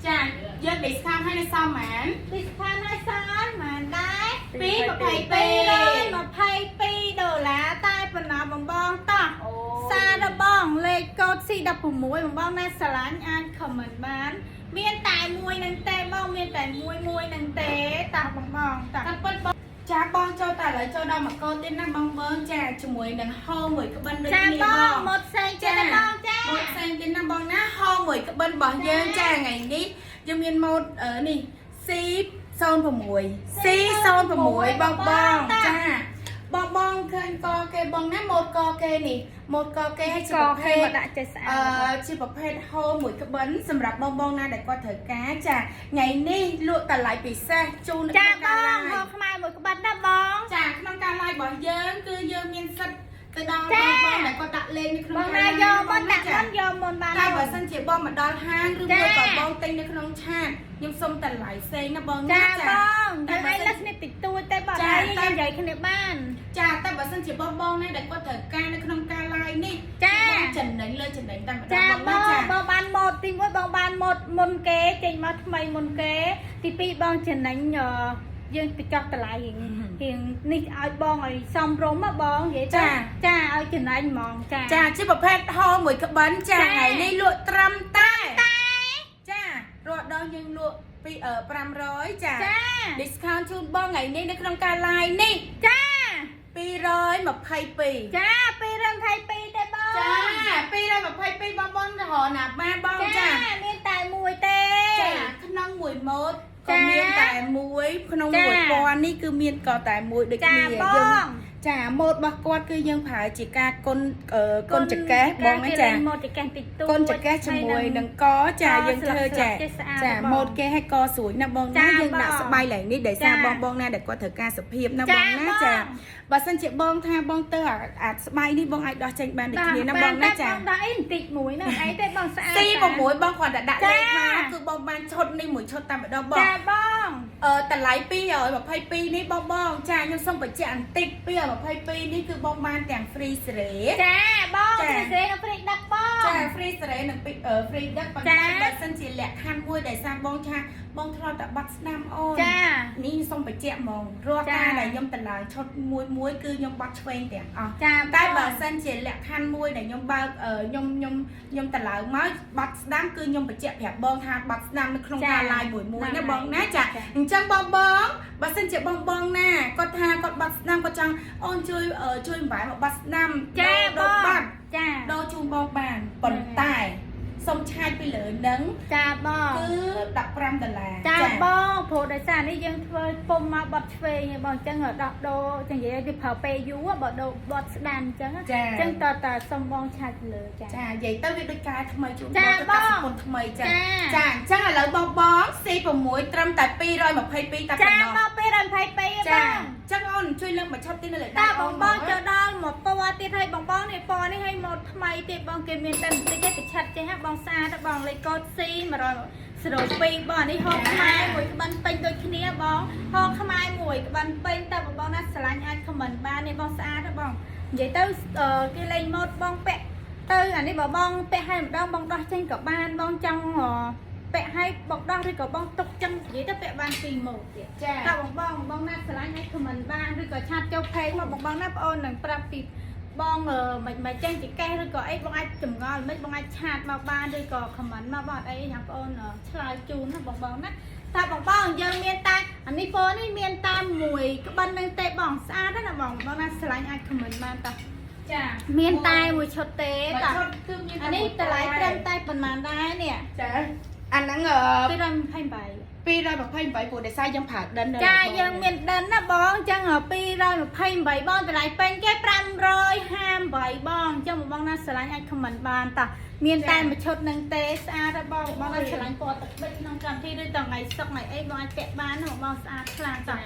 ចាយើង discount ឲ្យនៅសល់ប៉ុន្មាន discount ឲ្យសល់ប៉ុន្មានដែរ 222 222ដុល្លារតែប៉ុណ្ណោះបងបងតោះ អូ សាររបងលេខកូដ C16 បងបងណាស្រឡាញ់អាច comment បាន មានតែមួយនឹងទេបងមានតែមួយមួយនឹងទេតោះបងបងតោះ តាមពិតបងចាបងចូលតែឥឡូវចូលដល់មកកូនទៀតណាបងបងចាជាមួយនឹងហោមួយក្បិនដូច ចា គ្នា បង បង ម៉ូតផ្សេងទៀតណាបងចា ម៉ូតផ្សេងទៀតណាបងណាហោមួយក្បិនរបស់យើងចាថ្ងៃនេះយើងមានម៉ូតនេះ C06 C06 បងបងចាបងបងឃើញកគេបងណាម៉ូតកគេនេះម៉ូតកគេឲ្យជា ក ប្រភេទ គេមកដាក់ចេះស្អា អ ត ឺជាប្រភេទហូមួយក្បិនសម្រាប់បងបងណាដែលគាត់ត្រូវការចាថ្ងៃនេះលក់តម្លៃពិសេសជូននៅ ចា ក្នុង ប ការ ងហូ live បខ្មែរមួយក្បិតណាបង ចាក្នុងការ live របស់យើងគឺយើងមានសិទ្ធិទៅដល់ ចា បងបងដែលគាត់ដាក់លេខនៅក្នុង បង ការ ណាយក live មុនដាក់ ចា មុនយកមុនបាន តែបើសិនជាបងមកដល់ហាងឬ ចា មួយក៏បងទិញនៅក្នុងឆាតខ្ញុំសុំតម្លៃផ្សេងណាបងណា ចា ចា បង តែ តែ បើសិន ឯងលើគ្នាតិចតួចទេបង ចា ឯង តែ យើងនិយាយគ្នាបាន ចាតែបើសិនជាបងបងណាដែលគាត់ត្រូវការនៅក្នុងការ live នេះ ចា បងចំណេញលើចំណេញតែម្ដ ចា ង បង បងណាចា បងបានម៉ូតទី1បងបានម៉ូតមុនគេចេញមកថ្មីមុនគេ ទី2បងចំណេញយើងទៅចោះតម្លៃរៀងរៀងនេះឲ្យបងឲ្យសមរម្យហ៎បងនិយាយទៅចាឲ្យចំណេញហ្មងចា ចាជាប្រភេទហោមួយក្បិនចា ចា ថ្ងៃនេះលក់ត្រឹមតែចារាល់ដងយើងលក់ពី500ចា ចា discount ជូនបងថ្ងៃនេះនៅក្នុងការ live នេះ ចា 222 ចា222ទេបង ចា222បងបងរហណាបានបង ចា ចា មានតែមួយទេ ចាក្នុងមួយម៉ូត ចា ក៏មានតែមួយក្នុង ចា មួយពណ៌នេះគឺមានក៏តែមួយដូច ចា គ្នា ប យើង ង ចាម៉ូតរបស់គាត់គឺយើងប្រើជាការគុណគុណចកេះបងណាចា ម៉ូតចកេះតិចតួច កូនចកេះជាមួយនឹងកចា ក យើងធ្វើចា ស្លឹកៗចេះស្អាត ចា បង ម៉ូតគេឲ្យកស្រួយណាបង ចា ណាយើងដាក់ បង ស្បៃឡើងនេះដោយសារ ចា បងបងណាដែលគាត់ត្រូវការសុភាពណា ចា បងណា បង ចាបើសិនជាបងថាបងទៅអាស្បៃនេះបងអាចដោះចេញបានដូចគ្នាណាបងណាចា បងដាក់អីបន្តិចមួយណាអីទេបងស្អាត C 6បងគ្រាន់តែដាក់ ចា លេខមកគឺបងបានឈុតនេះមួយឈុតតែម្ដងបង ចាបង តម្លៃ222នេះបងបងចាខ្ញុំសូមបញ្ជាក់បន្តិច222នេះគឺបងបានទាំង free សេរី ចាបង ចា free សេរីនិង free ដឹកបង ចា free សេរីនិង free ដឹកប៉ុន្ ចា តែបើសិនជាលក្ខខណ្ឌមួយដែលសារបងថាបងធ្លាប់តែបាត់ស្នាមអូន ចា នេះសូមបញ្ជាក់ហ្មងរាល់ ចា ការដែលខ្ញុំតម្លើងឈុតមួយមួយគឺខ្ញុំបាត់ឆ្វេងទាំងអស់ ចា តែបើសិនជាលក្ខខណ្ឌមួយដែលខ្ញុំបើកខ្ញុំតម្លើងមកបាត់ស្ដាំគឺខ្ញុំបញ្ជាក់ប្រាប់បងថាបាត់ស្ដាំនៅក្នុងការ live មួយមួយណាបងណាចាអញ្ចឹងបងបងបើសិនជាបងបងណាគាត់ថាគាត់បាត់ស្ដាំគាត់ចង់អូនជួយជួយបំបែមកបាត់ស្ដាំ ចាប ដូ ង បាត់ ចា ដូរជូនបងបានប៉ុន្តែសូមឆាយពីលើនឹង ចាបង គឺ15ដុល្លារ ចាបងព្រោះដោយសារនេះយើងធ្វើពុំមកបត់ឆ្វេងឯងបងអញ្ចឹងដោះដូរចឹងនិយាយឲ្យវាប្រើពេលយូរបើដូរបត់ស្ដាំអញ្ចឹង ចា អញ្ចឹងតើតើសុំបងឆាច់លើចា ចានិយាយទៅវាដូចកែថ្មីជូន ចា បងទៅ បង កាត់សពុនថ្មីចា ចា ចាអញ្ចឹងឥឡូវបងបង C6 ត្រឹមតែ222តែ ចា ប៉ុណ្ណោះ បងពេល22 ចា បង អញ្ចឹងអូនជួយលើកមកឈប់ទីនៅលើ តើ ដៃ បងបងចូលដល់មកពណ៌ទៀតហើយបងបងនេះពណ៌នេះឲ្យម៉ូតថ្មីទៀតបងគេមានតែបន្តិចទេប្រឆិតចេះហ่ะបងស្អាតហ៎បងលេខកូដ C 102បងនេះហូបខ្មែរមួយក្បិនពេញដូចគ្នាបងហូបខ្មែរមួយក្បិនពេញតើបងបងណាស្រឡាញ់អាច comment បាននេះបងស្អាតហ៎បងនិយាយទៅគេលេងម៉ូតបងពាក់ទៅអានេះបើបងពាក់ឲ្យម្ដងបងដោះចេញក៏បានបងចង់ពាក់ឲ្យបងដោះឬក៏បងទុកចឹងនិយាយទៅពាក់បានពីរម៉ូតទៀត ចា តើបងបងបងណាស្រឡាញ់ឲ្យ comment បានឬក៏ឆាតចូល page មកបងបងណាបងអូននឹងប្រាប់ពីបងមិនមិនចេញចកេះឬក៏អីបងអាចចម្ងល់មិនបងអាចឆាតមកបានឬក៏ comment មកបងអត់អីញ៉ាំបងអូនឆ្លើយជូនណាបងបងណាតើបងបងយើងមានតែអានេះពណ៌នេះមានតែមួយក្បិននឹងទេបងស្អាតណាស់បងបងណាស្រឡាញ់អាច comment បានតើ ចា មានតែមួយឈុតទេ តើ មួយឈុតគឺមាន អានេះតម្លៃត្រឹមតែប៉ុន្មានដែរនេះ ចាអាហ្នឹង 228 228ព្រោះដោយសារយើងប្រើដិននៅ ចាយើងមានដិនណាបងអញ្ចឹង228បងតម្លៃពេញគេ558បងអញ្ចឹងបងណាស្រឡាញ់អាច comment បានតោះមានតែមួយឈុតនឹងទេស្អាតណាស់បងបងណាស្រឡាញ់ពណ៌ទឹកប៊ិចក្នុងកម្មវិធីឬតថ្ងៃសុក្រថ្ងៃអីបងអាចពាក់បានណាបងស្អាតខ្លាំងតោះ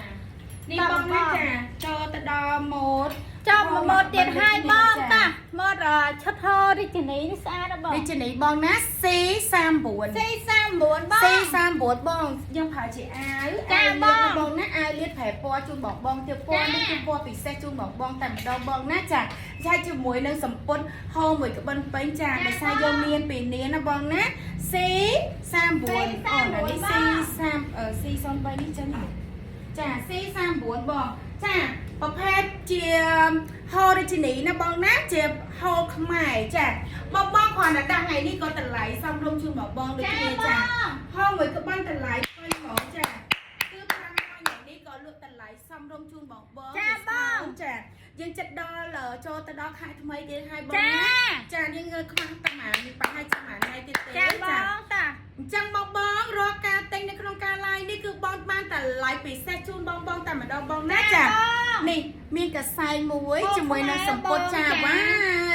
នេះបងណាចាចូលទៅដល់ម៉ូត ចប់មួយម៉ូតទៀតហើយបងតាម៉ូតឈុតហោរាជនីនេះស្អាតណាស់បង រាជនីបងណា C39 C39 បង C39 បងយើងប្រើជាអាវ ចា អាវ បង លាតណាបងណាអាវលាតប្រែពណ៌ជូនបងបងទៀតពណ៌ ចា នេះគឺពណ៌ពិសេសជូនបងបងតែម្ដងបងណាចាចាជាមួយនឹងសម្ពុតហូរមួយក្បិនពេញចាដោយសារយើងមានពីនាណាបងណា C39 អូននេះ C30 C03 នេះចឹងហ៎ចា C39 បងចាប្រភេទជាហូររាជនីណាបងណាជាហូរខ្មែរចាបងបងគ្រាន់តែដាក់ថ្ងៃនេះក៏តម្លៃសមរម្យជូនបងបងដូច ចា គ្នា ប ចា ង ហោមួយក្បាន់តម្លៃពេញហ្មងចាគឺ500ថ្ងៃនេះក៏លក់តម្លៃសមរម្យជូនបងបង ចាបង ចាយើងចិត្តដល់ចូលទៅដល់ខែថ្មីទៀតហើយបង ចា ណាចាយើងខ្វះតែប្រហែលប្រហែលជាប្រហែលថ្ងៃទៀតទេ ចាបងតា អញ្ចឹងបងបងរកការទិញនៅក្នុងការ live នេះគឺបងបានតម្លៃពិសេសជូនបងបងតែម្ដងបងណាចា បង នេះមានកសែងមួយ បង ជាមួយនឹងសម្ពុតចា បងចា វ៉ា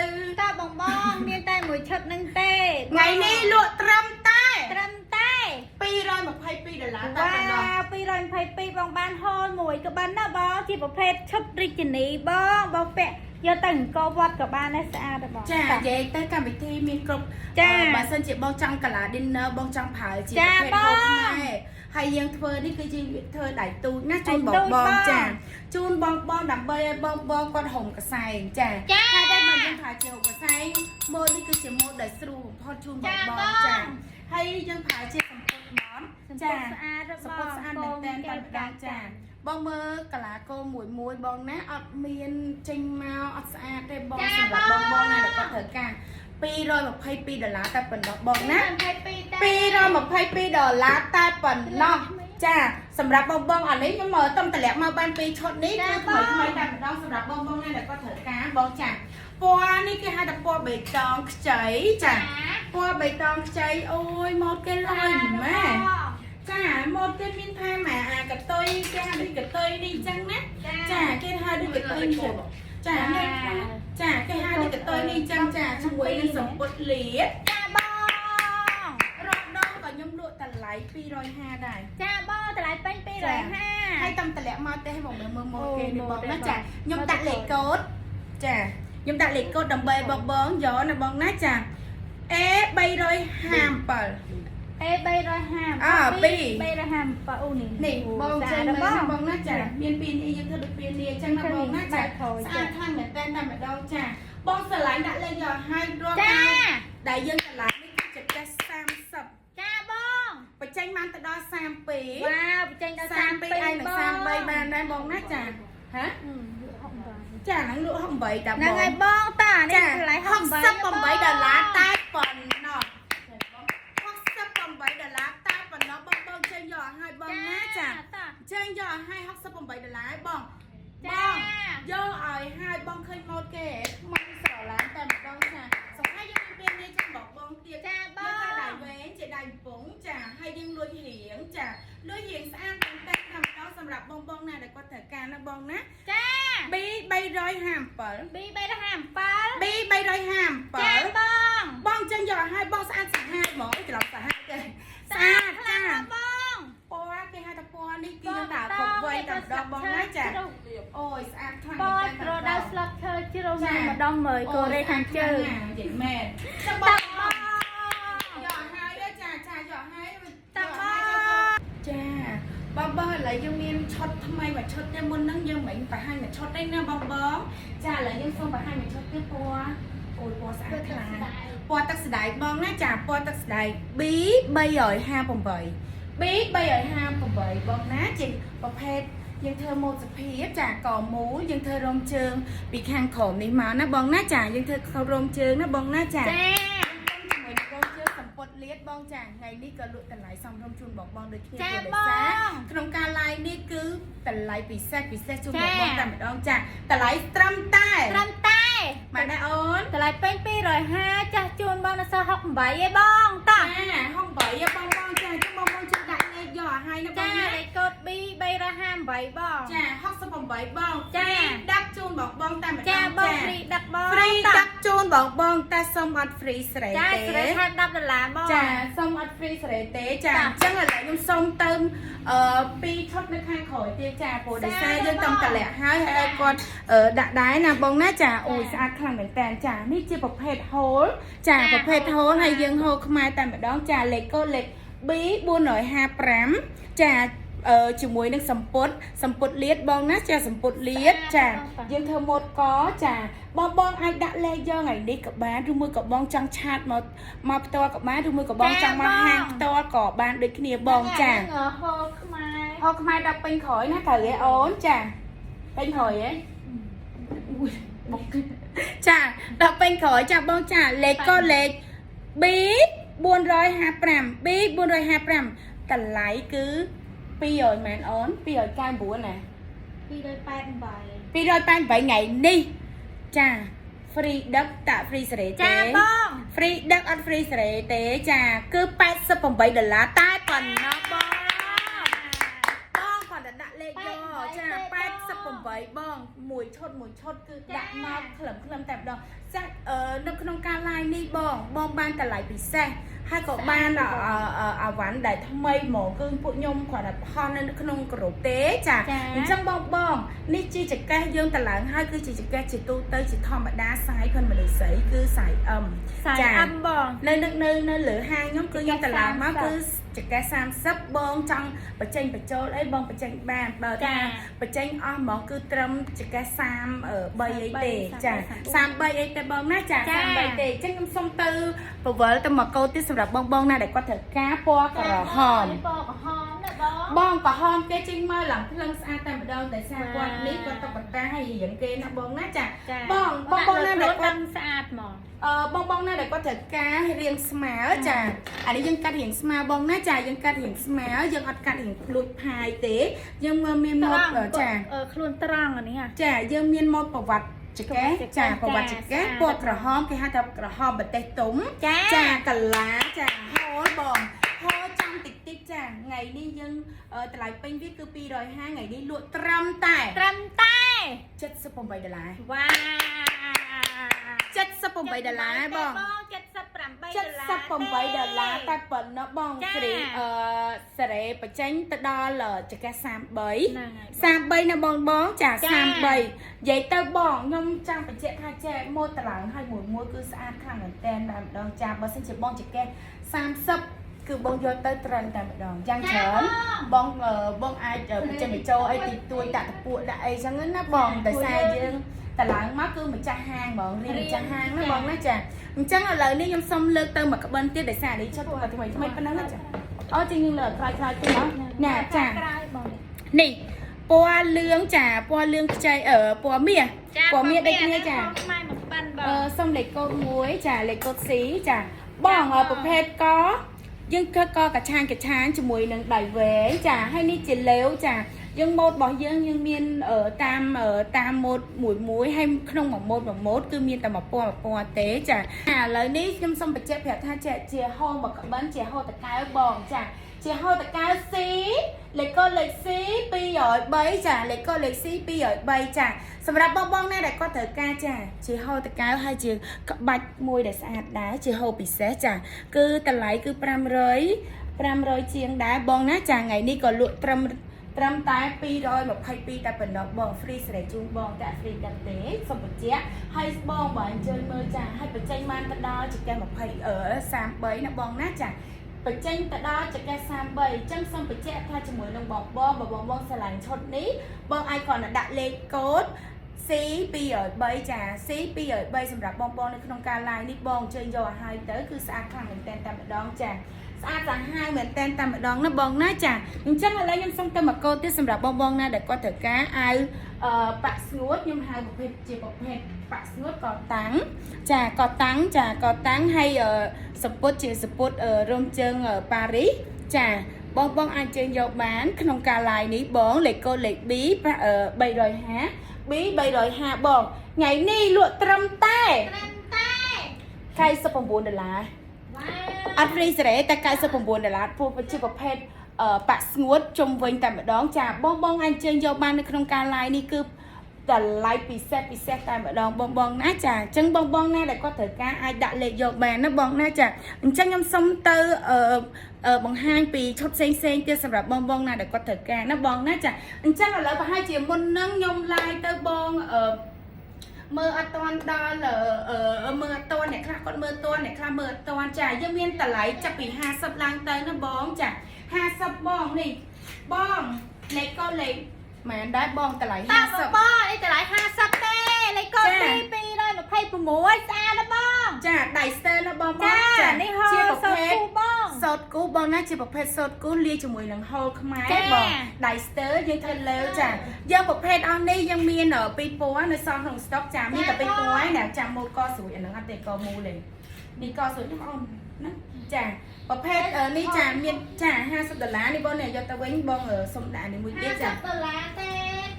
វ តាបងបងមានតែមួយឈុតនឹងទេ ថ្ងៃនេះលក់ត្រឹមតែ ត្រឹមតែ 222ដុល្លារតែ វ៉ា ប៉ុណ្ណោះ វ222បងបានហូលមួយក៏បានណាបងជាប្រភេទឈុតរាជនីបងបងពាក់យកទៅអង្គរវត្តក៏បានដែរស្អាតដែរបង ចានិយាយទៅកម្មវិធីមានគ្រប់ ចា បើសិនជាបងចង់កាឡា dinner បងចង់ប្រើជា ចា ប្រភេទហូប បង ខ្មែរហើយយើងធ្វើនេះគឺយើងធ្វើដៃទូចណាជូនបង ដៃទូច បង បង ចាជូនបងបងដើម្បីឲ្យបងបងគាត់ហុំកសែងចា ចា ហើយដែលមកយើងប្រើជាហុំកសែងម៉ូតនេះគឺជាម៉ូតដែលស្រួលបំផុតជូនបង ចា បង បង ចាហើយយើងប្រើជាសម្ពុតម៉ន ចាស្អាត សម្ពុតស្អាតមែនតើតែម្ដងចាបងមើលកាឡាកោមួយមួយបងណាអត់មានចេញមកអត់ស្អាតទេបងសម្រាប់បងបងណាដែលគាត់ត្រូវការ222ដុល្លារតែប៉ុណ្ណោះបងណា 222ទេ 222ដុល្លារតែប៉ុណ្ណោះចាសម្រាប់បងបងអានេះខ្ញុំមើលតំតម្លាក់មកបានពីរឈុតនេះគឺថ្មីថ្មីតែម្ដងសម្រាប់បងបងណាដែលគាត់ត្រូវការបងចាពណ៌នេះគេហៅថាពណ៌បៃតងខ្ចីចាពណ៌បៃតងខ្ចីអូយមកគេលយម៉ែចាមកគេមានថែមអាកតុយគេហៅដូចកតុយនេះអញ្ចឹងណាចាគេហៅដូចកតុយនេះចានេះចាគេហៅដូចកតុយនេះអញ្ចឹងចាជាមួយនឹងសម្ពុតលាត ចាបង រកដងក៏ខ្ញុំលក់តម្លៃ250ដែរ ចាបងតម្លៃពេញ250 ហើយតំតម្លាក់មកទេឲ្យបងមើលមើលម៉ូត អូ គេនេះបងណា ម៉ូត ចាខ្ញុំដាក់លេខកូដចាខ្ញុំដាក់លេខកូដដើម្បីឲ្យបងបងយកណាបងណាចា A 357 A 350 អើ B 357អូនេះ នេះបង ស្ ចេញ អាតណាស់ មើលណាបងណាចាមានពីរនេះយើងធ្វើដូចពីរនេះអញ្ចឹងណាបងណាចា បែបថយ ស្អាតខ្លាំងមែនតើតែម្ដងចាបងស្រឡាញ់ដាក់លេខយកឲ្យរាល់ ចា ការដែលយើងតម្លៃនេះគឺជាផ្ទះ30 ចាបង បញ្ចេញបានទៅដល់32 វ៉ាវបញ្ចេញដល់ 32ឯង 32 នឹង33បានដែរបងណាចាហ៎ចាហ្នឹងលក់68តាបង ហ្នឹងហើយបងតានេះ ចា តម្លៃ 68ដុល្លារតែប៉ុណ្ណោះ68ដុល្លារតែប៉ុណ្ណោះបងបងចេញយកឲ្យឲ្យបងណាចា តា ចេញយកឲ្យឲ្យ68ដុល្លារឲ្យបង ចា បងយកឲ្យឲ្យបងឃើញម៉ូតគេថ្មីស្រឡាញ់តែម្ដងចាសំខាន់យើងមានពេលនេះចាំបងបងទៀត ចាប យើង ង ថាដៃវែងជាដៃកំពង់ចាហើយយើងលួចរៀងចាលួចរៀងស្អាតមែនតើតែម្ដងសម្រាប់បងបងណាដែលគាត់ត្រូវការណាបងណា ចា B 357 B 357 B 357 ចាបង បងចេញយកឲ្យបងស្អាតសាហាវហ្មងច្រឡំសាហាវទេស្អាត ខ្លាំង ចា ណាស់បង ពណ៌គេហៅថាពណ៌នេះគឺយើងដាក់គ្រប់វ័យតែម្ដងបងណាចាអូយស្អាតខ្លាំង ពណ៌ មែន ក្រដៅស្លឹកឈើជ្រុង ចា ម្ដងមើលកូរ៉េខាងជើង និយាយមែនចាំប តា ង បង យកឲ្យចាចាយកឲ្យ តាបង ចាបងបងឥឡូវយើងមានឈុតថ្មីមួយឈុតទេមុនហ្នឹងយើងមិនបង្ហាញមួយឈុតទេណាបងបងចាឥឡូវយើងសូមបង្ហាញមួយឈុតទៀតពណ៌អូយពណ៌ស្អាតខ្លាំងណាស់ពណ៌ទឹកស្ដែកបងណាចាពណ៌ទឹកស្ដែក B 358 B 358បងណាជាប្រភេទយើងធ្វើម៉ូតសភាពចាកមូលយើងធ្វើរោមជើងពីខាងក្រោមនេះមកណាបងណាចាយើងធ្វើរោមជើងណាបងណាចា ចា ជាមួយនឹងរោមជើងសម្ពុតលាតបងចាថ្ងៃនេះក៏លក់តម្លៃសមរម្យជូនបងបងដូចគ្នា ចា ព្រោះ ប ដោយសារ ង ក្នុងការ live នេះគឺតម្លៃពិសេសពិសេសជូន ចា បងបងតែម្ដងចាតម្លៃត្រឹមតែ ត្រឹមតែ ម៉ែដែរអូន តម្លៃពេញ250ចាស់ជូនបងនៅសល់68ឯងបងតា ចាហុង8បងបងចាជុំបងបងជួយដាក់លេខយក យកឲ្យហើយណាបង ចា ណា លេខកូដ B 358បង ចា68បង ចា ដឹកជូនបងបងតែម្ដង ចាបង free ដឹកបង free ដឹកជូនបងបងតែសុំអត់ free សេរី ចា ទេ សេរីថែម10ដុល្លារបង ចាសុំអត់ free សេរីទេចា ចា អញ្ចឹងឥឡូវខ្ញុំសុំទៅពីរឈុតនៅខាងក្រោយទៀតចាព្រោះដោយសារយើងតំតម្លាក់ហើយហើយឲ្យគាត់ដាក់ដែរណាបងណាចាអូយស្អាតខ្លាំងមែនតើចានេះជាប្រភេទហូលចាប្រភេទហូលហើយយើងហូលខ្មែរតែម្ដងចាលេខកូដលេខ B 455ចាជាមួយនឹងសម្ពុតសម្ពុតលៀតបងណាចាសម្ពុតលៀតចាយើងធ្វើម៉ូតកចាបងបងអាចដាក់លេខយកថ្ងៃនេះក៏បានឬមួយក៏បងចង់ឆាតមកមកផ្ទាល់ក៏បានឬមួយក៏បងចង់មកហាងផ្ទាល់ក៏បានដូចគ្នាបងចា ហ្នឹងហូលខ្មែរ ហូលខ្មែរដល់ពេញក្រោយណាត្រូវឯអូនចាពេញក្រោយហ៎អូយបងចាដល់ពេញក្រោយចាបងចាលេខក៏លេខ B 455 B 455តម្លៃគឺ200មែនអូន299ណា 288 288ថ្ងៃនេះចា free ដឹកតា free សេរីទេ ចាបង free ដឹកអត់ free សេរីទេចាគឺ88ដុល្លារតែប៉ុណ្ណោះបងបងគាត់តែដាក់លេខយកចា88បងមួយឈុតមួយឈុតគឺដាក់មកក្លឹមក្លឹមតែម្ដងចានៅក្នុងការ live នេះបងបងបានតម្លៃពិសេសហើយក៏បានអាវ៉ាន់ដែលថ្មីហ្មងគឺពួកខ្ញុំគ្រាន់តែផននៅក្នុងក្រុមទេចាអញ្ចឹងបងបងនេះជាចកេះយើងតម្លើងហើយគឺជាចកេះជាទូទៅជាធម្មតាសាយផិនមនុស្សស្រីគឺសាយ M សាយអឹមបង នៅនៅនៅនៅលើហាងខ្ញុំគឺខ្ញុំតម្លើងមកគឺចកេះ30បងចង់បញ្ចេញបញ្ចូលអីបងបញ្ចេញបានបើថាបញ្ចេញអស់ហ្មងគឺត្រឹមចកេះ33អីទេចា33អីទេបងណាចា33ទេអញ្ចឹងខ្ញុំសុំទៅពវល់ទៅមកកោទៀតសម្រាប់បងបងណាដែលគាត់ត្រូវការពណ៌ក្រហម ពណ៌ក្រហមណាបង បងក្រហមគេចេញមកឡើងភ្លឹងស្អាតតែម្ដងតែសារគាត់នេះគាត់តុក្កតាឲ្យរៀងគេណាបងណាចាបងបងបងណាដែលគាត់ ស្អាតហ្មង បងបងណាដែលគាត់ត្រូវការរៀងស្មើចាអានេះយើងកាត់រៀងស្មើបងណាចាយើងកាត់រៀងស្មើយើងអត់កាត់រៀងលួចផាយទេយើងមើលមានម៉ូដចា ខ្លួនត្រង់អានេះហ่ะ ចាយើងមានម៉ូដប្រវត្តិចកេះចាប្រវត្តិចកេះពណ៌ក្រហមគេហៅថាក្រហមប្រទេសទុំ ចា ចាកាឡាចាហូលបងហូលចាំតិចតិចចាថ្ងៃនេះយើងតម្លៃពេញវាគឺ250ថ្ងៃនេះលក់ត្រឹមតែ ត្រឹមតែ 78ដុល្លារ វ៉ា 78ដុល្លារបង បង78ដុល្លារ 78ដុល្លារតែប៉ុណ្ណោះបង free សេរីបញ្ចេញទៅដល់ចកេះ33 ហ្នឹងហើយ 33ណាបងបងចា33និយាយទៅបងខ្ញុំចង់បញ្ជាក់ថាចែម៉ូតតម្លើងឲ្យមួយមួយគឺស្អាតខ្លាំងមែនតើតែម្ដងចាបើសិនជាបងចកេះ30គឺបងយកទៅត្រូវតែម្ដងយ៉ាងច្រើនបងបងអាចបញ្ចេញបញ្ចូលអីតិចតួចដាក់តពួកដាក់អីចឹងណាបងតែសារយើងតម្លើងមកគឺម្ចាស់ហាងហ្មងរៀនម្ចាស់ហាងណាបងណាចាអញ្ចឹងឥឡូវនេះខ្ញុំសុំលើកទៅមួយក្បិនទៀតដោយសារនេះចុះថ្មីថ្មីប៉ុណ្ណឹងណាចាអូជាងយើងលើកក្រោយក្រោយទៀតណាចា ក្រោយបង នេះពណ៌លឿងចាពណ៌លឿងខ្ចីពណ៌មាសពណ៌មាសដូចគ្នាចា ខ្មែរមកប៉ិនបង សុំលេខកូដមួយចាលេខកូដ C ចាបងប្រភេទកយើងធ្វើកកឆាញកឆាញជាមួយនឹងដៃវែងចាហើយនេះជាលេវចាយើងម៉ូតរបស់យើងយើងមានតាមតាមម៉ូតមួយមួយហើយក្នុងមួយម៉ូតមួយម៉ូតគឺមានតែមួយពណ៌មួយពណ៌ទេចាឥឡូវនេះខ្ញុំសូមបញ្ជាក់ប្រាប់ថាជាហូមកក្បិនជាហូតកៅបងចាជាហូតកៅ C លេខកូដលេខ C 203ចាលេខកូដលេខ C 203ចាសម្រាប់បងបងណាដែលគាត់ត្រូវការចាជាហូតកៅហើយជាក្បាច់មួយដែលស្អាតដែរជាហូពិសេសចាគឺតម្លៃគឺ500 500ជាងដែរបងណាចាថ្ងៃនេះក៏លក់ត្រឹមតែ222តែប៉ុណ្ណោះបង free ស្រែជូនបងតែ free ដឹកទេសូមបញ្ជាក់ហើយបងបើអញ្ជើញមើលចាហើយបញ្ចេញបានទៅដល់ចកេះ20 33ណាបងណាចាបញ្ចេញទៅដល់ចកេះ33អញ្ចឹងសូមបញ្ជាក់ថាជាមួយនឹងបងបងបើបងបងស្រឡាញ់ឈុតនេះបងអាចគ្រាន់តែដាក់លេខកូដ C 203ចា C 203សម្រាប់បងបងនៅក្នុងការ live នេះបងអញ្ជើញយកឲ្យហើយទៅគឺស្អាតខ្លាំងមែនតើតែម្ដងចាស្អាតសាហាវមែនតើតែម្ដងណាបងណាចាអញ្ចឹងឥឡូវខ្ញុំសុំទៅមកកោទៀតសម្រាប់បងបងណាដែលគាត់ត្រូវការអាវប៉ាក់ស្ងួតខ្ញុំហៅប្រភេទជាប្រភេទប៉ាក់ស្ងួតក៏តាំងចាក៏តាំងចាក៏តាំងហើយសពុតជាសពុតរោមជើងប៉ារីសចាបងបងអាចជើញយកបានក្នុងការ live នេះបងលេខកូដលេខ B 350 B 350បងថ្ងៃនេះលក់ត្រឹមតែ99ដុល្លារ វ៉ា អត់ free សេរីតែ99ដុល្លារព្រោះជាប្រភេទ ប៉ាក់ស្ងួតជុំវិញតែម្ដងចាបងបងអាចអញ្ជើញយកបាននៅក្នុងការ live នេះគឺតម្លៃពិសេសពិសេសតែម្ដងបងបងណាចាអញ្ចឹងបងបងណាដែលគាត់ត្រូវការអាចដាក់លេខយកបានណាបងណាចាអញ្ចឹងខ្ញុំសុំទៅអឺអឺបង្ហាញពីឈុតផ្សេងផ្សេងៗទៀតសម្រាប់បងបងណាដែលគាត់ត្រូវការណាបងណាចាអញ្ចឹងឥឡូវប្រហែលជាមុននឹងខ្ញុំ live ទៅបងអឺ មើលអត់តាន់ដល់អឺមើលអត់តាន់អ្នកខ្លះគាត់មើលតាន់អ្នកខ្លះមើលអត់តាន់ចាយើងមានតម្លៃចាប់ពី50ឡើងទៅណាបងចា50បងនេះបងលេខកូដលេខមែនដែរបងតម្លៃ តើបង 50 បងនេះតម្លៃ50ទេលេខកូដ ចា 226ស្អាតណាស់បង ចាដៃស្ទើណាបងបង ចានេះហូ ជា ល ប្រភេទ សូត្រគូបង សូត្រគូបងណាជាប្រភេទសូត្រគូលាយជាមួយនឹងហូលខ្មែរ ចា បងដៃស្ទើយើងធ្វើលើចាយើងប្រភេទអស់នេះយើងមានពីរពណ៌នៅសល់ក្នុងស្តុកចាមានតែពីរពណ៌ឯណាចាំម៉ូតកស្រួយអាហ្នឹងអត់ទេកមូលទេនេះកស្រួយខ្ញុំអូនណាចាប្រភេទនេះចាមានចា50ដុល្លារនេះបងនេះយកទៅវិញបងសុំដាក់នេះមួយទៀតចា 50ដុល្លារទេ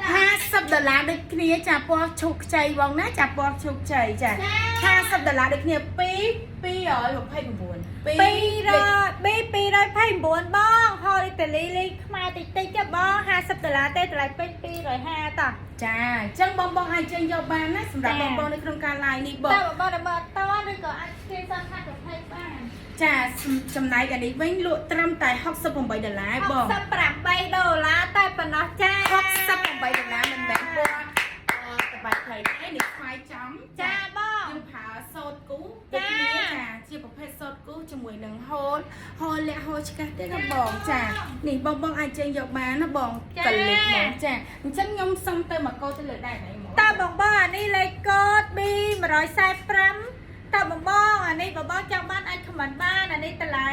តា 50ដុល្លារដូចគ្នាចាពណ៌ឈូកខ្ចីបងណាចាពណ៌ឈូកខ្ចីចា50ដុល្លារដូចគ្នា2 229 200 B 229បងហូលអ៊ីតាលីលីខ្មែរតិចតិចទេបង50ដុល្លារទេតម្លៃពេញ250តោះ ចាអញ្ចឹងបងបងអាចចេញយកបានណាសម្រាប់បងបងនៅក្នុងការ live នេះបង តើបងបងមើលតឬក៏អាច screenshot ខាងប្រភេទបាន ចាចំណែកអានេះវិញលក់ត្រឹមតែ68ដុល្លារបង 68ដុល្លារតែប៉ុណ្ណោះចា 68ដុល្លារមិនមែនពណ៌តបែកព្រៃទេនេះស្វាយចំ ចាបង យើងប្រើសូត្រគូដូចគ្នាចាជាប្រភេទសូត្រគូជាមួយនឹងហូលហូលលាក់ហូលឆ្កេះទេណាបងចានេះបងបងអាចចេញយកបានណាបងកលិចបងចាអញ្ចឹងខ្ញុំសុំទៅមកកោទៅលើដែរហ្នឹងហ្មង តើបងបងអានេះលេខកូដ B 145តើបងបងអានេះបងបងចង់បានអាច comment បានអានេះតម្លៃ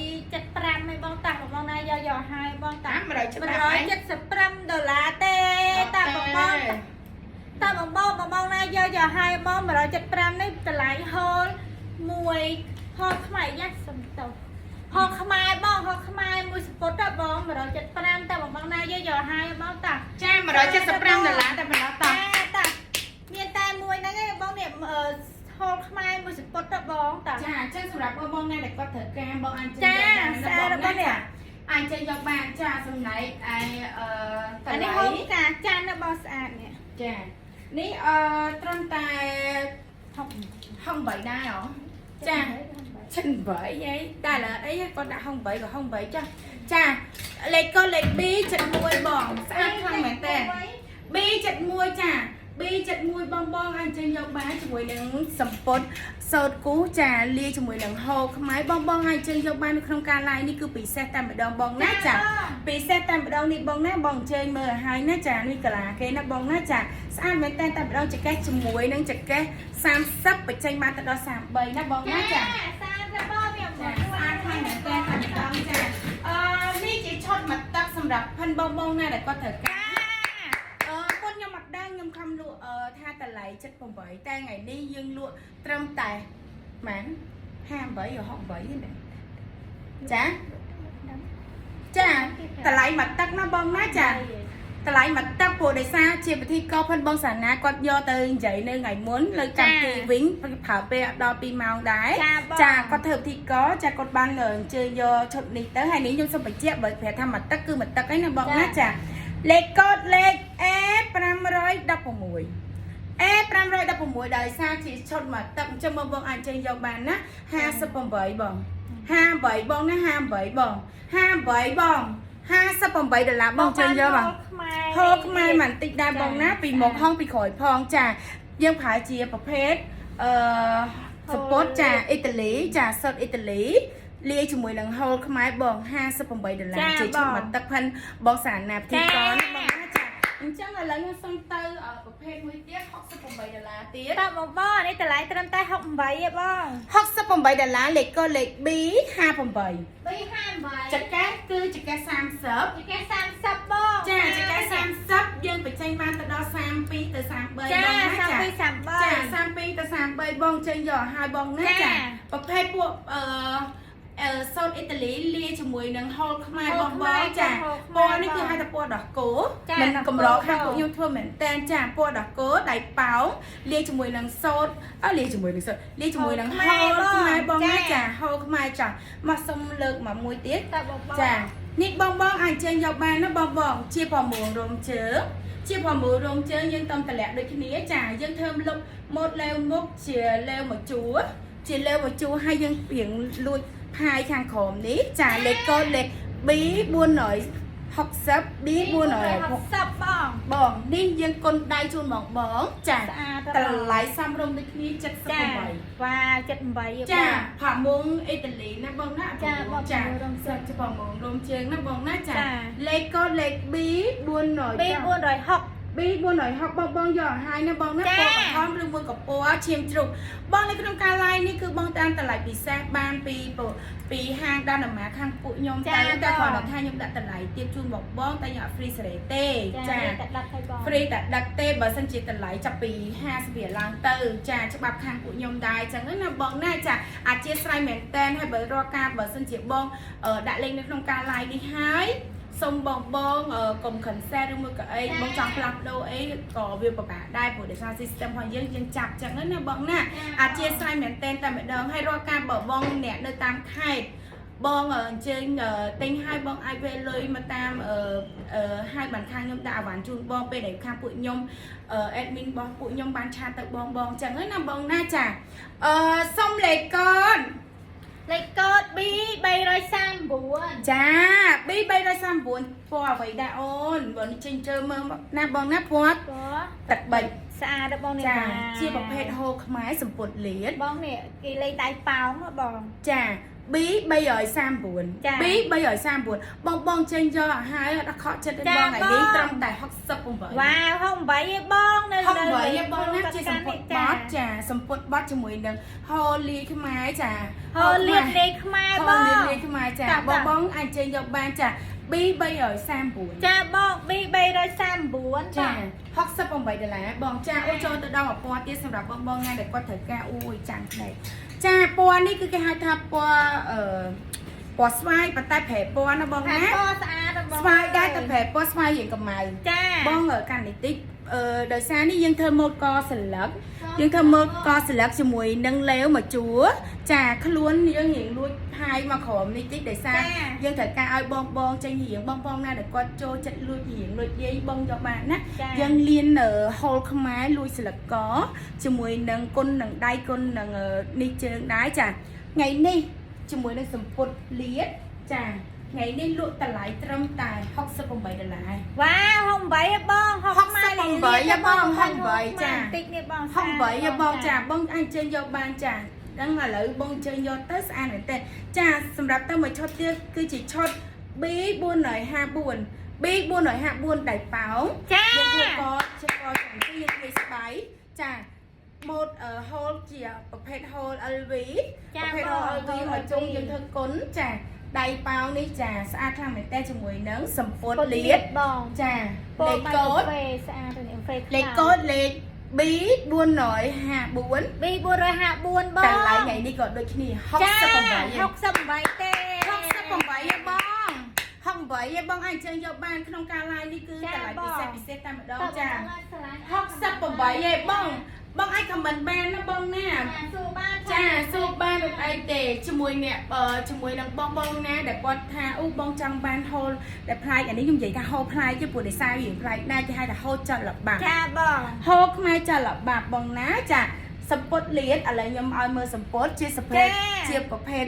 175ឯងបងតាបងបងណាយកយកឲ្យបងតា តាម175 175ដុល្លារទេតាបងបងតាបងបងបងបងណាយកយកឲ្យបង175នេះតម្លៃហូលមួយហូលខ្មែរយ៉ាសំតោហូលខ្មែរបងហូលខ្មែរមួយសពុតតបង175តាបងបងណាយកយកឲ្យបងតា ចា175ដុល្លារតែប៉ុណ្ណោះតោះ តាតាមានតែមួយហ្នឹងឯងបងនេះហូលខ្មែរមួយសពុតតបងតា ចាអញ្ចឹងសម្រាប់បងបងណាដែលគាត់ត្រូវការបងអាចចេញ ចា យកបាន ស្អាត ណា របស់នេះ អាចចេញយកបានចាចំណែកឯអឺ អានេះហូលផ្កាច័ន្ទណាបងស្អាតនេះ ចានេះអឺត្រឹមតែ68ដែរហ៎ចា78ហីតែឥឡូវអីគាត់ដាក់68ក៏68ចាចាលេខកូដលេខ B 71បងស្អាតខ្លាំងមែនតើ B71 ចា B71 បងបងអាចចេញយកបានជាមួយនឹងសម្ពុតសូត្រគូចាលាយជាមួយនឹងហូលខ្មែរបងបងអាចចេញយកបាននៅក្នុងការ live នេះគឺពិសេសតែម្ដងបងណាចាពិសេសតែម្ដងនេះបងណាបងអញ្ជើញមើលឲ្យហើយណាចានេះកាឡាគេណាបងណាចាស្អាតមែនតើតែម្ដងចកេះជាមួយនឹងចកេះ30បញ្ចេញបានទៅដល់33ណាបងណាចា ស្អាតណាស់បងវា ចាស្អាតខ្លាំងមែនតើតែម្ដងចាអឺនេះជាឈុតមកទឹកសម្រាប់ផិនបងបងណាដែលគាត់ត្រូវការ អឺពុនខ្ញុំអត់ដឹងខ្ញុំខំលក់អឺថាតម្លៃ78តែថ្ងៃនេះយើងលក់ត្រឹមតែម៉ាន58ឬ68ទេណាចាចាតម្លៃមួយទឹកណាបងណាចាតម្លៃមួយទឹកព្រោះដោយសារជាពិធីករផិនបងសាណាគាត់យកទៅនិយាយនៅថ្ងៃមុនលើកម្មវិធីវិញប្រើពេលអត់ដល់2ម៉ោងដែរ ចាបង ចាគាត់ធ្វើពិធីករចាគាត់បានអញ្ជើញយកឈុតនេះទៅហើយនេះខ្ញុំសូមបញ្ជាក់បើប្រាប់ថាមួយទឹកគឺមួយទឹកឯណាបងណាចាលេខកូដលេខ A 516 A 516ដោយសារជាឈុតមួយទឹកអញ្ចឹងបងបងអាចចេញយកបានណា58បង58បងណា58បង58បង58ដុល្លារបងចេញយកបង ខ្មែរ ហូរខ្មែរបន្តិចដែរបងណាពីមុខហងពីក្រោយផងចាយើងប្រើជាប្រភេទអឺសពតចាអ៊ីតាលីចាសុតអ៊ីតាលីលាយជាមួយនឹងហូលខ្មែរបង58ដុល្លារជាឈុតមកទឹកផិនបងសារណាពិធីករណាបងណាចាអញ្ចឹងឥឡូវខ្ញុំសុំទៅប្រភេទមួយទៀត68ដុល្លារទៀត តើបងបងអានេះតម្លៃត្រឹមតែ68ឯងបង 68ដុល្លារលេខកូដលេខ B 58 258 ចកេះគឺចកេះ30 ចកេះ30បង ចាចកេះ30យើងបញ្ចេញបានទៅដល់32ទៅ33 ចា បងណាចា 32 33 ចា32ទៅ33បងចេញយកឲ្យបងណា ចា ចាប្រភេទពួកអឺអឺសូត្រអ៊ីតាលីលាយជាមួយនឹងហូលខ្មែរបងបងចាពណ៌នេះគឺហៅថាពណ៌ដោះគោមិនកម្រខាងពួកខ្ញុំធ្វើមែនតែនចាពណ៌ដោះគោដៃប៉ោងលាយជាមួយនឹងសូត្រអើលាយជាមួយនឹងសូត្រលាយជាមួយនឹងហូលខ្មែរបងណាចាហូលខ្មែរចាមកសុំលើកមកមួយទៀត តើបងបង ចា នេះបងបងអាចចេញយកបានណាបងបងជាប្រមួងរោមជើងជាប្រមួងរោមជើងយើងតំតម្លាក់ដូចគ្នាចាយើងធ្វើលុបម៉ូតលេវមុខជាលេវមួយជួរជាលេវមួយជួរហើយយើងរៀងលួចផាយខាងក្រោមនេះចាលេខកូដលេខ B 460 B 460 60បង បងនេះយើងគុណដៃជូនបងបងចា ស្អាត តម្លៃសមរម្យដូចគ្នា ចា 78 វ៉ា78 ចាផាមុងអ៊ីតាលីណាបងណា ចាបង ចា រោមជើង ចាផាមុងរោមជើងណាបងណាចា ចា លេខកូដលេខ B 400 B 460 B 460បងបងយកឲ្យហើយណាបងណា ចា ពណ៌ក្រហមឬមួយក៏ពណ៌ឈាមជ្រូកបងនៅក្នុងការ live នេះគឺបងតាមតម្លៃពិសេសបានពីពីហាងដានមាខាងពួកខ្ញុំ ចា តែតែ បង គ្រាន់តែថាខ្ញុំដាក់តម្លៃទៀតជូនបងបងតែខ្ញុំអត់ free សេរីទេ ចាតែដាក់ឲ្យបង free តែដឹកទេបើសិនជាតម្លៃចាប់ពី50រៀលឡើងទៅចាច្បាប់ខាងពួកខ្ញុំដែរអញ្ចឹងណាបងណាចាអធិស្ឋានមែនតែនហើយបើរាល់ការបើសិនជាបងដាក់លេខនៅក្នុងការ live នេះហើយសូមបងបងកុំ cancel ឬមួយក៏អីបងចង់ផ្លាស់ប្ដូរអីក៏វាពិបាកដែរព្រោះដោយសារ system របស់យើងយើងចាប់អញ្ចឹងណាបងណាអធិស្ឋានមែនតែនតែម្ដងហើយរាល់ការបើបងអ្នកនៅតាមខេត្តបងអញ្ជើញទិញឲ្យបងអាចវេលុយមកតាមអឺឲ្យបានខាងខ្ញុំដាក់អវ៉ាន់ជូនបងពេលដែលខាងពួកខ្ញុំ admin របស់ពួកខ្ញុំបាន chat ទៅបងបងអញ្ចឹងណាបងណាចាអឺសុំលេខកូន លេខកូដ B 339 ចា B 339ពណ៌អ្វីដែរអូនបើនេះចេញជើមើលណាបងណាពណ៌ ពណ៌ ទឹកបិច ស្អាតដល់បងនេះ ចាជាប្រភេទហូលខ្មែរសម្ពុតលៀត បងនេះគេលេងដៃប៉ោងហ៎បង ចា B 339 ចា B 339បងបងចេញយកឲ្យហើយអត់ខកចិត្តទេ ចា បងថ្ងៃនេះ បង ត្រឹមតែ68 វ៉ាវ68ឯបងនៅ 68ឯបងណាជាសម្ពុតបត់ចាសម្ពុតបត់ជាមួយនឹងហូលលាយខ្មែរចា ហូលៀតលេខខ្មែរបង ហូលលាយខ្មែរចា ចា បងបងអាចចេញយកបានចា B 339 ចាបង B 339 ចា68ដុល្លារបងចាអូចូលទៅដល់1000ទៀតសម្រាប់បងបងណាដែលគាត់ត្រូវការអូយចាំងភ្នែកចាពណ៌នេះគឺគេហៅថាពណ៌អឺពណ៌ស្វាយប៉ុន្តែប្រែពណ៌ណាបង ហា ណា ពណ៌ស្អាតបង ស្វាយដែរតែប្រែពណ៌ស្វាយរៀងកម្ៅ ចា បងកាន់នេះតិចអឺដោយសារនេះយើងធ្វើម៉ូតកស្លឹកយើងធ្វើម៉ូតកស្លឹកជាមួយនឹងលេវមកជួរចាខ្លួនយើងរៀងលួចផាយមកក្រោមនេះតិចដោយសារយើងត្រូវការឲ្យបងបងចេញរៀងបងបងណាដែលគាត់ចូលចិត្តលួចរៀងលួចយាយបងយកបានណា ចា យើងលៀនហូលខ្មែរលួចស្លឹកកជាមួយនឹងគុណនឹងដៃគុណនឹងនេះជើងដែរចាថ្ងៃនេះជាមួយនឹងសម្ពុតលៀតចាថ្ងៃនេះលក់តម្លៃត្រឹមតែ68ដុល្លារ វ៉ាវ68ឯបង 68ឯបង68ចា តិចនេះបង 68ឯបងចាបងអាចជើញយកបានចាដឹងឥឡូវបងជើញយកទៅស្អាតមែនទេចាសម្រាប់ទៅមួយឈុតទៀតគឺជាឈុត B 454 B 454ដៃប៉ោង ចា យើងធ្វើកជាកចំពីយើងធ្វើស្បៃចាម៉ូតហូលជាប្រភេទហូល LV ចា ប្រភេទហូល LV មកជុំយើងធ្វើគុណចាដៃប៉ោងនេះចាស្អាតខ្លាំងមែនតើជាមួយនឹងសម្ពុតលៀត បង ចា ពណ៌ លេខកូដ កាហ្វេស្អាតនេះកាហ្វេ លេខកូដលេខ B 454 B 454បង តម្លៃថ្ងៃនេះក៏ដូចគ្នា ចា 68 68ទេ 68ឯបង68ឯបងអាចអញ្ជើញយកបានក្នុងការ live នេះគឺ ចា តម្លៃ បង ពិសេសពិសេសតែម្ដងចា 68 68ឯបងបងអាច comment បានណាបងណា សួរបាន ចាសួរបានអត់អីទេជាមួយអ្នកជាមួយនឹងបងបងណាដែលគាត់ថាអូបងចង់បានហូលដែលប្លែកអានេះខ្ញុំនិយាយថាហូលប្លែកទេព្រោះដោយសារវាប្លែកដែរគេហៅថាហូលចលបាក់ ចាបង ហូលខ្មែរចលបាក់បងណាចាសម្ពុតលៀតឥឡូវខ្ញុំឲ្យមើលសម្ពុតជាសភេទជាប្រភេទ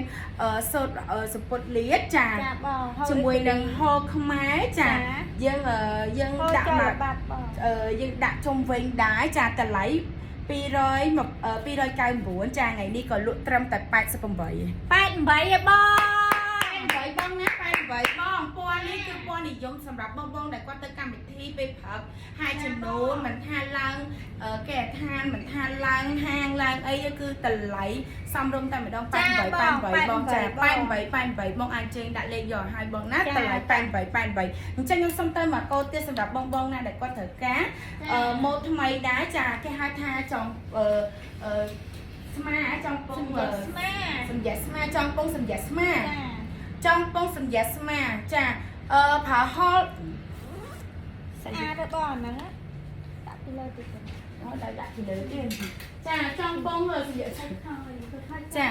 សូត្រសម្ពុតលៀតចា ចាបង ជាមួយនឹងហូលខ្មែរចាយើងយើង ដាក់ ដាក់ មក មក បាត់បង យើងដាក់ជុំវិញដែរចាតម្លៃ200មក299ចាថ្ងៃនេះក៏លក់ត្រឹមតែ88 88ឯបង 88បងណា88បងពណ៌នេះគឺពណ៌និយមសម្រាប់បងបងដែលគាត់ទៅកម្មវិធីពេលព្រឹកហើយចំនួនមិនថាឡើងគេឋានមិនថាឡើងហាងឡើងអីគឺតម្លៃសមរម្យតែម្ដង88 88បងចា88 88បងអាចជើងដាក់លេខយកឲ្យបងណាតម្លៃ88 88អញ្ចឹងខ្ញុំសុំទៅមកកូនទៀតសម្រាប់បងបងណាដែលគាត់ត្រូវការម៉ូតថ្មីដែរចាគេហៅថាចង់អឺស្មាចង់ពង ស្មា សម្យាស្មាចង់ពងសម្យាស្មា ចា ចង់ពងសម្យាស្មាចាអឺប្រើហូល ស្អាតទេបងហ្នឹងដាក់ពីលើតិចទៅ អូដាក់ដាក់ពីលើទៀតចាចង់ពងសម្យាស្មា ហើយ ចា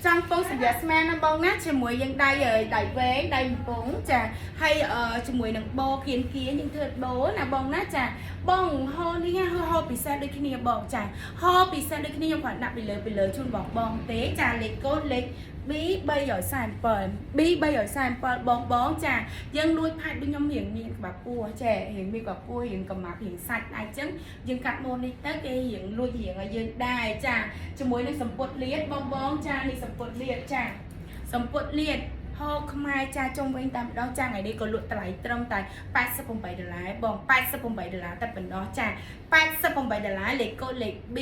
ចង់ពងសម្រាប់ស្មានណាបងណាជាមួយយើងដៃអើយដៃវែងដៃកំពង់ចាហើយអឺជាមួយនឹងបោគៀនគៀនយើងធ្វើបោណាបងណាចាបងហោនេះណាហោពិសេសដូចគ្នាបងចាហោពិសេសដូចគ្នាខ្ញុំគ្រាន់ដាក់ពីលើពីលើជូនបងបងទេចាលេខកូដលេខ B 347 B 347បងបងចាយើងលួចផាច់ដូចខ្ញុំរៀងមានក្បាលពោះចេះរៀងមានក្បាលពោះរៀងកម្មាប់រៀងសាច់ដែរអញ្ចឹងយើងកាត់ម៉ូននេះទៅគេរៀងលួចរៀងឲ្យយើងដែរចាជាមួយនឹងសម្ពុតលៀតបងបងចានេះសម្ពុតលៀតចាសម្ពុតលៀតហូខ្មែរចាជុំវិញតាមម្ដងចាថ្ងៃនេះក៏លក់តម្លៃត្រឹមតែ88ដុល្លារបង88ដុល្លារតែប៉ុណ្ណោះចា88ដុល្លារលេខកូដលេខ B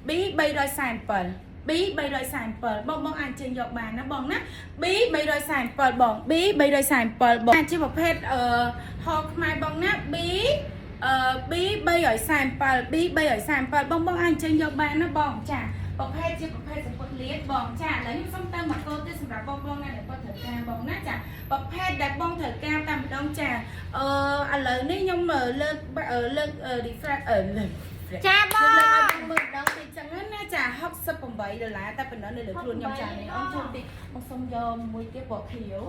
B 347 B 347បងបងអាចជើញយកបានណាបងណា B 347បង B 347បងជាប្រភេទអឺហោខ្មែរបងណា B អឺ B 347 B 347បងបងអាចជើញយកបានណាបងចាប្រភេទជាប្រភេទសម្ពុតលៀតបងចាឥឡូវខ្ញុំសុំទៅមកកូនទៀតសម្រាប់បងបងណាដែលគាត់ត្រូវការបងណាចាប្រភេទដែលបងត្រូវការតាមម្ដងចាអឺឥឡូវនេះខ្ញុំលើកលើក refresh អឺលើក ចាប យើងលើក ង ឲ្យបងមើលម្ដងតិចចឹងណាចា68ដុល្លារតែប៉ុណ្ណោះនៅលើខ្លួនខ្ញុំចានេះអូនជូនតិចបងសុំយកមួយទៀតពណ៌ខៀវ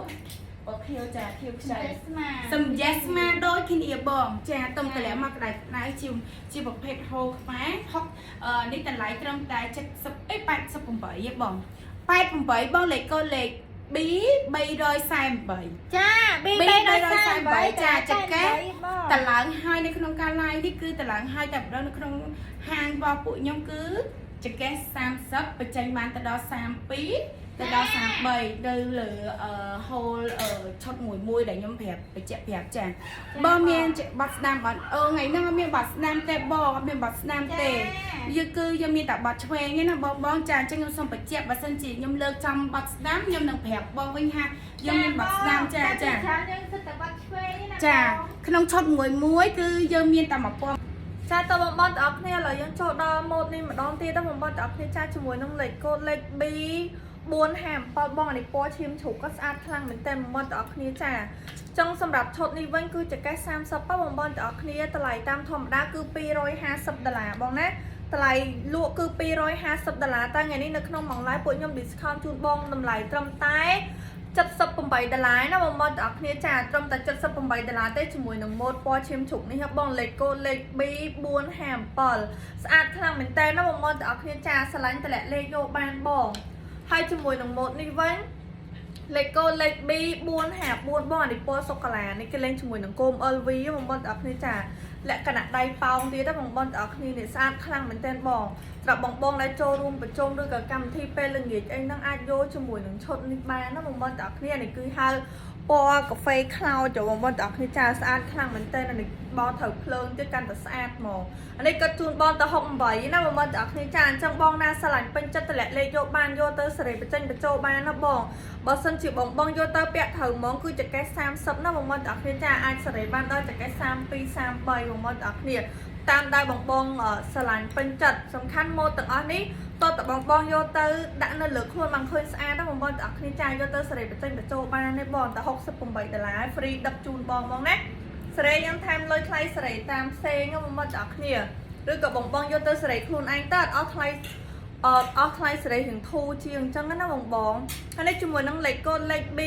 ពណ៌ខៀវចាខៀវខ្ចី ស្មា សំយ៉េសម៉ាដូចគ្នាបងចាតុំតម្លាក់មកក្តៅក្តៅជាជាប្រភេទហូខ្មែរហុកអឺនេះតម្លៃត្រឹមតែ70អេ88ទេបង88បងលេខកូដលេខ B 348 ចា B B 348ចាចកេះ បង តឡើងហើយនៅក្នុងការ live នេះគឺតឡើងហើយតែម្ដងនៅក្នុងហាងរបស់ពួកខ្ញុំគឺចកេះ30បញ្ចេញបានទៅដល់32ទៅដល់33នៅលើអឺ hall អឺឈុតមួយមួយដែលខ្ញុំប្រាប់បញ្ជាក់ប្រាប់ចាបងមានបាត់ស្ដាំអត់អឺថ្ងៃហ្នឹងអត់មានបាត់ស្ដាំទេបងអត់មានបាត់ស្ដាំទេយើងគឺយើងមានតែបាត់ឆ្វេងទេណាបងបងចាអញ្ចឹងខ្ញុំសូមបញ្ជាក់បើសិនជាខ្ញុំលើកចំបាត់ស្ដាំខ្ញុំនឹងប្រាប់បងវិញថាយើងមានបាត់ស្ដាំចាចា ច្រើនយើងសិតតែបាត់ឆ្វេងណា ចាក្នុងឈុតមួយមួយគឺយើងមានតែ1000 ចាតើបងបងទាំងអស់គ្នាឥឡូវយើងចូលដល់ម៉ូតនេះម្ដងទៀតដល់បងបងទាំងអស់គ្នាចាជាមួយនឹងលេខកូដលេខ B 457បងអានេះពណ៌ឈាមជ្រូកក៏ស្អាតខ្លាំងមែនតើបងបងទាំងអស់គ្នាចាចង់សម្រាប់ឈុតនេះវិញគឺចកេះ30ប៉បងបងទាំងអស់គ្នាតម្លៃតាមធម្មតាគឺ250ដុល្លារបងណាតម្លៃលក់គឺ250ដុល្លារតែថ្ងៃនេះនៅក្នុងម៉ោង live ពួកខ្ញុំ discount ជូនបងតម្លៃត្រឹមតែ78ដុល្លារណាបងប្អូនទាំងអស់គ្នាចាត្រឹមតែ78ដុល្លារទេជាមួយនឹងម៉ូតពណ៌ឈាមជ្រូកនេះហ៎បងលេខកូដលេខ B457 ស្អាតខ្លាំងមែនតើណាបងប្អូនទាំងអស់គ្នាចាស្រឡាញ់តម្លាក់លេខយកបានបងហើយជាមួយនឹងម៉ូតនេះវិញលេខកូដលេខ B454 បងអានេះពណ៌សូកូឡានេះគេលេងជាមួយនឹងគោម LV បងប្អូនទាំងអស់គ្នាចាលក្ខណៈដៃប៉ោងទៀតណាបងប្អូនទាំងអស់គ្នានេះស្អាតខ្លាំងមែនតើបងសម្រាប់បងបងដែលចូលរួមប្រជុំឬក៏កម្មវិធីពេលល្ងាចអីហ្នឹងអាចយកជាមួយនឹងឈុតនេះបានណាបងប្អូនទាំងអស់គ្នានេះគឺហៅពណ៌កាហ្វេខ្លោចចូលបងប្អូនទាំងអស់គ្នាចាស្អាតខ្លាំងមែនតើនេះបងត្រូវភ្លើងទៀតកាន់តែស្អាតហ្មងអានេះគាត់ជូនបងទៅ68ណាបងប្អូនទាំងអស់គ្នាចាអញ្ចឹងបងណាស្រឡាញ់ពេញចិត្តតម្លាក់លេខយកបានយកទៅសេរីបញ្ចេញបញ្ចូលបានណាបងបើសិនជាបងបងយកទៅពាក់ត្រូវហ្មងគឺចកេះ30ណាបងប្អូនទាំងអស់គ្នាចាអាចសេរីបានដល់ចកេះ32 33បងប្អូនទាំងអស់គ្នាតាមដែលបងបងស្រឡាញ់ពេញចិត្តសំខាន់ម៉ូតទាំងអស់នេះតតបងបងយកទៅដាក់នៅលើខ្លួនបានឃើញស្អាតណាបងប្អូនទាំងអស់គ្នាចាយកទៅសេរីបញ្ចេញបញ្ចូលបានទេបងតែ68ដុល្លារ free ដឹកជូនបងហ្មងណាសេរីយើងថែមលុយថ្លៃសេរីតាមផ្សេងណាបងប្អូនទាំងអស់គ្នាឬក៏បងបងយកទៅសេរីខ្លួនឯងទៅអត់អស់ថ្លៃអត់អស់ថ្លៃសេរីរៀងធូរជាងអញ្ចឹងណាបងបងហើយនេះជាមួយនឹងលេខកូដលេខ B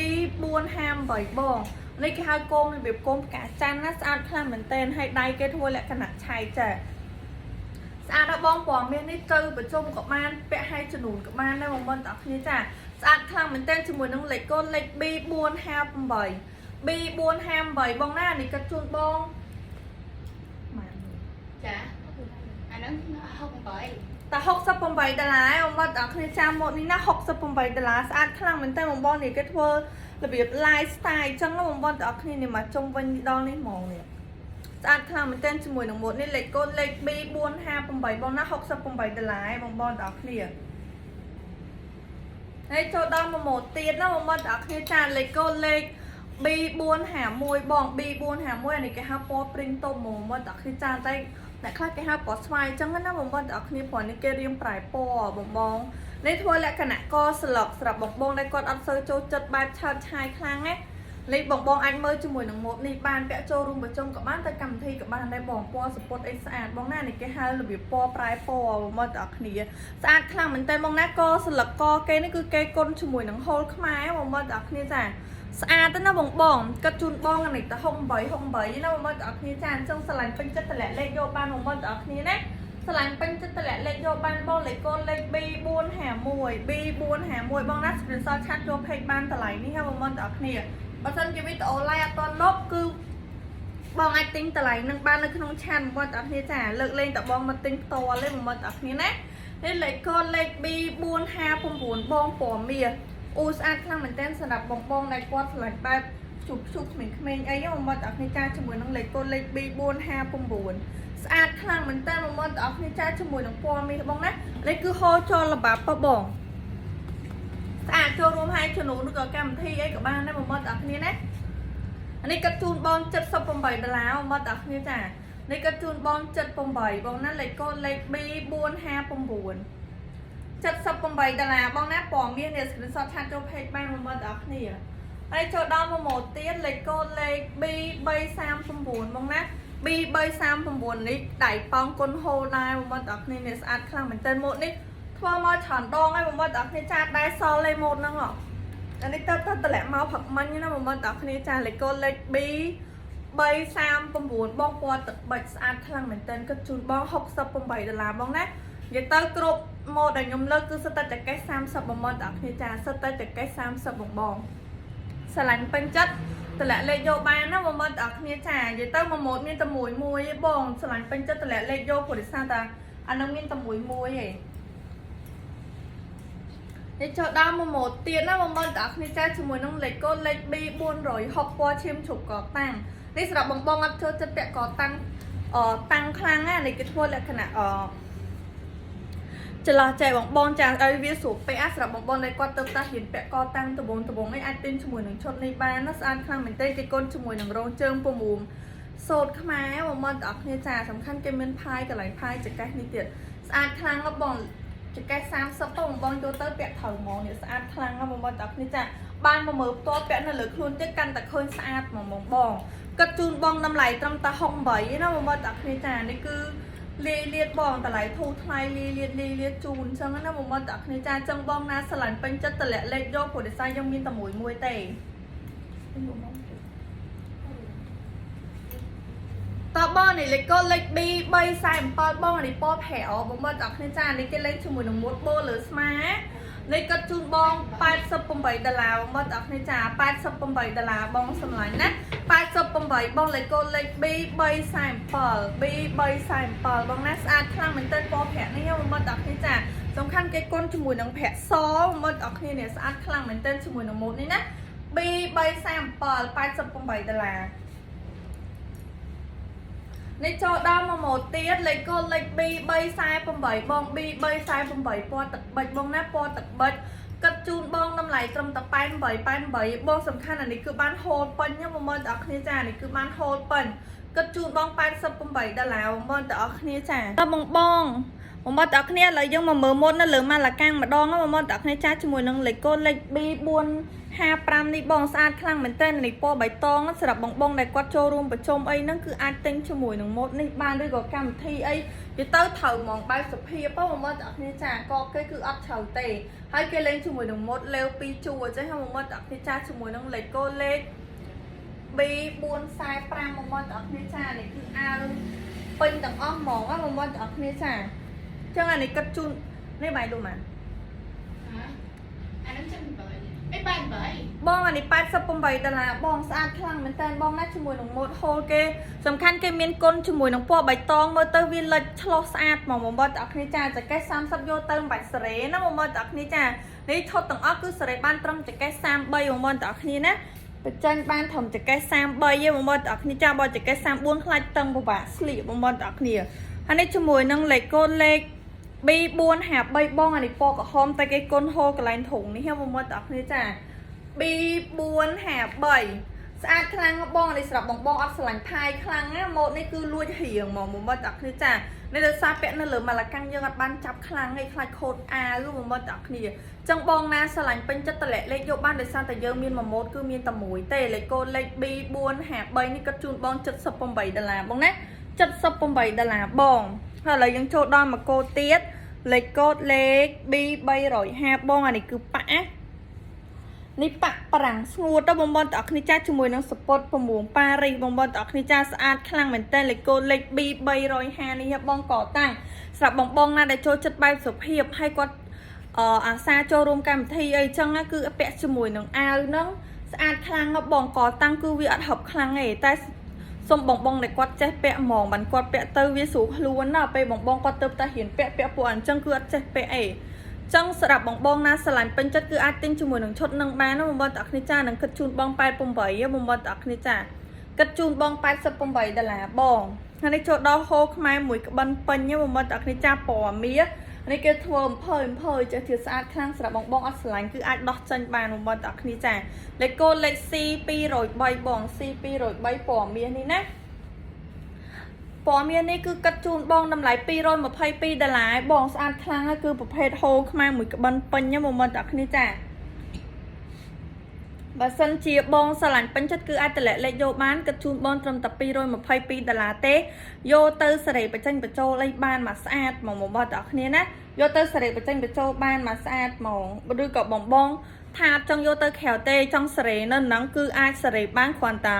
458បងនេះគេហៅគោមរបៀបគោមផ្កាច័ន្ទណាស្អាតខ្លាំងមែនទែនហើយដៃគេធ្វើលក្ខណៈឆែកចាស្អាតដល់បងព័ត៌មាននេះទៅប្រជុំក៏បានពាក់ឲ្យចំនួនក៏បានដែរបងប្អូនទាំងអស់គ្នាចាស្អាតខ្លាំងមែនទែនជាមួយនឹងលេខកូដលេខ B 458 B 458បងណានេះកាត់ជូនបងម៉ាន ចាអាហ្នឹង68 តែ68ដុល្លារបងប្អូនទាំងអស់គ្នាចាំម៉ូតនេះណា68ដុល្លារស្អាតខ្លាំងមែនតើបងប្អូននេះគេធ្វើរបៀប lifestyle អញ្ចឹងណាបងប្អូនទាំងអស់គ្នានេះមកជុំវិញដល់នេះហ្មងនេះស្អាតខ្លាំងមែនតើជាមួយនឹងម៉ូតនេះលេខកូដលេខ B 458បងណា68ដុល្លារបងប្អូនទាំងអស់គ្នាហើយចូលដល់មួយម៉ូតទៀតណាបងប្អូនទាំងអស់គ្នាចាលេខកូដលេខ B451 បង B451 អានេះគេហៅពណ៌ព្រីងទុំហ្មងបងប្អូនទាំងអស់គ្នាចាតែអ្នកខ្លះគេហៅពណ៌ស្វាយអញ្ចឹងណាបងប្អូនទាំងអស់គ្នាព្រោះនេះគេរៀងប្រែពណ៌បងបងនេះធ្វើលក្ខណៈកស្លឹកសម្រាប់បងបងដែលគាត់អត់សូវចូលចិត្តបែបឆើតឆាយខ្លាំងណា លេខបងបងអាចមើលជាមួយនឹងម៉ូតនេះបានពាក់ចូលរួមប្រជុំក៏បានទៅកម្មវិធីក៏បានដែរបងពណ៌សពុតអីស្អាតបងណានេះគេហៅរបៀបពណ៌ប្រែពណ៌បងមកទាំងអស់គ្នាស្អាតខ្លាំងមែនតើបងណាកស្លឹកកគេនេះគឺគេគុនជាមួយនឹងហូលខ្មែរបងមកទាំងអស់គ្នាចាស្អាតទៅណាបងបងគិតជូនបងអានេះទៅ68 68ណាបងមកទាំងអស់គ្នាចាអញ្ចឹងស្រឡាញ់ពេញចិត្តតម្លាក់លេខយកបានបងមកទាំងអស់គ្នាណាស្រឡាញ់ពេញចិត្តតម្លាក់លេខយកបានបងលេខកូនលេខ B451 B451 បងណា screenshot chat ចូល page បានតម្លៃនេះហើយបងមកទាំងអស់គ្នាបើសិនជាវីដេអូ live អត់ទាន់លុបគឺបងអាចទិញតម្លៃនឹងបាននៅក្នុងឆានបងប្អូនទាំងអស់គ្នាចាលើកលែងតបងមកទិញផ្ទាល់ទេបងប្អូនទាំងអស់គ្នាណានេះលេខកូដលេខ B459 បងពណ៌មាសអូស្អាតខ្លាំងមែនទែនសម្រាប់បងបងដែលគាត់ឆ្លាញ់បែបជុបជុបក្មេងៗអីបងប្អូនទាំងអស់គ្នាចាជាមួយនឹងលេខកូដលេខ B459 ស្អាតខ្លាំងមែនទែនបងប្អូនទាំងអស់គ្នាចាជាមួយនឹងពណ៌មាសបងណានេះគឺហូរចូលលបាប់បងស្អាតចូលរួមឲ្យជំនួសឬក៏កម្មវិធីអីក៏បានដែរបងប្អូនទាំងអស់គ្នាណាអានេះកាត់ជូនបង78ដុល្លារបងប្អូនទាំងអស់គ្នាចានេះកាត់ជូនបង78បងណាលេខកូដលេខ B459 78ដុល្លារបងណាពណ៌មាសនេះ screenshot chat ចូល page បានបងប្អូនទាំងអស់គ្នាហើយចូលដល់មួយម៉ូតទៀតលេខកូដលេខ B339 បងណា B339 នេះដៃប៉ោងគុណហូលដែរបងប្អូនទាំងអស់គ្នានេះស្អាតខ្លាំងមែនទែនម៉ូតនេះធ្វើមកច្រើនដងហើយបងប្អូនទាំងអស់គ្នាចាដែរសល់លេម៉ូតហ្នឹងហ៎អានេះទៅទៅតម្លាក់មកផឹកមិញណាបងប្អូនទាំងអស់គ្នាចាលេខកូដលេខ B 339បងពណ៌ទឹកបិចស្អាតខ្លាំងមែនទែនគិតជូនបង68ដុល្លារបងណានិយាយទៅគ្រប់ម៉ូតដែលខ្ញុំលើកគឺសិតតែចកេះ30បងប្អូនទាំងអស់គ្នាចាសិតតែចកេះ30បងបងស្រឡាញ់ពេញចិត្តតម្លាក់លេខយកបានណាបងប្អូនទាំងអស់គ្នាចានិយាយទៅមួយម៉ូតមានតែមួយមួយឯងបងស្រឡាញ់ពេញចិត្តតម្លាក់លេខយកព្រោះដោយសារតែអានឹងមានតែមួយមួយឯងនេះចូលដល់មួយម៉ូតទៀតណាបងប្អូនទាំងអស់គ្នាចាជាមួយនឹងលេខកូដលេខ B460 ពណ៌ឈាមជ្រូកកតាំងនេះសម្រាប់បងបងអត់ចូលចិត្តពាក់កតាំងអតាំងខ្លាំងណានេះគេធ្វើលក្ខណៈអចន្លោះចែកបងបងចាឲ្យវាស្រួលពាក់សម្រាប់បងបងដែលគាត់ទៅតាហ៊ានពាក់កតាំងដបងដបងនេះអាចទិញជាមួយនឹងឈុតនេះបានណាស្អាតខ្លាំងមែនទេគេកូនជាមួយនឹងរោងជើងពមុំសូត្រខ្មែរបងបងទាំងអស់គ្នាចាសំខាន់គេមានផាយកន្លែងផាយចកេះនេះទៀតស្អាតខ្លាំងណាស់បងចកេះ30ទៅបងបងចូលទៅពាក់ត្រូវហ្មងនេះស្អាតខ្លាំងណាស់បងបងទាំងអស់គ្នាចាបានមកមើលផ្ទាល់ពាក់នៅលើខ្លួនទៀតកាន់តែឃើញស្អាតហ្មងបងបងគិតជូនបងតម្លៃត្រឹមតែ68ណាបងបងទាំងអស់គ្នាចានេះគឺលាយលៀតបងតម្លៃធូរថ្លៃលាយលៀតលាយលៀតជូនអញ្ចឹងណាបងបងទាំងអស់គ្នាចាអញ្ចឹងបងណាស្រឡាញ់ពេញចិត្តតម្លាក់លេខយកព្រោះដោយសារយើងមានតែមួយមួយទេតបងនេះលេខកូដលេខ B 347បងអានេះពណ៌ប្រាក់បងបងទាំងអស់គ្នាចានេះគេលេងជាមួយនឹងម៉ូតបូលើស្មានេះគាត់ជូនបង88ដុល្លារបងបងទាំងអស់គ្នាចា88ដុល្លារបងសម្លាញ់ណា88បងលេខកូដលេខ B 347 B 347បងណាស្អាតខ្លាំងមែនទែនពណ៌ប្រាក់នេះបងបងទាំងអស់គ្នាចាសំខាន់គេគុណជាមួយនឹងប្រាក់សបងបងទាំងអស់គ្នានេះស្អាតខ្លាំងមែនទែនជាមួយនឹងម៉ូតនេះណា B 347 88ដុល្លារនេះចូលដល់មួយម៉ូតទៀតលេខកូដលេខ B 348បង B 348ពណ៌ទឹកបិចបងណាពណ៌ទឹកបិចគិតជូនបងតម្លៃត្រឹមតែ88 88បងសំខាន់អានេះគឺបានហូលពេញណាបងប្អូនទាំងអស់គ្នាចានេះគឺបានហូលពេញគិតជូនបង88ដុល្លារបងប្អូនទាំងអស់គ្នាចាតើបងបងបងប្អូនទាំងអស់គ្នាឥឡូវយើងមកមើលម៉ូតនៅលើម៉ាឡាកាំងម្ដងណាបងប្អូនទាំងអស់គ្នាចាជាមួយនឹងលេខកូដលេខ B 455នេះបងស្អាតខ្លាំងមែនទែននេះពណ៌បៃតងសម្រាប់បងបងដែលគាត់ចូលរួមប្រជុំអីហ្នឹងគឺអាចទិញជាមួយនឹងម៉ូតនេះបានឬក៏កម្មវិធីអីនិយាយទៅត្រូវហ្មងបែបសុភាពបងប្អូនទាំងអស់គ្នាចាកគេគឺអត់ត្រូវទេហើយគេលេងជាមួយនឹងម៉ូតលេវពីរជួរអញ្ចឹងបងប្អូនទាំងអស់គ្នាចាជាមួយនឹងលេខកូដលេខ B 445បងប្អូនទាំងអស់គ្នាចានេះគឺអាវពេញទាំងអស់ហ្មងណាបងប្អូនទាំងអស់គ្នាចាអញ្ចឹងអានេះគិតជូននេះបាយលុះម៉ាន អាហ្នឹងចឹង8អី88 បងអានេះ88ដុល្លារបងស្អាតខ្លាំងមែនតើបងណាជាមួយនឹងម៉ូតហូលគេសំខាន់គេមានគុណជាមួយនឹងពណ៌បៃតងមើលទៅវាលិចឆ្លោះស្អាតហ្មងបងប្អូនទាំងអស់គ្នាចាចកេះ30យកទៅមិនបាច់សេរីណាបងប្អូនទាំងអស់គ្នាចានេះឈុតទាំងអស់គឺសេរីបានត្រឹមចកេះ33បងប្អូនទាំងអស់គ្នាណាបញ្ចេញបានត្រឹមចកេះ33ទេបងប្អូនទាំងអស់គ្នាចាបើចកេះ34ខ្លាចតឹងពិបាកស្លៀកបងប្អូនទាំងអស់គ្នាហើយនេះជាមួយនឹងលេខកូដលេខ B453 បងអានេះពណ៌ក្រហមតែគេគុណហូលកន្លែងធុងនេះបងប្អូនទាំងអស់គ្នាចា B453 ស្អាតខ្លាំងបងនេះសម្រាប់បងបងអត់ស្រឡាញ់ផាយខ្លាំងណាម៉ូតនេះគឺលួចរៀងហ្មងបងបងទាំងគ្នាចានេះដោយសារពាក់នៅលើម៉ាឡាកាំងយើងអត់បានចាប់ខ្លាំងទេខ្លាចខូតអាវបងបងទាំងគ្នាចឹងបងណាស្រឡាញ់ពេញចិត្តតម្លាក់លេខយកបានដោយសារតែយើងមានមួយម៉ូតគឺមានតែមួយទេលេខកូដលេខ B453 នេះគាត់ជូនបង78ដុល្លារបងណា78ដុល្លារបងហើយឥឡូវយើងចូលដល់មកកូដទៀតលេខកូដលេខ B350 បងអានេះគឺប៉ាក់ណានេះប៉ាក់ប្រាំងស្ងួតទៅបងបងទាំងអស់គ្នាចាជាមួយនឹងសពតប្រមួងប៉ារីសបងបងទាំងអស់គ្នាចាស្អាតខ្លាំងមែនតើលេខកូដលេខ B350 នេះបងកតាំងសម្រាប់បងបងណាដែលចូលចិត្តបែបសុភាពហើយគាត់អឺអាសាចូលរួមកម្មវិធីអីចឹងណាគឺពាក់ជាមួយនឹងអាវហ្នឹងស្អាតខ្លាំងណាស់បងកតាំងគឺវាអត់ហឹបខ្លាំងទេតែសុំបងបងដែលគាត់ចេះពាក់ហ្មងបានគាត់ពាក់ទៅវាស្រួលខ្លួនណាពេលបងបងគាត់ទៅតែរៀនពាក់ពាក់ពួកអញ្ចឹងគឺអត់ចេះពាក់អីចឹងសម្រាប់បងបងណាស្រឡាញ់ពេញចិត្តគឺអាចទិញជាមួយនឹងឈុតនឹងបានណាបងបងទាំងអស់គ្នាចានឹងគិតជូនបង88បងបងទាំងអស់គ្នាចាគិតជូនបង88ដុល្លារបងហើយនេះចូលដល់ហូខ្មែរមួយក្បិនពេញបងបងទាំងអស់គ្នាចាពណ៌មាសនេះគេធ្វើអំភើអំភើចេះជាស្អាតខ្លាំងសម្រាប់បងបងអត់ស្រឡាញ់គឺអាចដោះចេញបានបងបងទាំងអស់គ្នាចាលេខកូដលេខ C 203បង C 203ពណ៌មាសនេះណាពណ៌មាសនេះគឺកាត់ជូនបងតម្លៃ222ដុល្លារបងស្អាតខ្លាំងហើយគឺប្រភេទហូរខ្មែរមួយក្បិនពេញណាបងបងទាំងអស់គ្នាចាបើសិនជាបងស្រឡាញ់ពេញចិត្តគឺអាចតម្លាក់លេខយកបានគិតជូនបងត្រឹមតែ222ដុល្លារទេយកទៅសេរីបញ្ចេញបញ្ចូលអីបានមកស្អាតហ្មងបងបងទាំងអស់គ្នាណាយកទៅសេរីបញ្ចេញបញ្ចូលបានមកស្អាតហ្មងឬក៏បងបងថាអត់ចង់យកទៅក្រៅទេចង់សេរីនៅហ្នឹងគឺអាចសេរីបានគ្រាន់តែ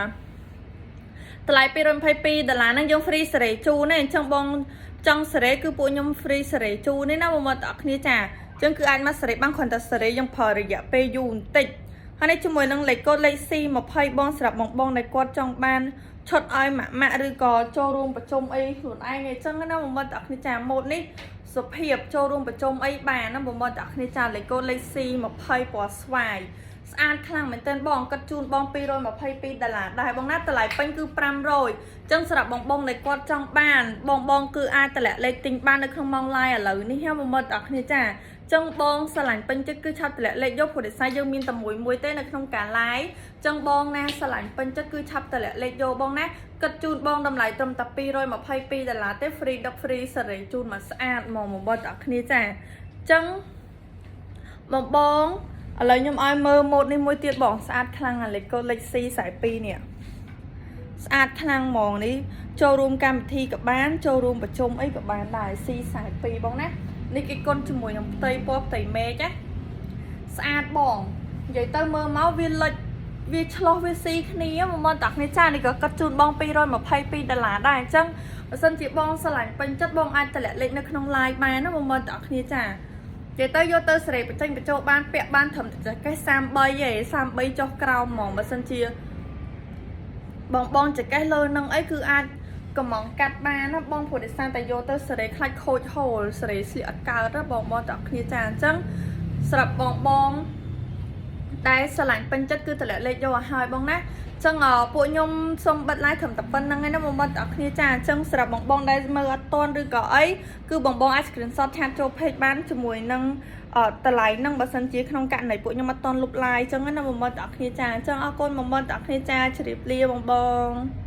តម្លៃ222ដុល្លារហ្នឹងយើង free សេរីជូនទេអញ្ចឹងបងចង់សេរីគឺពួកខ្ញុំ free សេរីជូនទេណាបងប្អូនទាំងអស់គ្នាចាអញ្ចឹងគឺអាចមកសេរីបានគ្រាន់តែសេរីយើងប្រើរយៈពេលយូរបន្តិចហើយនេះជាមួយនឹងលេខកូដលេខ C20 បងសម្រាប់បងបងដែលគាត់ចង់បានឈុតឲ្យម៉ាក់ម៉ាក់ឬក៏ចូលរួមប្រជុំអីខ្លួនឯងអីចឹងណាបងប្អូនទាំងអស់គ្នាចាម៉ូតនេះសុភាពចូលរួមប្រជុំអីបានណាបងប្អូនទាំងអស់គ្នាចាលេខកូដលេខ C20 ពណ៌ស្វាយស្អាតខ្លាំងមែនទែនបងគិតជូនបង222ដុល្លារដែរបងណាតម្លៃពេញគឺ500អញ្ចឹងសម្រាប់បងបងដែលគាត់ចង់បានបងបងគឺអាចតម្លាក់លេខទិញបាននៅក្នុងម៉ោង live ឥឡូវនេះហ៎បងប្អូនទាំងអស់គ្នាចាចឹងបងស្រឡាញ់ពេញចិត្តគឺឆាប់តម្លាក់លេខយកព្រោះដោយសារយើងមានតែមួយមួយទេនៅក្នុងការ live ចឹងបងណាស្រឡាញ់ពេញចិត្តគឺឆាប់តម្លាក់លេខយកបងណាគិតជូនបងតម្លៃត្រឹមតែ222ដុល្លារទេ free ដឹក free សេរីជូនមកស្អាតហ្មងបងប្អូនទាំងអស់គ្នាចាចឹងបងបងឥឡូវខ្ញុំឲ្យមើលម៉ូតនេះមួយទៀតបងស្អាតខ្លាំងអាលេខកូដលេខ C 42នេះស្អាតខ្លាំងហ្មងនេះចូលរួមកម្មវិធីក៏បានចូលរួមប្រជុំអីក៏បានដែរ C 42បងណានេះគេគុណជាមួយនឹងផ្ទៃពណ៌ផ្ទៃមេឃណាស្អាតបងនិយាយទៅមើលមកវាលិចវាឆ្លោះវាស៊ីគ្នាមកមកតាគ្នាចានេះក៏កាត់ជូនបង222ដុល្លារដែរអញ្ចឹងបើសិនជាបងស្រឡាញ់ពេញចិត្តបងអាចតម្លាក់លេខនៅក្នុង live បានណាមកមកតាគ្នាចានិយាយទៅយកទៅសេរីបញ្ចេញបញ្ចូលបានពាក់បានត្រឹមតែចកេះ33ឯង33ចុះក្រោមហ្មងបើសិនជាបងបងចកេះលើនឹងអីគឺអាចកំងកាត់បានណាបងព្រោះដោយសារតែយកទៅសេរីខ្លាច់ខូចហូលសេរីស្លៀកអត់កើតណាបងបងទាំងគ្នាចាអញ្ចឹងសម្រាប់បងបងតែស្រឡាញ់ពេញចិត្តគឺតម្លាក់លេខយកឲ្យហើយបងណាចឹងពួកខ្ញុំសូមបិទ live ត្រឹមតែប៉ុណ្្នឹងឯណាបងប្អូនទាំងអស់គ្នាចាអញ្ចឹងសម្រាប់បងបងដែលមើលអត់ទាន់ឬក៏អីគឺបងបងអាច screenshot chat ចូល page បានជាមួយនឹងតម្លៃនឹងបើសិនជាក្នុងករណីពួកខ្ញុំអត់ទាន់លុប live អញ្ចឹងណាបងប្អូនទាំងអស់គ្នាចាអញ្ចឹងអរគុណបងប្អូនទាំងអស់គ្នាចាជម្រាបលាបងបង។